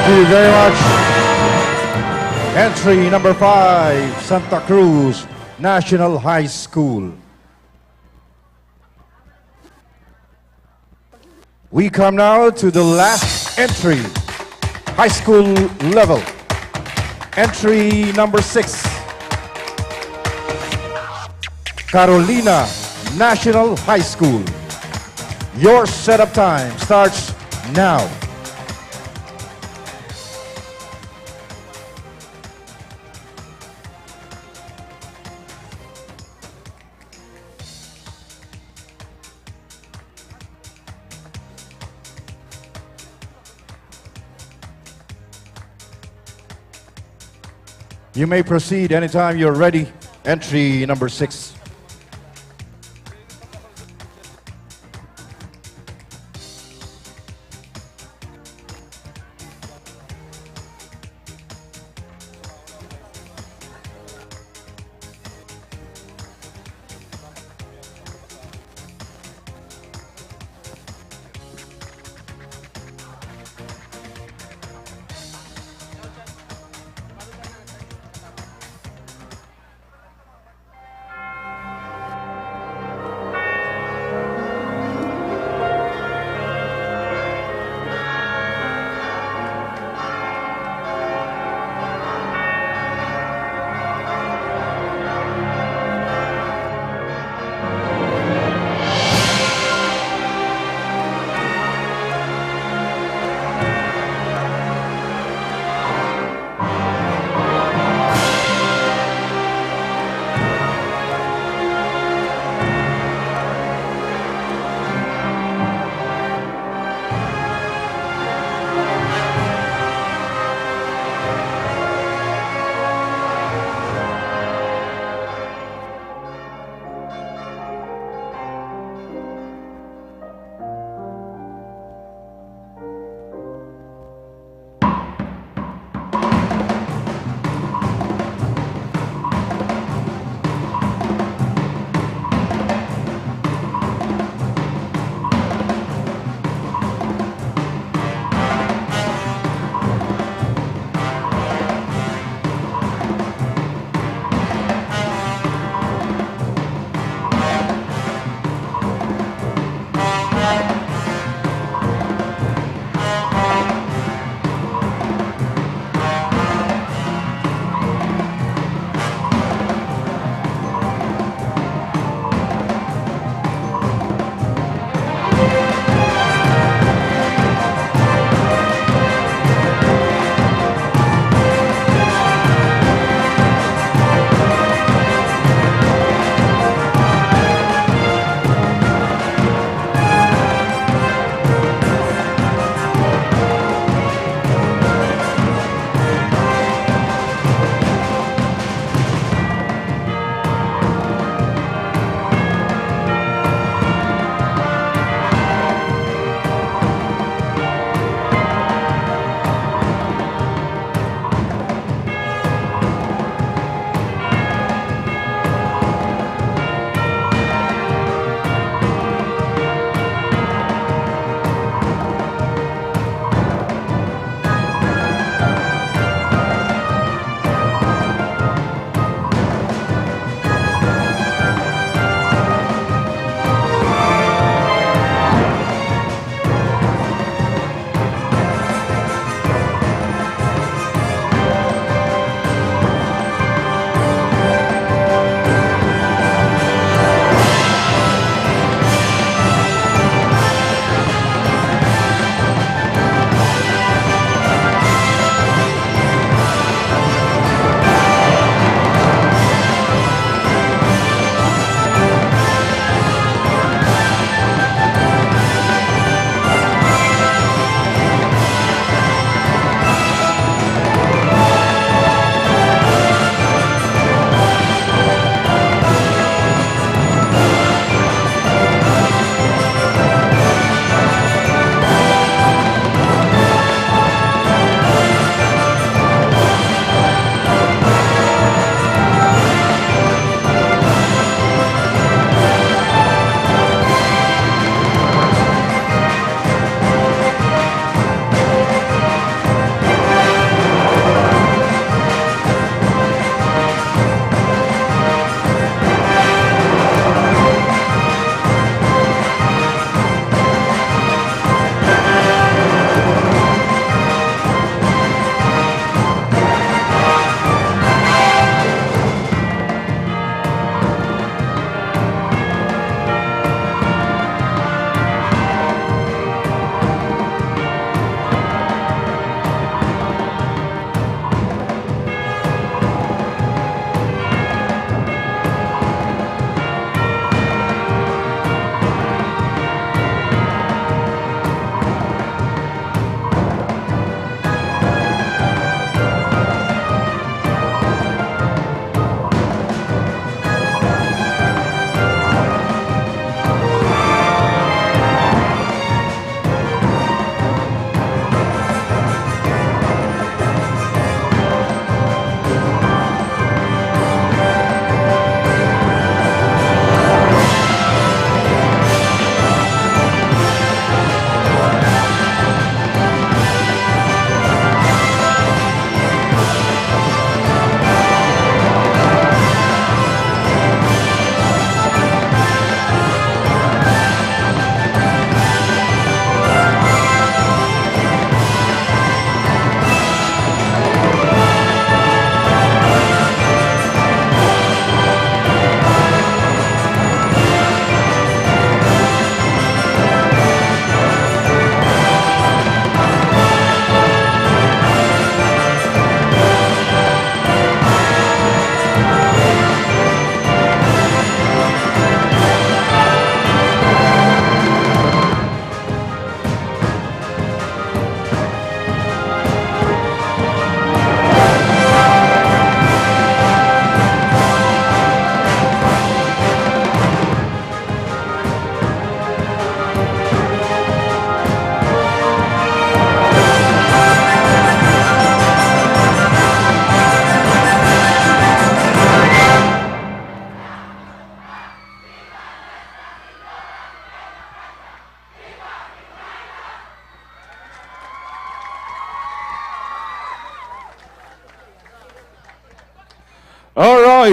Thank you very much. Entry number five, Santa Cruz National High School. We come now to the last entry, high school level. Entry number six, Carolina National High School. Your setup time starts now. You may proceed anytime you're ready. Entry number six.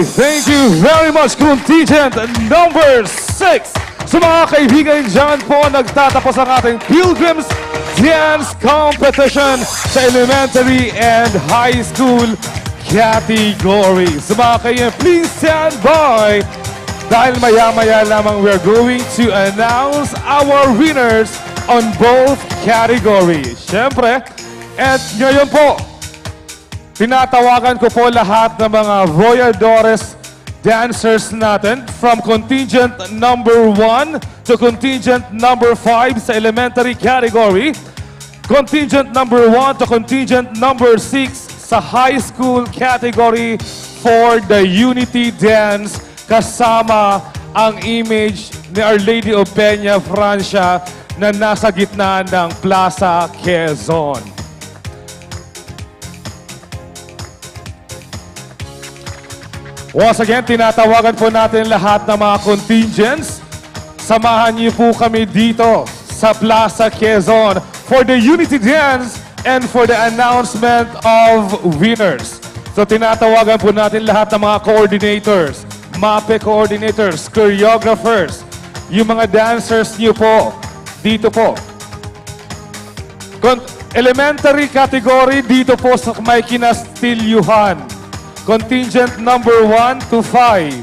Thank you very much, contingent number six. Sa mga kaibigan, dyan po nagtatapos ang ating Pilgrims Dance Competition sa elementary and high school category. Sa mga kaibigan, please stand by dahil maya-maya lamang we're going to announce our winners on both categories. Siyempre, at ngayon po, tinatawagan ko po lahat ng mga Voyadores dancers natin, from contingent number one to contingent number five sa elementary category, contingent number one to contingent number six sa high school category for the Unity Dance, kasama ang image ni Our Lady of Peña Francia na nasa gitna ng Plaza Quezon. Once again, tinatawagan po natin lahat ng mga contingents. Samahan niyo po kami dito sa Plaza Quezon for the Unity Dance and for the announcement of winners. So, tinatawagan po natin lahat ng mga coordinators, MAPEH coordinators, choreographers, yung mga dancers niyo po, dito po. Con-, elementary category dito po sa may Kinastilyuhan. Contingent number one to five.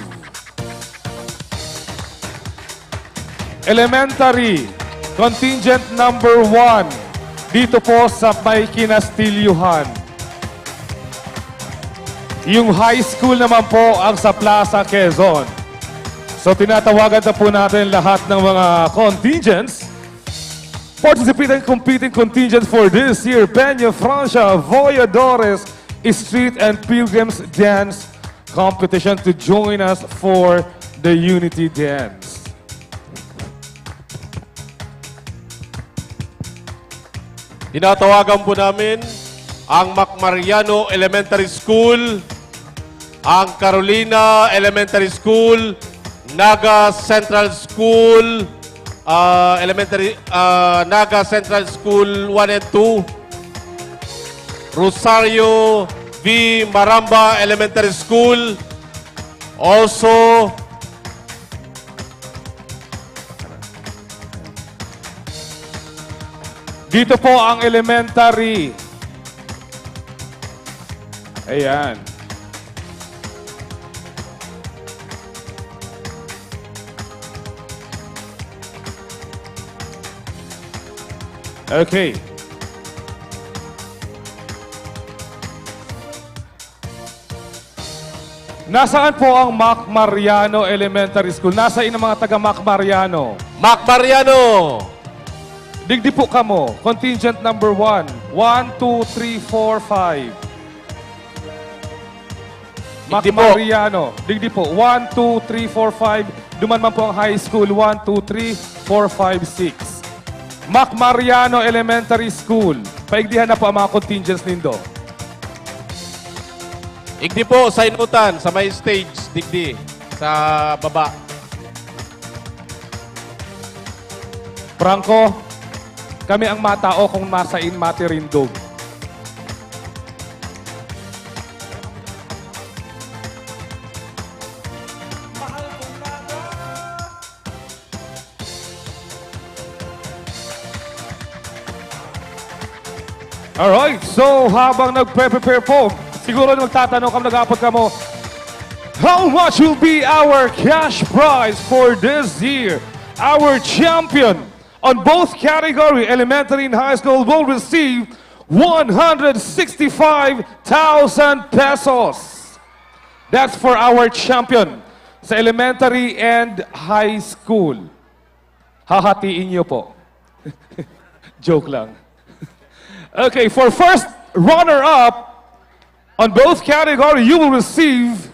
Elementary, contingent number one dito po sa may Kinastilyuhan. Yung high school naman po ang sa Plaza Quezon. So, tinatawagan na po natin lahat ng mga contingents. Participating competing contingent for this year, Peña Francia Voyadores Street and Pilgrims Dance Competition to join us for the Unity Dance. Tinatawagan po namin ang Mac Mariano Elementary School, ang Carolina Elementary School, Naga Central School, ah, Elementary, ah, Naga Central School one and two, Rosario V. Maramba Elementary School, also, dito po ang elementary. Ayan. Okay. Nasaan po ang Mac Mariano Elementary School? Nasaan ang mga taga Mac Mariano? Mac Mariano! Digdi po kamo, contingent number one. One, two, three, four, five. Mac Digdi po. Mariano. Digdi po. One, two, three, four, five. Duman man po ang high school. One, two, three, four, five, six. Mac Mariano Elementary School. Paigdihan na po ang mga contingents nindo. Igdi po, sa inutan, sa may stage, digdi, sa baba. Franco, kami ang matao kung masain matirindog. Alright, so habang nagpre-prepare po, siguro nagtatanong kamo, nag-aapod kamo, how much will be our cash prize for this year? Our champion on both category, elementary and high school, will receive one hundred sixty-five thousand pesos. That's for our champion sa elementary and high school. Hahatiin niyo po. Joke lang. Okay, for first runner-up on both category, you will receive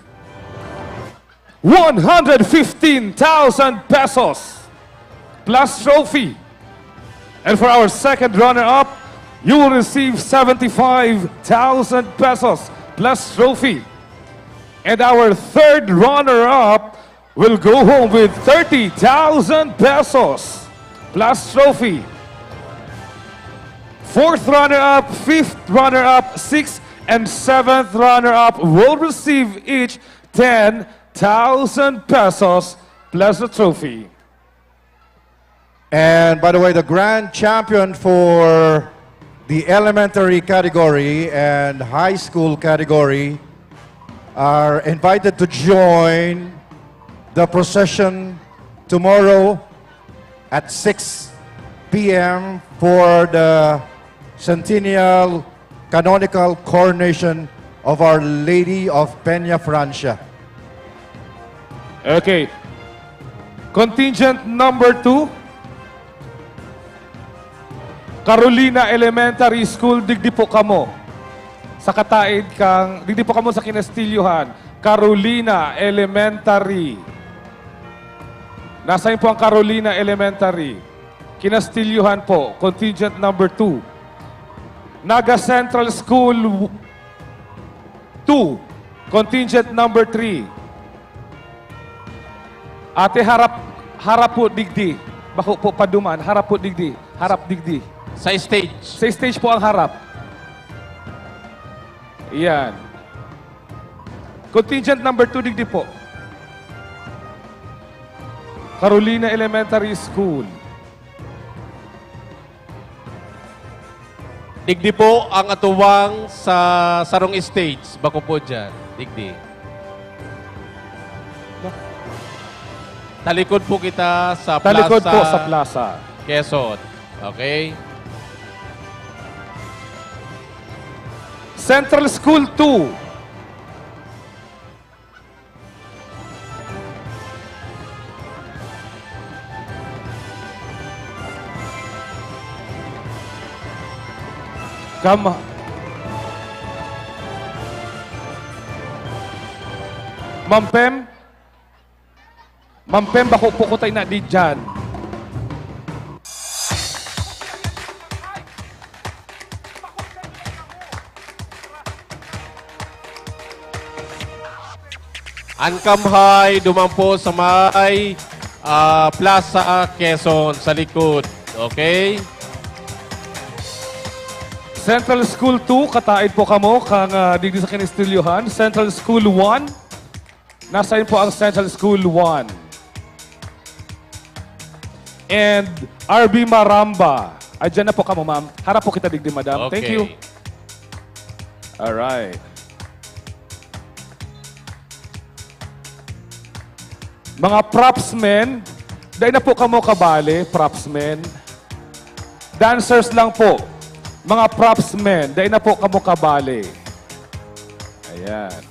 one hundred fifteen thousand pesos plus trophy. And for our second runner-up, you will receive seventy-five thousand pesos plus trophy. And our third runner-up will go home with thirty thousand pesos plus trophy. Fourth runner-up, fifth runner-up, sixth and seventh runner-up will receive each ten thousand pesos plus the trophy. And by the way, the grand champion for the elementary category and high school category are invited to join the procession tomorrow at six p.m. for the centennial canonical coronation of Our Lady of Peña Francia. Okay. Contingent number two, Carolina Elementary School, digdi po kamo. Sa kataid kang, digdi po kamo sa Kinastilyohan, Carolina Elementary. Nasaan po ang Carolina Elementary? Kinastilyohan po, contingent number two. Naga Central School two, contingent number three. Ate, harap, harap po digdi. Bako po paduman, harap po digdi. Harap digdi. Sa stage. Sa stage po ang harap. Yan. Contingent number two digdi po. Carolina Elementary School. Digdi po ang atuwang sa sarong stage. Bako po dyan. Digdi. Talikod po kita sa Talikod plaza, po sa plaza. Quezon. Okay? Central School two. Kama. Mampem. Mampem, bako po ko tayo na di dyan. An Kamhay, duman po sa may, ah, Plaza Quezon, sa likod. Okay? Central School two, kataid po kamo, kang, ah, digdi sa Kinastilyohan. Central School one, nasaan po ang Central School one? And R B Maramba. Ay, dyan na po kamo, ma'am. Harap po kita digdi, madam. Thank Okay. you. Alright. Mga props men, dai na po kamo kabali, props men. Dancers lang po. Mga props men, dai na po kamo kabali. Ayan.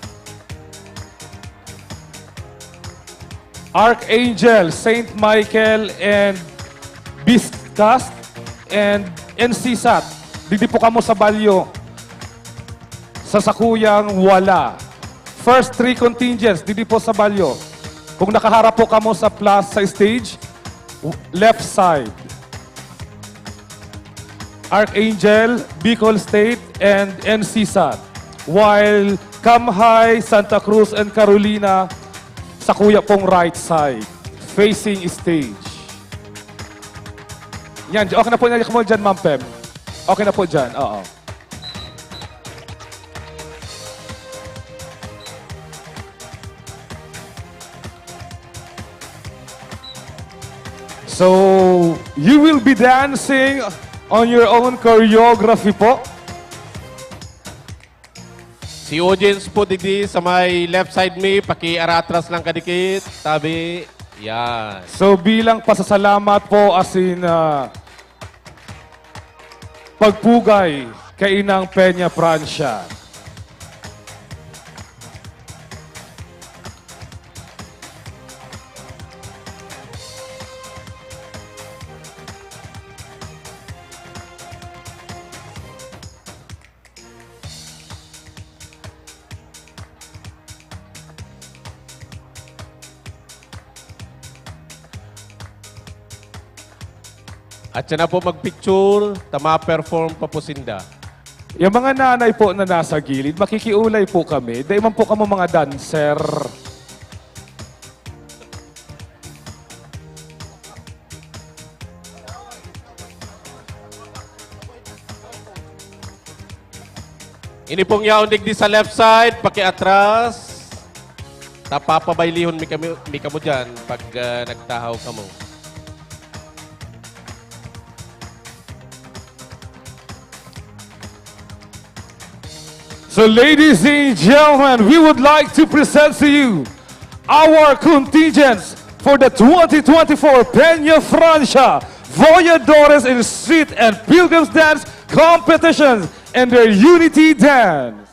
Archangel, Saint Michael, and Beast Cast, and N C sat. Digdi po kamo sa balyo. Sa sakuyang wala. First three contingents, digdi po sa balyo. Kung nakaharap po kamo sa plus, sa stage, w-, left side. Archangel, Bicol State, and N C sat. While Kamhay, Santa Cruz, and Carolina, sakuya pong right side, facing stage. Yan, okay na po, yan mo dyan, Ma'am Pem. Okay na po dyan, oo. So, you will be dancing on your own choreography po. Si audience po digdi sa may left side mi, pakiaratras lang kadikit, tabi. Yan. So, bilang pasasalamat po, as in, ah, pagpugay kay Inang Peña Francia. At siya na po magpicture, ta ma-perform pa po sinda. Yung mga nanay po na nasa gilid, makikiulay po kami. Dahil man po kamo mga dancer. Ini pong yaon digdi sa left side, pakiatras. Tapapabaylihon mi kami, mi kamo diyan pag, ah, nagtahaw kamo. So, ladies and gentlemen, we would like to present to you our contingents for the twenty twenty-four Peña Francia Voyadores in Street and Pilgrims Dance Competitions and their Unity Dance.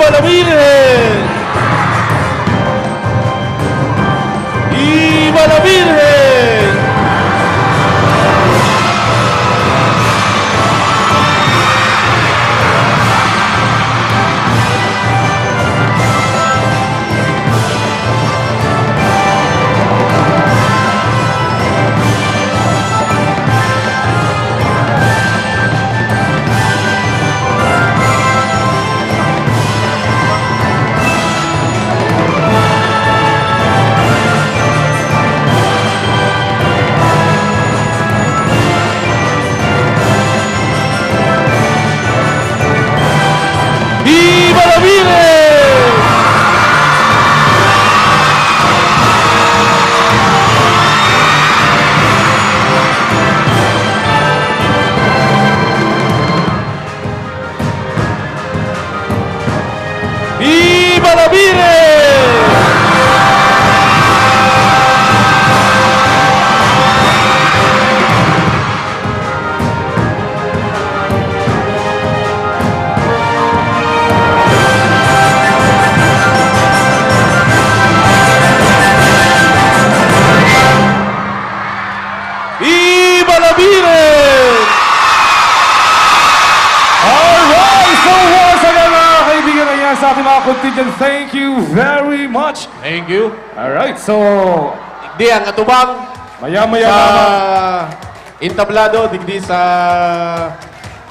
¡Viva la Virgen! ¡Viva la Virgen! ¡Viva la Virgen! ¡Viva la Virgen! ¡Viva la Virgen! Alright! So once again, mga kaibigan, ayan sa ating mga contingent, thank you very much. Thank you. Alright, so Digdi ang atubang maya-maya sa lamang. Entablado, digdi sa,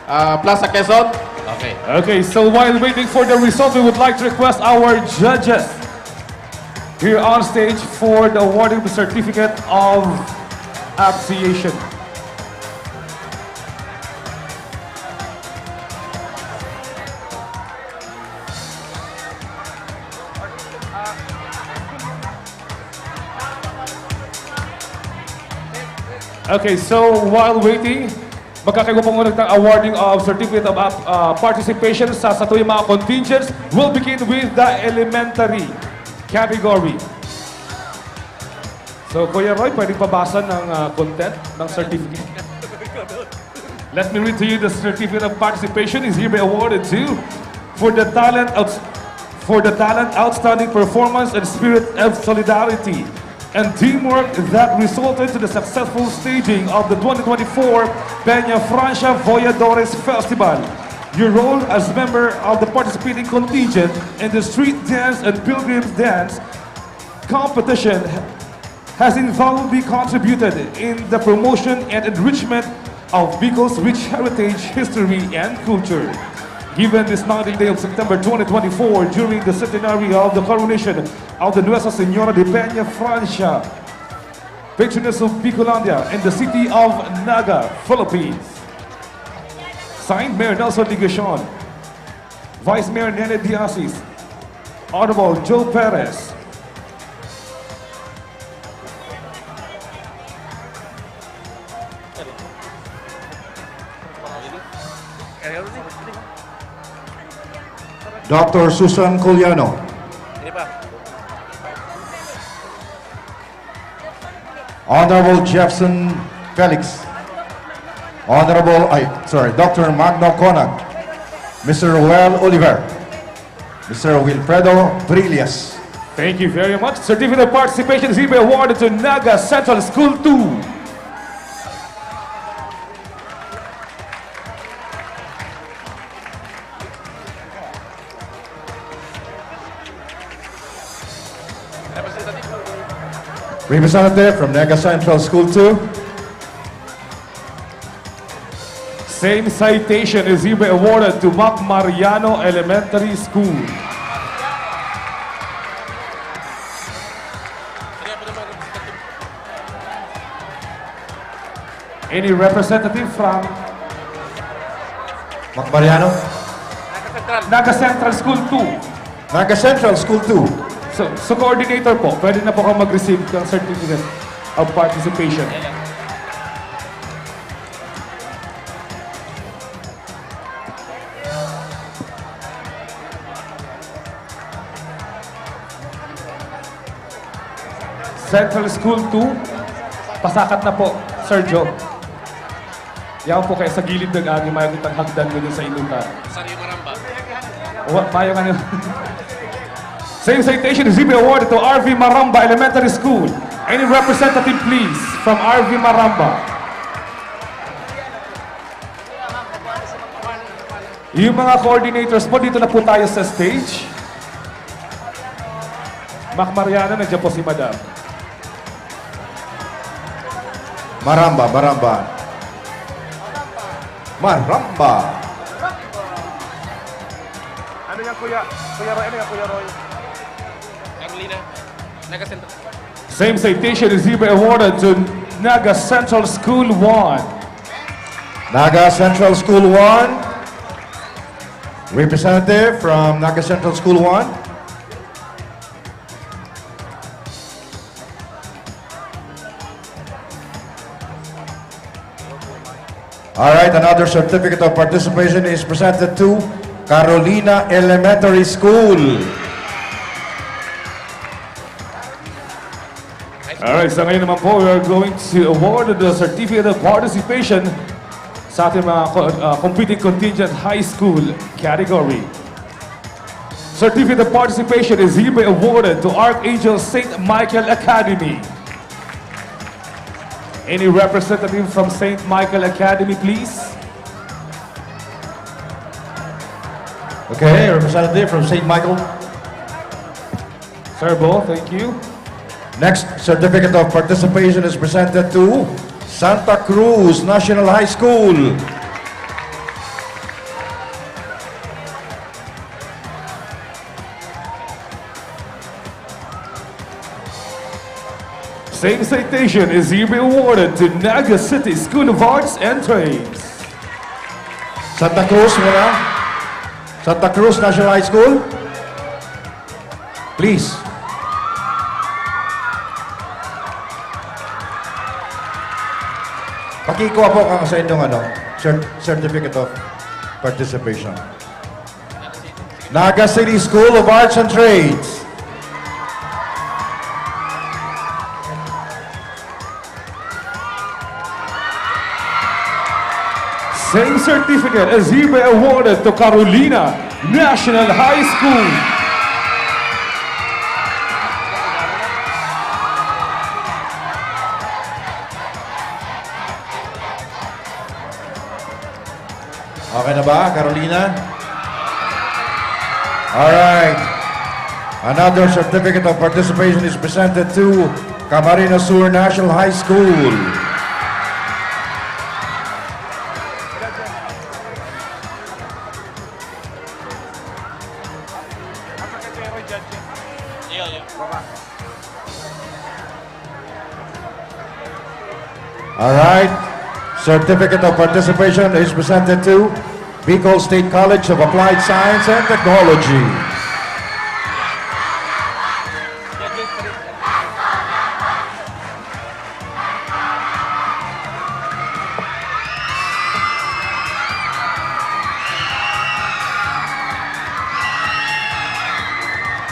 ah, Plaza Quezon. Okay. Okay, so while waiting for the result, we would like to request our judges here on stage for the awarding the certificate of appreciation. Okay, so while waiting, magkakaigwa pa muna tayong awarding of certificate of ap-, ah, participation sa satuyang mga contingents. We'll begin with the elementary category. So, Kuya Roy, pwedeng pabasa ng, ah, content ng certificate? Let me read to you the certificate of participation is hereby awarded to for the talent outs-, for the talent, outstanding performance, and spirit of solidarity and teamwork that resulted to the successful staging of the twenty twenty-four Peña Francia Voyadores Festival. Your role as member of the participating contingent in the street dance and pilgrim dance competition has invaluably contributed in the promotion and enrichment of Bicol's rich heritage, history, and culture. Given this nineteenth day of September twenty twenty-four, during the centenary of the coronation of the Nuestra Señora de Peña Francia, patroness of Bicolandia, in the city of Naga, Philippines. Signed, Mayor Nelson Legacion, Vice Mayor Nene Diasis, Honorable Joe Perez, Doctor Susan Coliano, Honorable Jefferson Felix, Honorable, ay, sorry, Doctor Magno Conag, Mister Roel Oliver, Mister Wilfredo Brillas. Thank you very much. Certificate of participation is hereby awarded to Naga Central School two. Representative from Naga Central School two. Same citation is hereby awarded to Mac Mariano Elementary School. Any representative from Mac Mariano? Naga Central School two. Naga Central School two. So, so coordinator po, pwede na po kang mag-receive ng certificate of participation. Central School two, pasakat na po, Sir Joe. Yan po kayo sa gilid ng agi, may kitang hagdan ko dun sa inutan. Sariwa ramba. Wa-, mayo nga niyo. Same citation is to be awarded to R V Maramba Elementary School. Any representative, please, from R V Maramba? Yung mga coordinators po, dito na po tayo sa stage. Mac Mariano, nandiyan po si Madam. Maramba, Maramba. Maramba. Ano yan, Kuya? Kuya Roy, ano yan, Kuya Roy? Carolina, Naga Central. Same citation is hereby awarded to Naga Central School one. Naga Central School one. Representative from Naga Central School one. All right, another certificate of participation is presented to Carolina Elementary School. All right, sa ngayon naman po, we are going to award the certificate of participation sa ating mga co-, uh, competing contingent high school category. Certificate of participation is hereby awarded to Archangel Saint Michael Academy. Any representative from Saint Michael Academy, please? Okay, representative from Saint Michael. Sir Bo, thank you. Next certificate of participation is presented to Santa Cruz National High School. Same citation is hereby awarded to Naga City School of Arts and Trades. Santa Cruz muna. Santa Cruz National High School. Please. Pakikuha po kan sa inyong, ano, cert-, certificate of participation. Naga City School of Arts and Trades. Same certificate is hereby awarded to Carolina National High School. Okay na ba, Carolina? All right. Another certificate of participation is presented to Camarines Sur National High School. All right. Certificate of participation is presented to Bicol State College of Applied Science and Technology.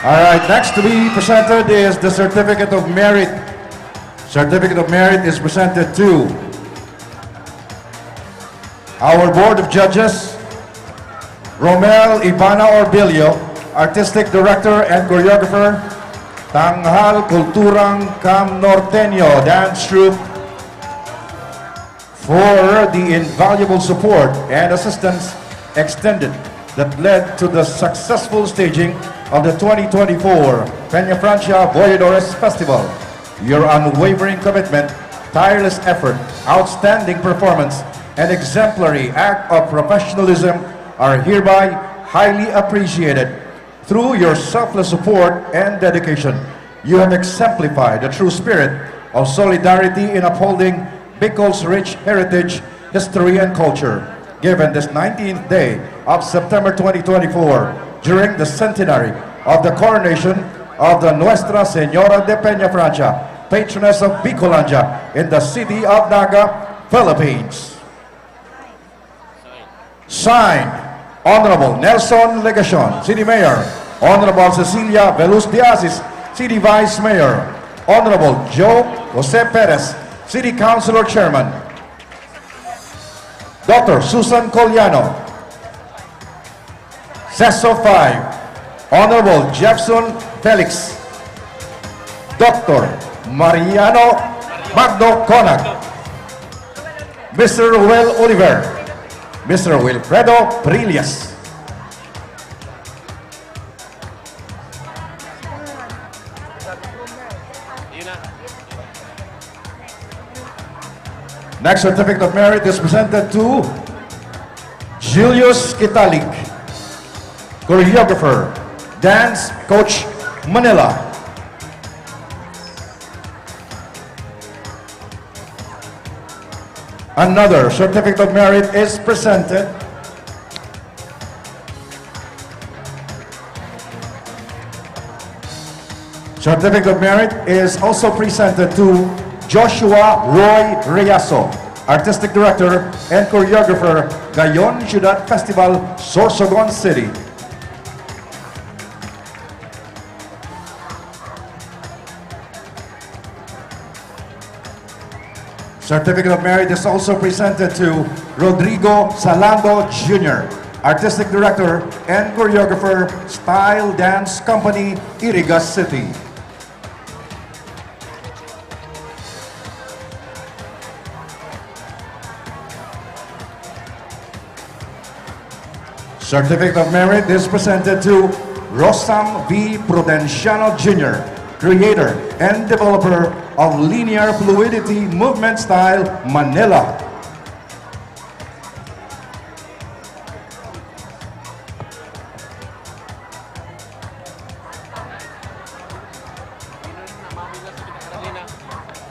All right, next to be presented is the Certificate of Merit. Certificate of Merit is presented to our Board of Judges, Romel Ivana Orbilio, Artistic Director and Choreographer, Tanghal Kulturang Cam Norteño Dance Troupe, for the invaluable support and assistance extended that led to the successful staging of the twenty twenty-four Peñafrancia Voyadores Festival. Your unwavering commitment, tireless effort, outstanding performance, and exemplary act of professionalism are hereby highly appreciated. Through your selfless support and dedication, you have exemplified the true spirit of solidarity in upholding Bicol's rich heritage, history, and culture. Given this nineteenth day of September twenty twenty-four, during the centenary of the coronation of the Nuestra Señora de Peñafrancia, patroness of Bicolandia, in the city of Naga, Philippines. Signed, Honorable Nelson Legacion, City Mayor, Honorable Cecilia Veluz de Asis, City Vice Mayor, Honorable Joe Jose Perez, City Councilor Chairman, Doctor Susan Coliano, Seso five, Honorable Jefferson Felix, Doctor Mariano Magno Conag, Mister Ruel Oliver, Mister Wilfredo Prillas. Next certificate of merit is presented to Julius Kitalik, choreographer, dance coach, Manila. Another certificate of merit is presented Certificate of merit is also presented to Joshua Roy Reyaso, Artistic Director and Choreographer, Gayon Ciudad Festival, Sorsogon City. Certificate of merit is also presented to Rodrigo Salando Junior, Artistic Director and Choreographer, Style Dance Company, Iriga City. Certificate of merit is presented to Rosam V Prudenciano Junior, creator and developer of linear fluidity movement style, Manila.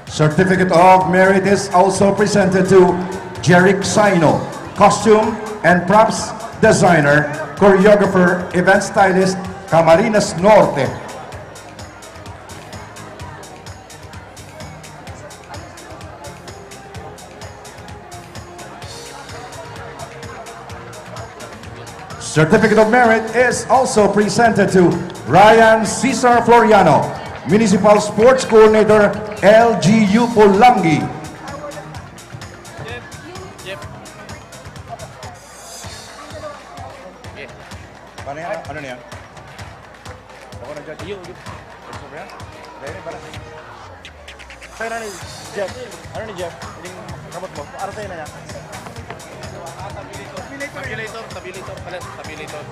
Certificate of merit is also presented to Jeric Saino, costume and props designer, choreographer, event stylist, Camarines Norte. Certificate of merit is also presented to Ryan Cesar Floriano, Municipal Sports Coordinator, L G U Polangui. Paano yan? Ano na yan? Ako na, Judge. Iyo, iyo. Gusto mo yan? Dahil para sa inyo. Sa'yo na ni Jeff. Ano ni Jeff? Yung kamot mo. Para sa'yo na yan. Tabulator, tabulator pala, tabulator.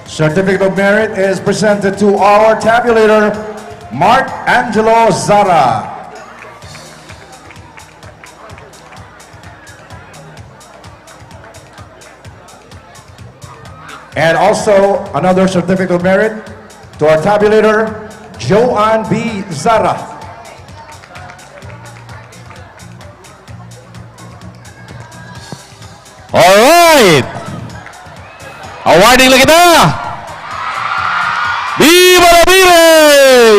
Certificate of merit is presented to our tabulator, Mark Angelo Zara. And also, another certificate of merit to our tabulator, Joanne B Zara. Alright! Awarding na kita! Viva la Virgen!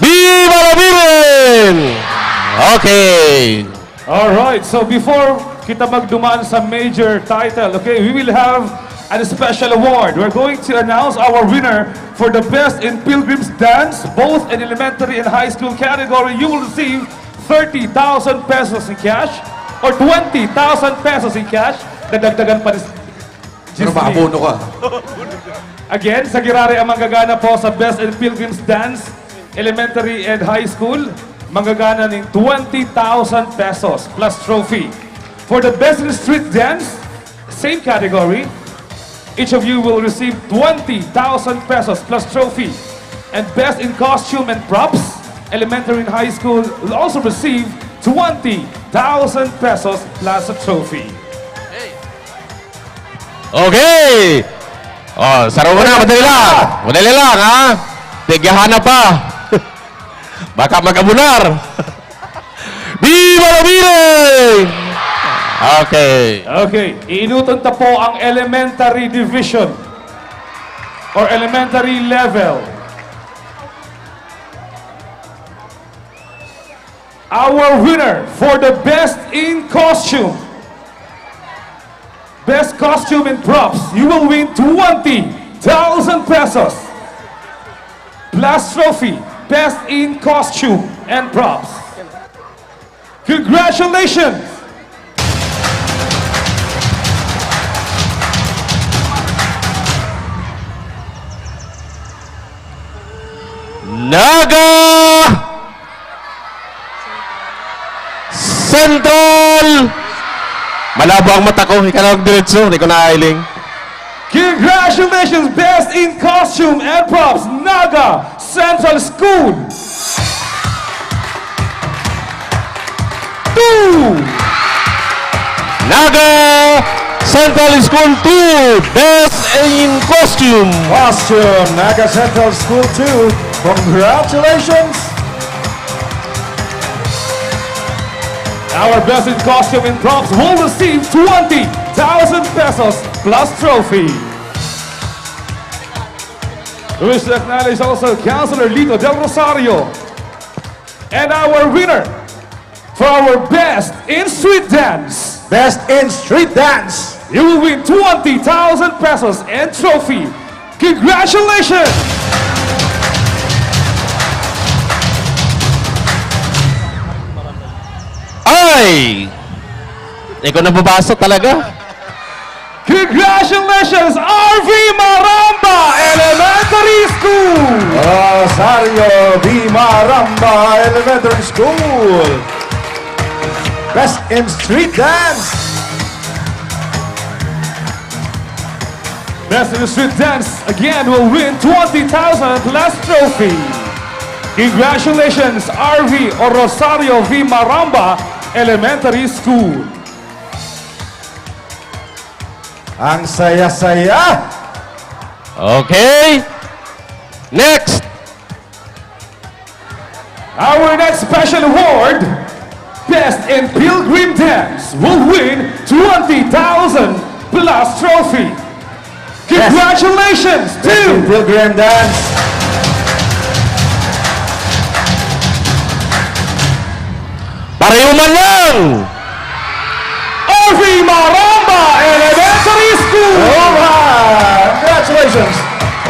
Viva la Virgen! Okay. All right, so before kita magduman sa major title, okay, we will have a special award. We're going to announce our winner for the best in pilgrims dance, both in elementary and high school category. You will receive thirty thousand pesos in cash or twenty thousand pesos in cash. Dadagdagan pa ni Pero Gisli. Maabono ka. Again, sa Girare ang manggagana po sa Best in Pilgrims Dance, Elementary and High School, manggagana nin twenty thousand pesos plus trophy. For the Best in Street Dance, same category, each of you will receive twenty thousand pesos plus trophy. And Best in Costume and Props, Elementary and High School, will also receive twenty thousand pesos plus a trophy. Okay! Oh, saro mo na, madali lang. Madali lang, ha? Tigyahan na pa. Baka mag-abunar. Viva la Virgen! Okay. Okay, iinuton ta po ang elementary division or elementary level. Our winner for the best in costume, best costume and props, you will win twenty thousand pesos plus trophy, best in costume and props. Congratulations! Naga Central! Malabo ang mata ko, ika na magdiretso, di ko nailing. Congratulations, Best in Costume and Props, Naga Central School! Two! Naga Central School two, Best in Costume. Costume, Naga Central School two, congratulations! Our Best in Costume and Props will receive twenty thousand pesos plus trophy. We wish to acknowledge also Councilor Lito Del Rosario. And our winner for our Best in Street Dance. Best in Street Dance. You will win twenty thousand pesos and trophy. Congratulations! Ay! Di ko nababasa talaga. Congratulations, R V Maramba Elementary School! Rosario V Maramba Elementary School. Best in street dance. Best in street dance again will win twenty thousand plus trophy. Congratulations, R V or Rosario V Maramba Elementary School. Ang saya-saya! Okay. Next. Our next special award, Best in Pilgrim Dance, will win twenty thousand plus trophy. Yes. Congratulations to Pilgrim Dance. Pareho man lang! R V Maramba Elementary School! Roma! Congratulations,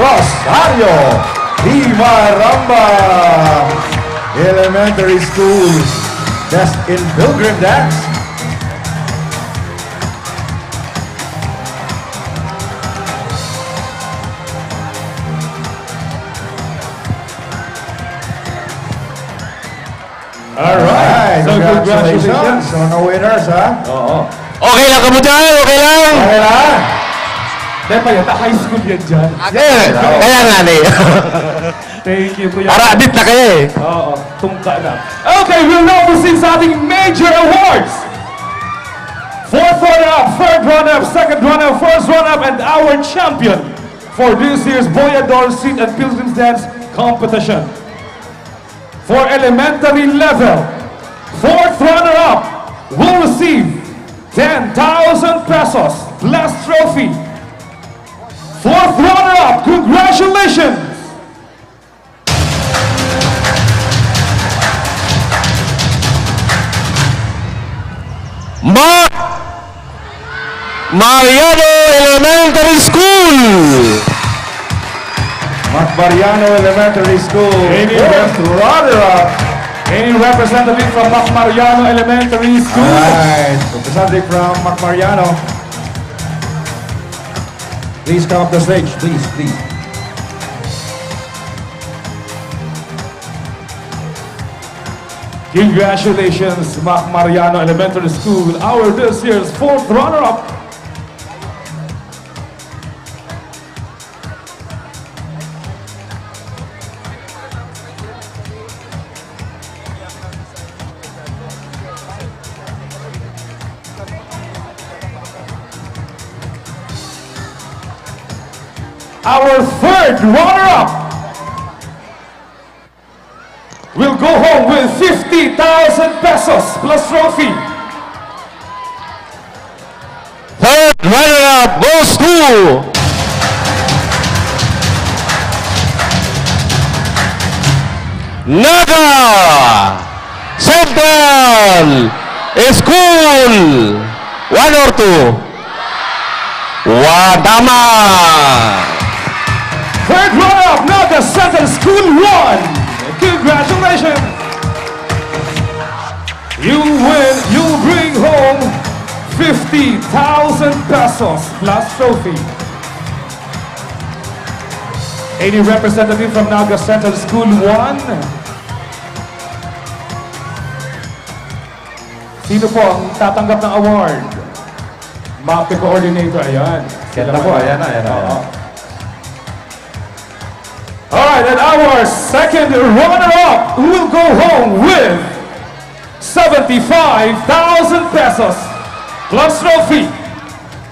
Rosario V Maramba Elementary School. Best in Pilgrim Dance. Alright. Alright, so, congratulations. Congratulations on our winners, ha? Oo. Okay lang kamo dyan? Okay lang? Okay lang? Di pa yun, high school yan dyan. Yeah, kaya nga ni. Thank you, Kuya. Aradit na kayo eh. Oo, tungka na. Okay, we'll now proceed sa ating major awards. Fourth runner-up, third runner-up, second runner-up, first runner-up, and our champion for this year's Boyador Street and Pilgrims Dance Competition. For elementary level, fourth runner-up will receive ten thousand pesos plus trophy. Fourth runner-up, congratulations! Mac Mariano Elementary School. Mac Mariano Elementary School. Any First rep-, runner-up. Any representative from Mac Mariano Elementary School? Alright, representative from Mac Mariano. Please come up the stage, please, please. Congratulations, Mac Mariano Elementary School, our this year's fourth runner-up. Our third runner-up will go home with fifty thousand pesos plus trophy. Third runner-up goes to Naga Central School. One or two? One. Tama! Third runner-up, Naga Central School one. Congratulations! You win, you bring home fifty thousand pesos plus trophy. Any representative from Naga Central School one? Sino po ang tatanggap ng award? MAPEH coordinator, ayan. Sila po, ayan na, ayan na, ayan na. Oo. Alright, and our second runner-up will go home with seventy-five thousand pesos plus trophy.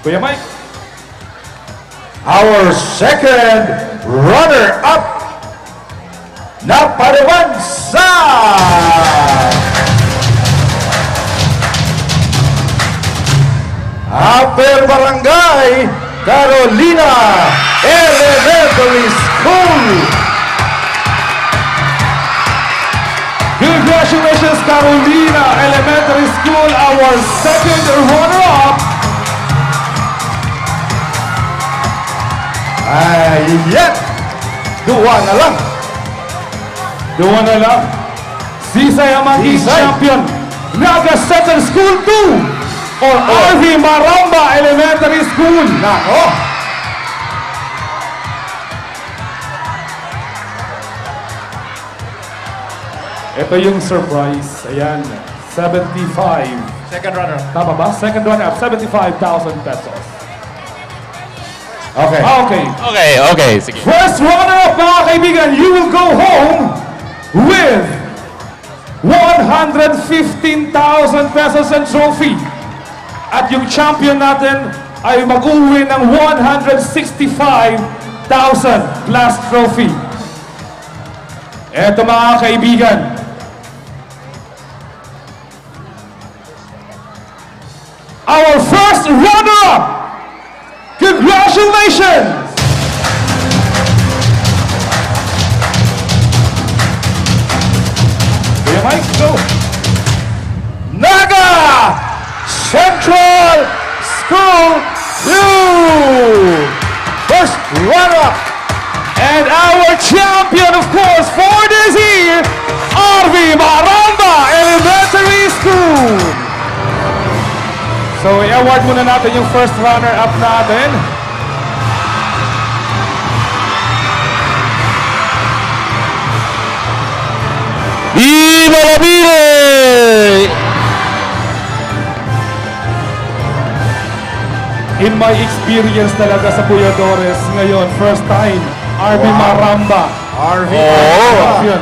Kuya Mike. Our second runner-up napaduman sa Upper Barangay Carolina Elementary School. Congratulations, Carolina Elementary School, our second runner-up. Ayan. Duwa na lang. Duwa na lang. Sisay ang magiging champion. Naga Central School two or R V Maramba Elementary School. Nako. Ito yung surprise. Ayan. Seventy-five. Second runner. Tama ba? Second runner-up, seventy-five thousand pesos. Okay. Ah, okay. Okay, okay, sige. First runner-up, mga kaibigan, you will go home with one hundred fifteen thousand pesos and trophy. At yung champion natin ay mag-uwi ng one hundred sixty-five thousand plus trophy. Eto, mga kaibigan, our first runner-up! Congratulations! Kuya Mike, go! Naga Central School two! First runner-up! And our champion, of course, for this year, R V Maramba Elementary School. So, i-award muna natin yung first runner-up natin. Viva la Pinoy! In my experience talaga sa Boyadores ngayon, first time, R V Wow. Maramba. R V Oo. Maramba. Champion.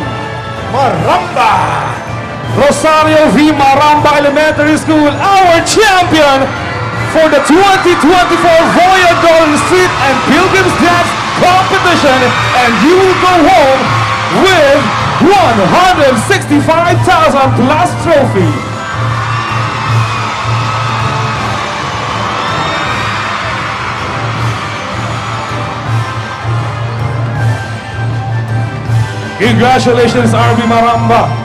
Maramba! Rosario V Maramba Elementary School, our champion for the twenty twenty-four Voyadores Street and Pilgrims Dance Competition, and you will go home with one hundred sixty-five thousand plus trophy. Congratulations, R V Maramba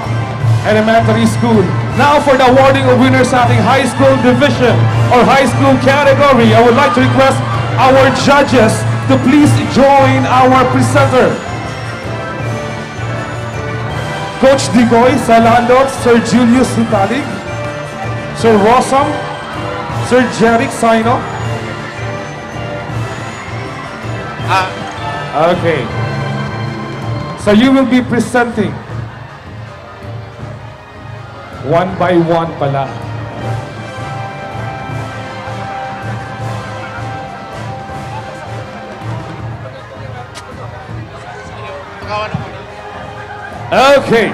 Elementary School. Now, for the awarding of winners sa ating high school division or high school category, I would like to request our judges to please join our presenter. Coach Digoy Salando, Sir Julius Hitalig, Sir Rosam, Sir Jeric Saino. Ah. Okay. So you will be presenting one by one pala. Okay.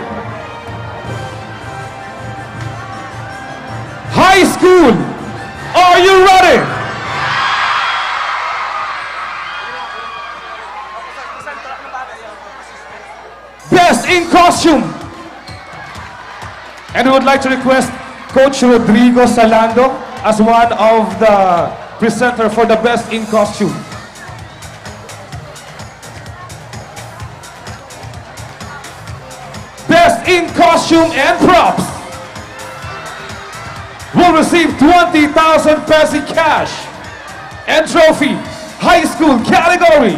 High school, are you ready? Best in costume. And we would like to request Coach Rodrigo Salando as one of the presenter for the best in costume. Best in costume and props will receive twenty thousand pesos in cash and trophy, high school category.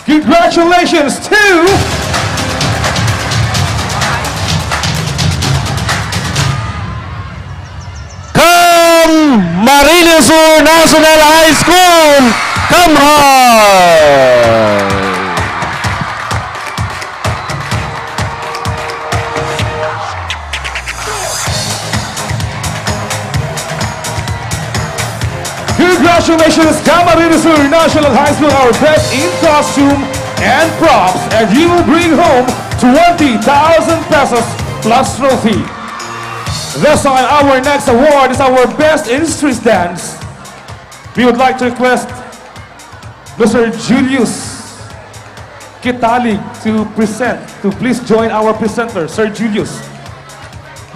Congratulations to Camarines Sur National High School! Come home! Congratulations, Camarines Sur National High School, our best in costume and props, and you will bring home twenty thousand pesos plus trophy. This time, our next award is our best in street dance. We would like to request Mister Julius Kitalig to present, to please join our presenter, Sir Julius.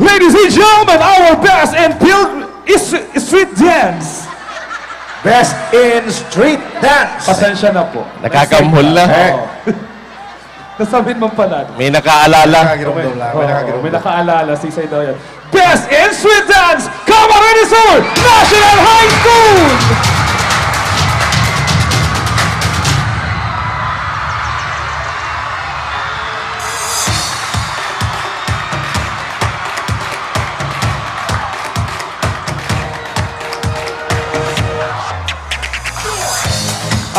Ladies and gentlemen, our best in pil-, is-, street dance. Best in street dance. Pasensya na po. Nakakamhol na. Eh. Oo. Nasabihin mo pala. May nakaalala. May nakagirumdom lang. May Oo, nakagirumdom. May nakaalala. Sisay daw yan. Best in Street Dance, Camarines Sur National High School!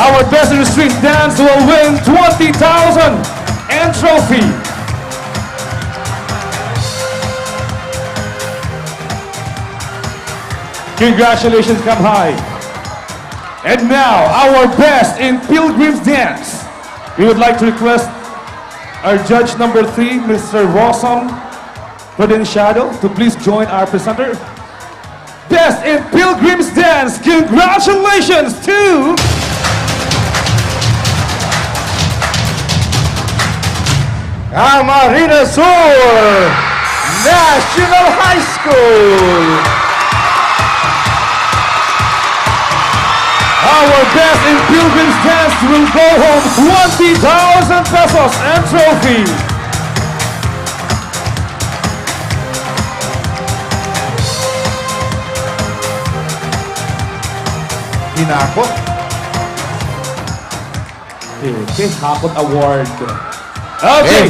Our best in street dance will win twenty thousand and trophy. Congratulations, Cub High. And now, our best in pilgrim's dance. We would like to request our judge number three, Mister Rosom Provinciado, to please join our presenter. Best in Pilgrim's Dance. Congratulations to Camarines Sur National High School. Our best in Pilgrim's Dance will go home twenty thousand pesos and trophy. Hinakot. Okay, Hakot Award. Okay. Hey.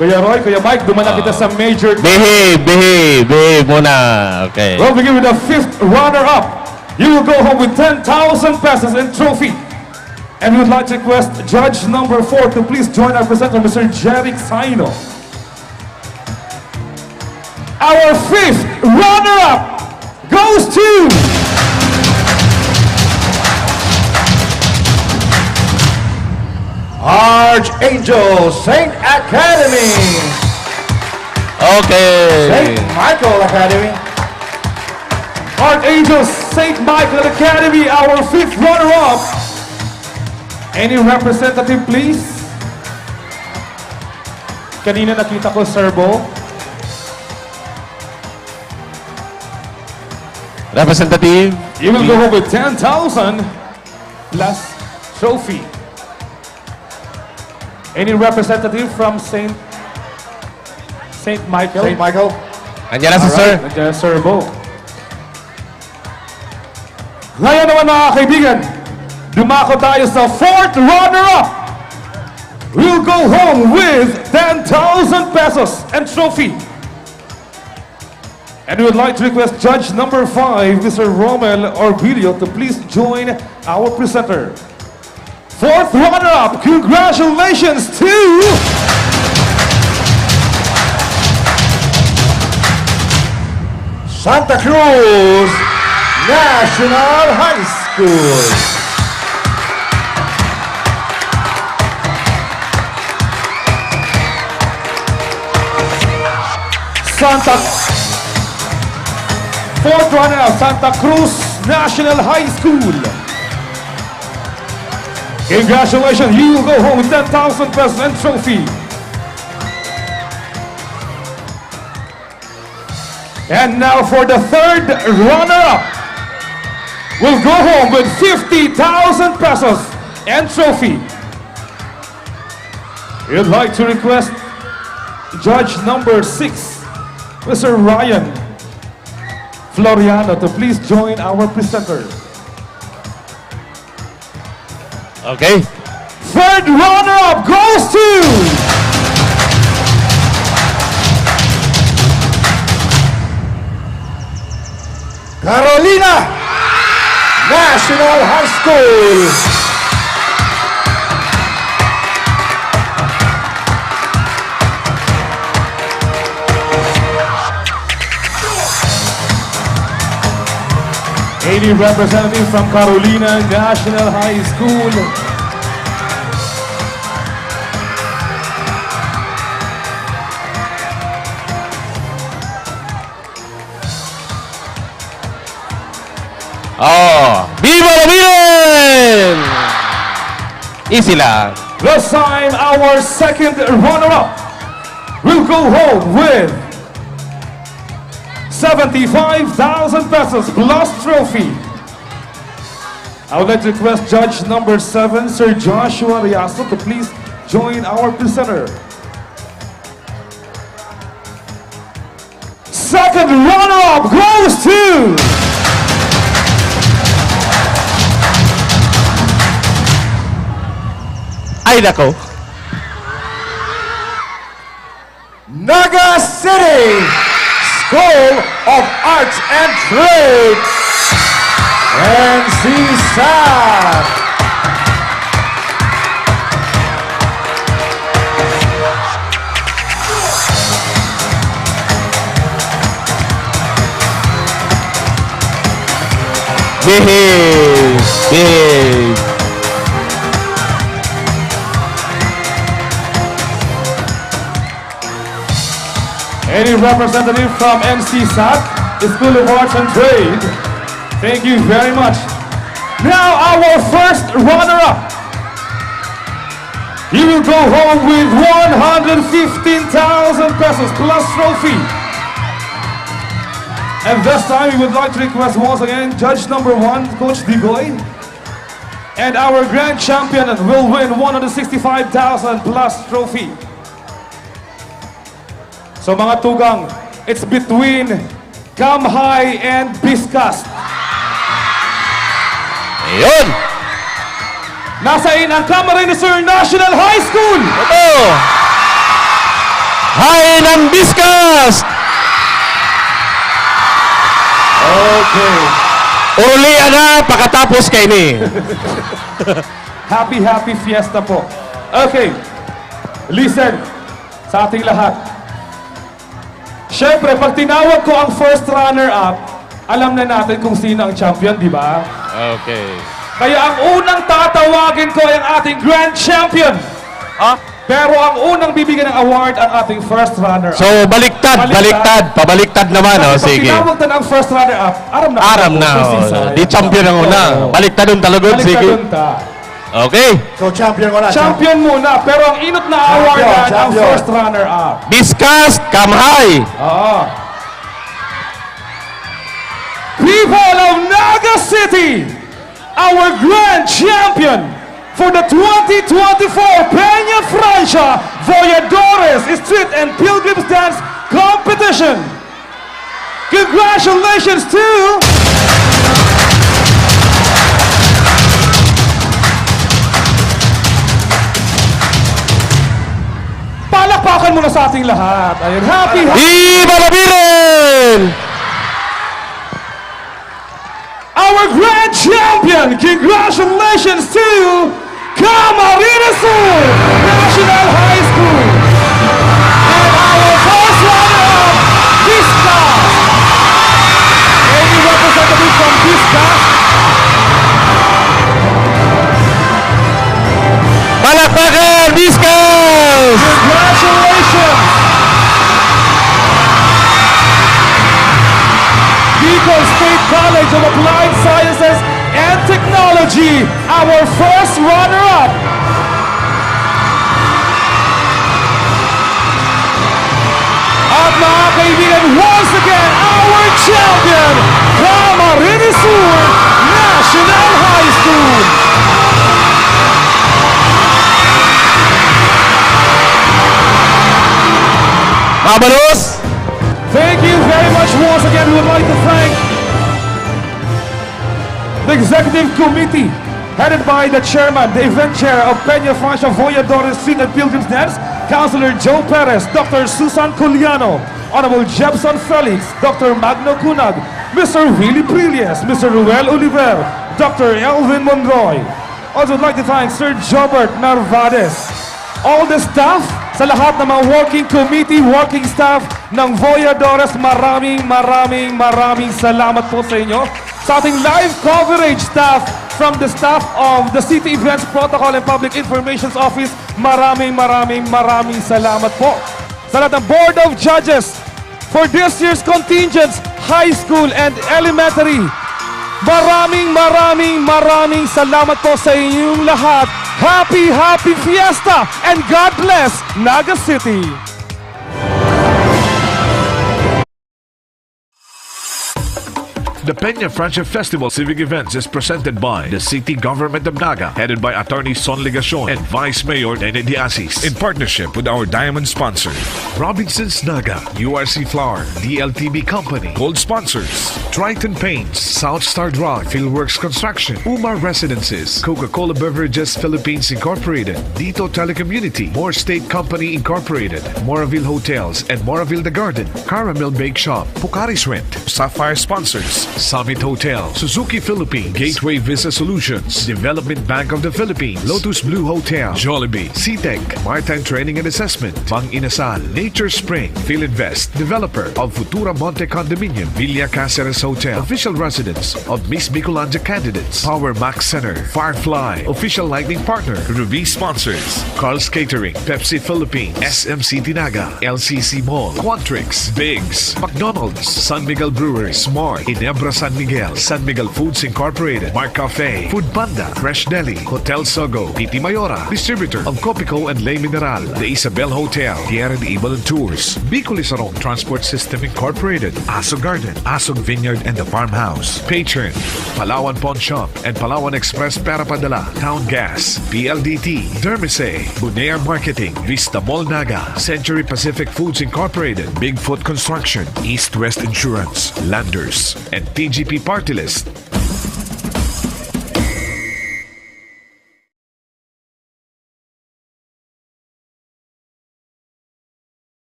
Kuya Roy, Kuya Mike, duman na kita sa major. Behave, behave, behave muna. Okay. We'll begin with the fifth runner-up. You will go home with ten thousand pesos and trophy. And we would like to request judge number four to please join our presenter, Mister Jeric Saino. Our fifth runner-up goes to Archangel Saint Academy. Okay. Saint Michael Academy. Archangel Saint Michael Academy, our fifth runner-up. Any representative, please? Kanina nakita ko, Sir Bo. Representative. You will go home with ten thousand plus trophy. Any representative from Saint, Saint Michael? Saint Michael. Andiyan na si Sir. Alright, andiyan na Sir Bo. Ngayon naman, mga kaibigan, dumako tayo sa fourth runner-up. Will go home with ten thousand pesos and trophy. And we would like to request judge number five, Mister Romel Orbilio, to please join our presenter. Fourth runner-up, congratulations to Santa Cruz National High School. Santa, fourth runner-up, Santa Cruz National High School. Congratulations, you will go home with ten thousand pesos and trophy. And now for the third runner-up, will go home with fifty thousand pesos and trophy. We'd like to request judge number six, Mister Ryan Floriano, to please join our presenter. Okay. Third runner-up goes to Carolina National High School. Any representative from Carolina National High School? Oh, viva la Biren! Easy lang. This time, our second runner-up will go home with seventy-five thousand pesos plus trophy. I would like to request judge number seven, Sir Joshua Riaso, to please join our presenter. Second runner-up goes to Ay, nako. Naga City School of Arts and Trades, N C SAT. Behave! Behave! Any representative from N C SAT, School of Arts and Trade? Thank you very much. Now, our first runner-up. He will go home with one hundred fifteen thousand pesos plus trophy. And this time, we would like to request once again, judge number one, Coach Digoy. And our grand champion will win one hundred sixty-five thousand plus trophy. So, mga tugang, it's between Kamhay and Biscast. Ayun! Nasain ang Camarines Sur National High School? Ito! Hain ang Biscast! Okay. Urulian na pakatapos kaini. Happy, happy fiesta po. Okay. Listen, sa ating lahat. Siyempre, pag tinawag ko ang first runner-up, alam na natin kung sino ang champion, di ba? Okay. Kaya ang unang tatawagin ko ay ang ating grand champion. Ah? Pero ang unang bibigyan ng award ang ating first runner-up. So, baliktad, Baliktad. baliktad. Pabaliktad naman, Kasi oh, pag sige. tinawag na ang first runner-up, aram na Aram kayo na, kung oh. sino. Di champion ang una. Oo. Baliktad yung talagod, sige. Baliktadon ta. Okay. So, champion muna, Champion muna, pero ang inot na Champion, awardan ang champion. first runner-up. Biscast, Kamhay. Oo. People of Naga City, our grand champion for the twenty twenty-four Peña Francia Voyadores Street and Pilgrims Dance Competition. Congratulations to Palakpakan muna sa ating lahat. Ayun, happy, happy Viva la Biren! Our grand champion, congratulations to Camarines Sur National High School. And our first runner-up, Biscast. Any representative from Biscast? Palakpakan, Biscast! Congratulations! Bicol State College of Applied Sciences and Technology, our first runner-up. At mga kaibigan, once again, our champion, Camarines Sur National High School. Mabalos! Thank you very much once again. We would like to thank the Executive Committee, headed by the Chairman, the Event Chair of Peña Francia Voyadores Street and Pilgrims Dance, Councilor Joe Perez, Doctor Susan Coliano, Honorable Jepson Felix, Doctor Magno Cunag, Mister Willie Prilles, Mister Ruel Oliver, Doctor Elvin Monroy. Also would like to thank Sir Jobert Narvaez. All the staff, sa lahat ng mga working committee, working staff ng Voyadores, maraming, maraming, maraming salamat po sa inyo. Sa ating live coverage staff from the staff of the City Events Protocol and Public Informations Office, maraming, maraming, maraming salamat po. Sa lahat ng Board of Judges for this year's contingents, high school and elementary, maraming, maraming, maraming salamat po sa inyong lahat. Happy, happy fiesta and God bless Naga City! The Peña Francia Festival Civic Events is presented by the City Government of Naga, headed by Attorney Son Legacion and Vice Mayor Nene Diasis, in partnership with our diamond sponsor, Robinson's Naga, U R C Flour, D L T B Company, gold sponsors, Triton Paints, South Star Drug, Fieldworks Construction, Umar Residences, Coca-Cola Beverages Philippines Incorporated, Dito Telecommunity, More State Company Incorporated, Moraville Hotels and Moraville The Garden, Caramel Bake Shop, Pocari's Rent, Sapphire Sponsors, Summit Hotel, Suzuki Philippines, Gateway Visa Solutions, Development Bank of the Philippines, Lotus Blue Hotel, Jollibee, C-Tech, Maritime Training and Assessment, Mang Inasal, Nature Spring, Filinvest, developer of Futura Monte Condominium, Villa Caceres Hotel, official residence of Miss Bicolandia candidates, Power Max Center, Firefly, official lighting partner, Ruby sponsors, Carl's Catering, Pepsi Philippines, S M City Naga, L C C Mall, Quantrix, Biggs, McDonald's, San Miguel Brewery, Smart, Inebra San Miguel, San Miguel Foods Incorporated, Mark Cafe, Food Panda, Fresh Deli, Hotel Sogo, Titi Mayora, distributor of Copico and Le Mineral, The Isabel Hotel, Tierra de Ibal and Tours, Bicol Isarong Transport System Incorporated, Aso Garden, Asog Vineyard and the Farmhouse, Patron, Palawan Pawn Shop, and Palawan Express Pera Padala, Town Gas, P L D T, Dermise, Bonaire Marketing, Vista Mall Naga, Century Pacific Foods Incorporated, Bigfoot Construction, East West Insurance, Landers, and T G P Party List.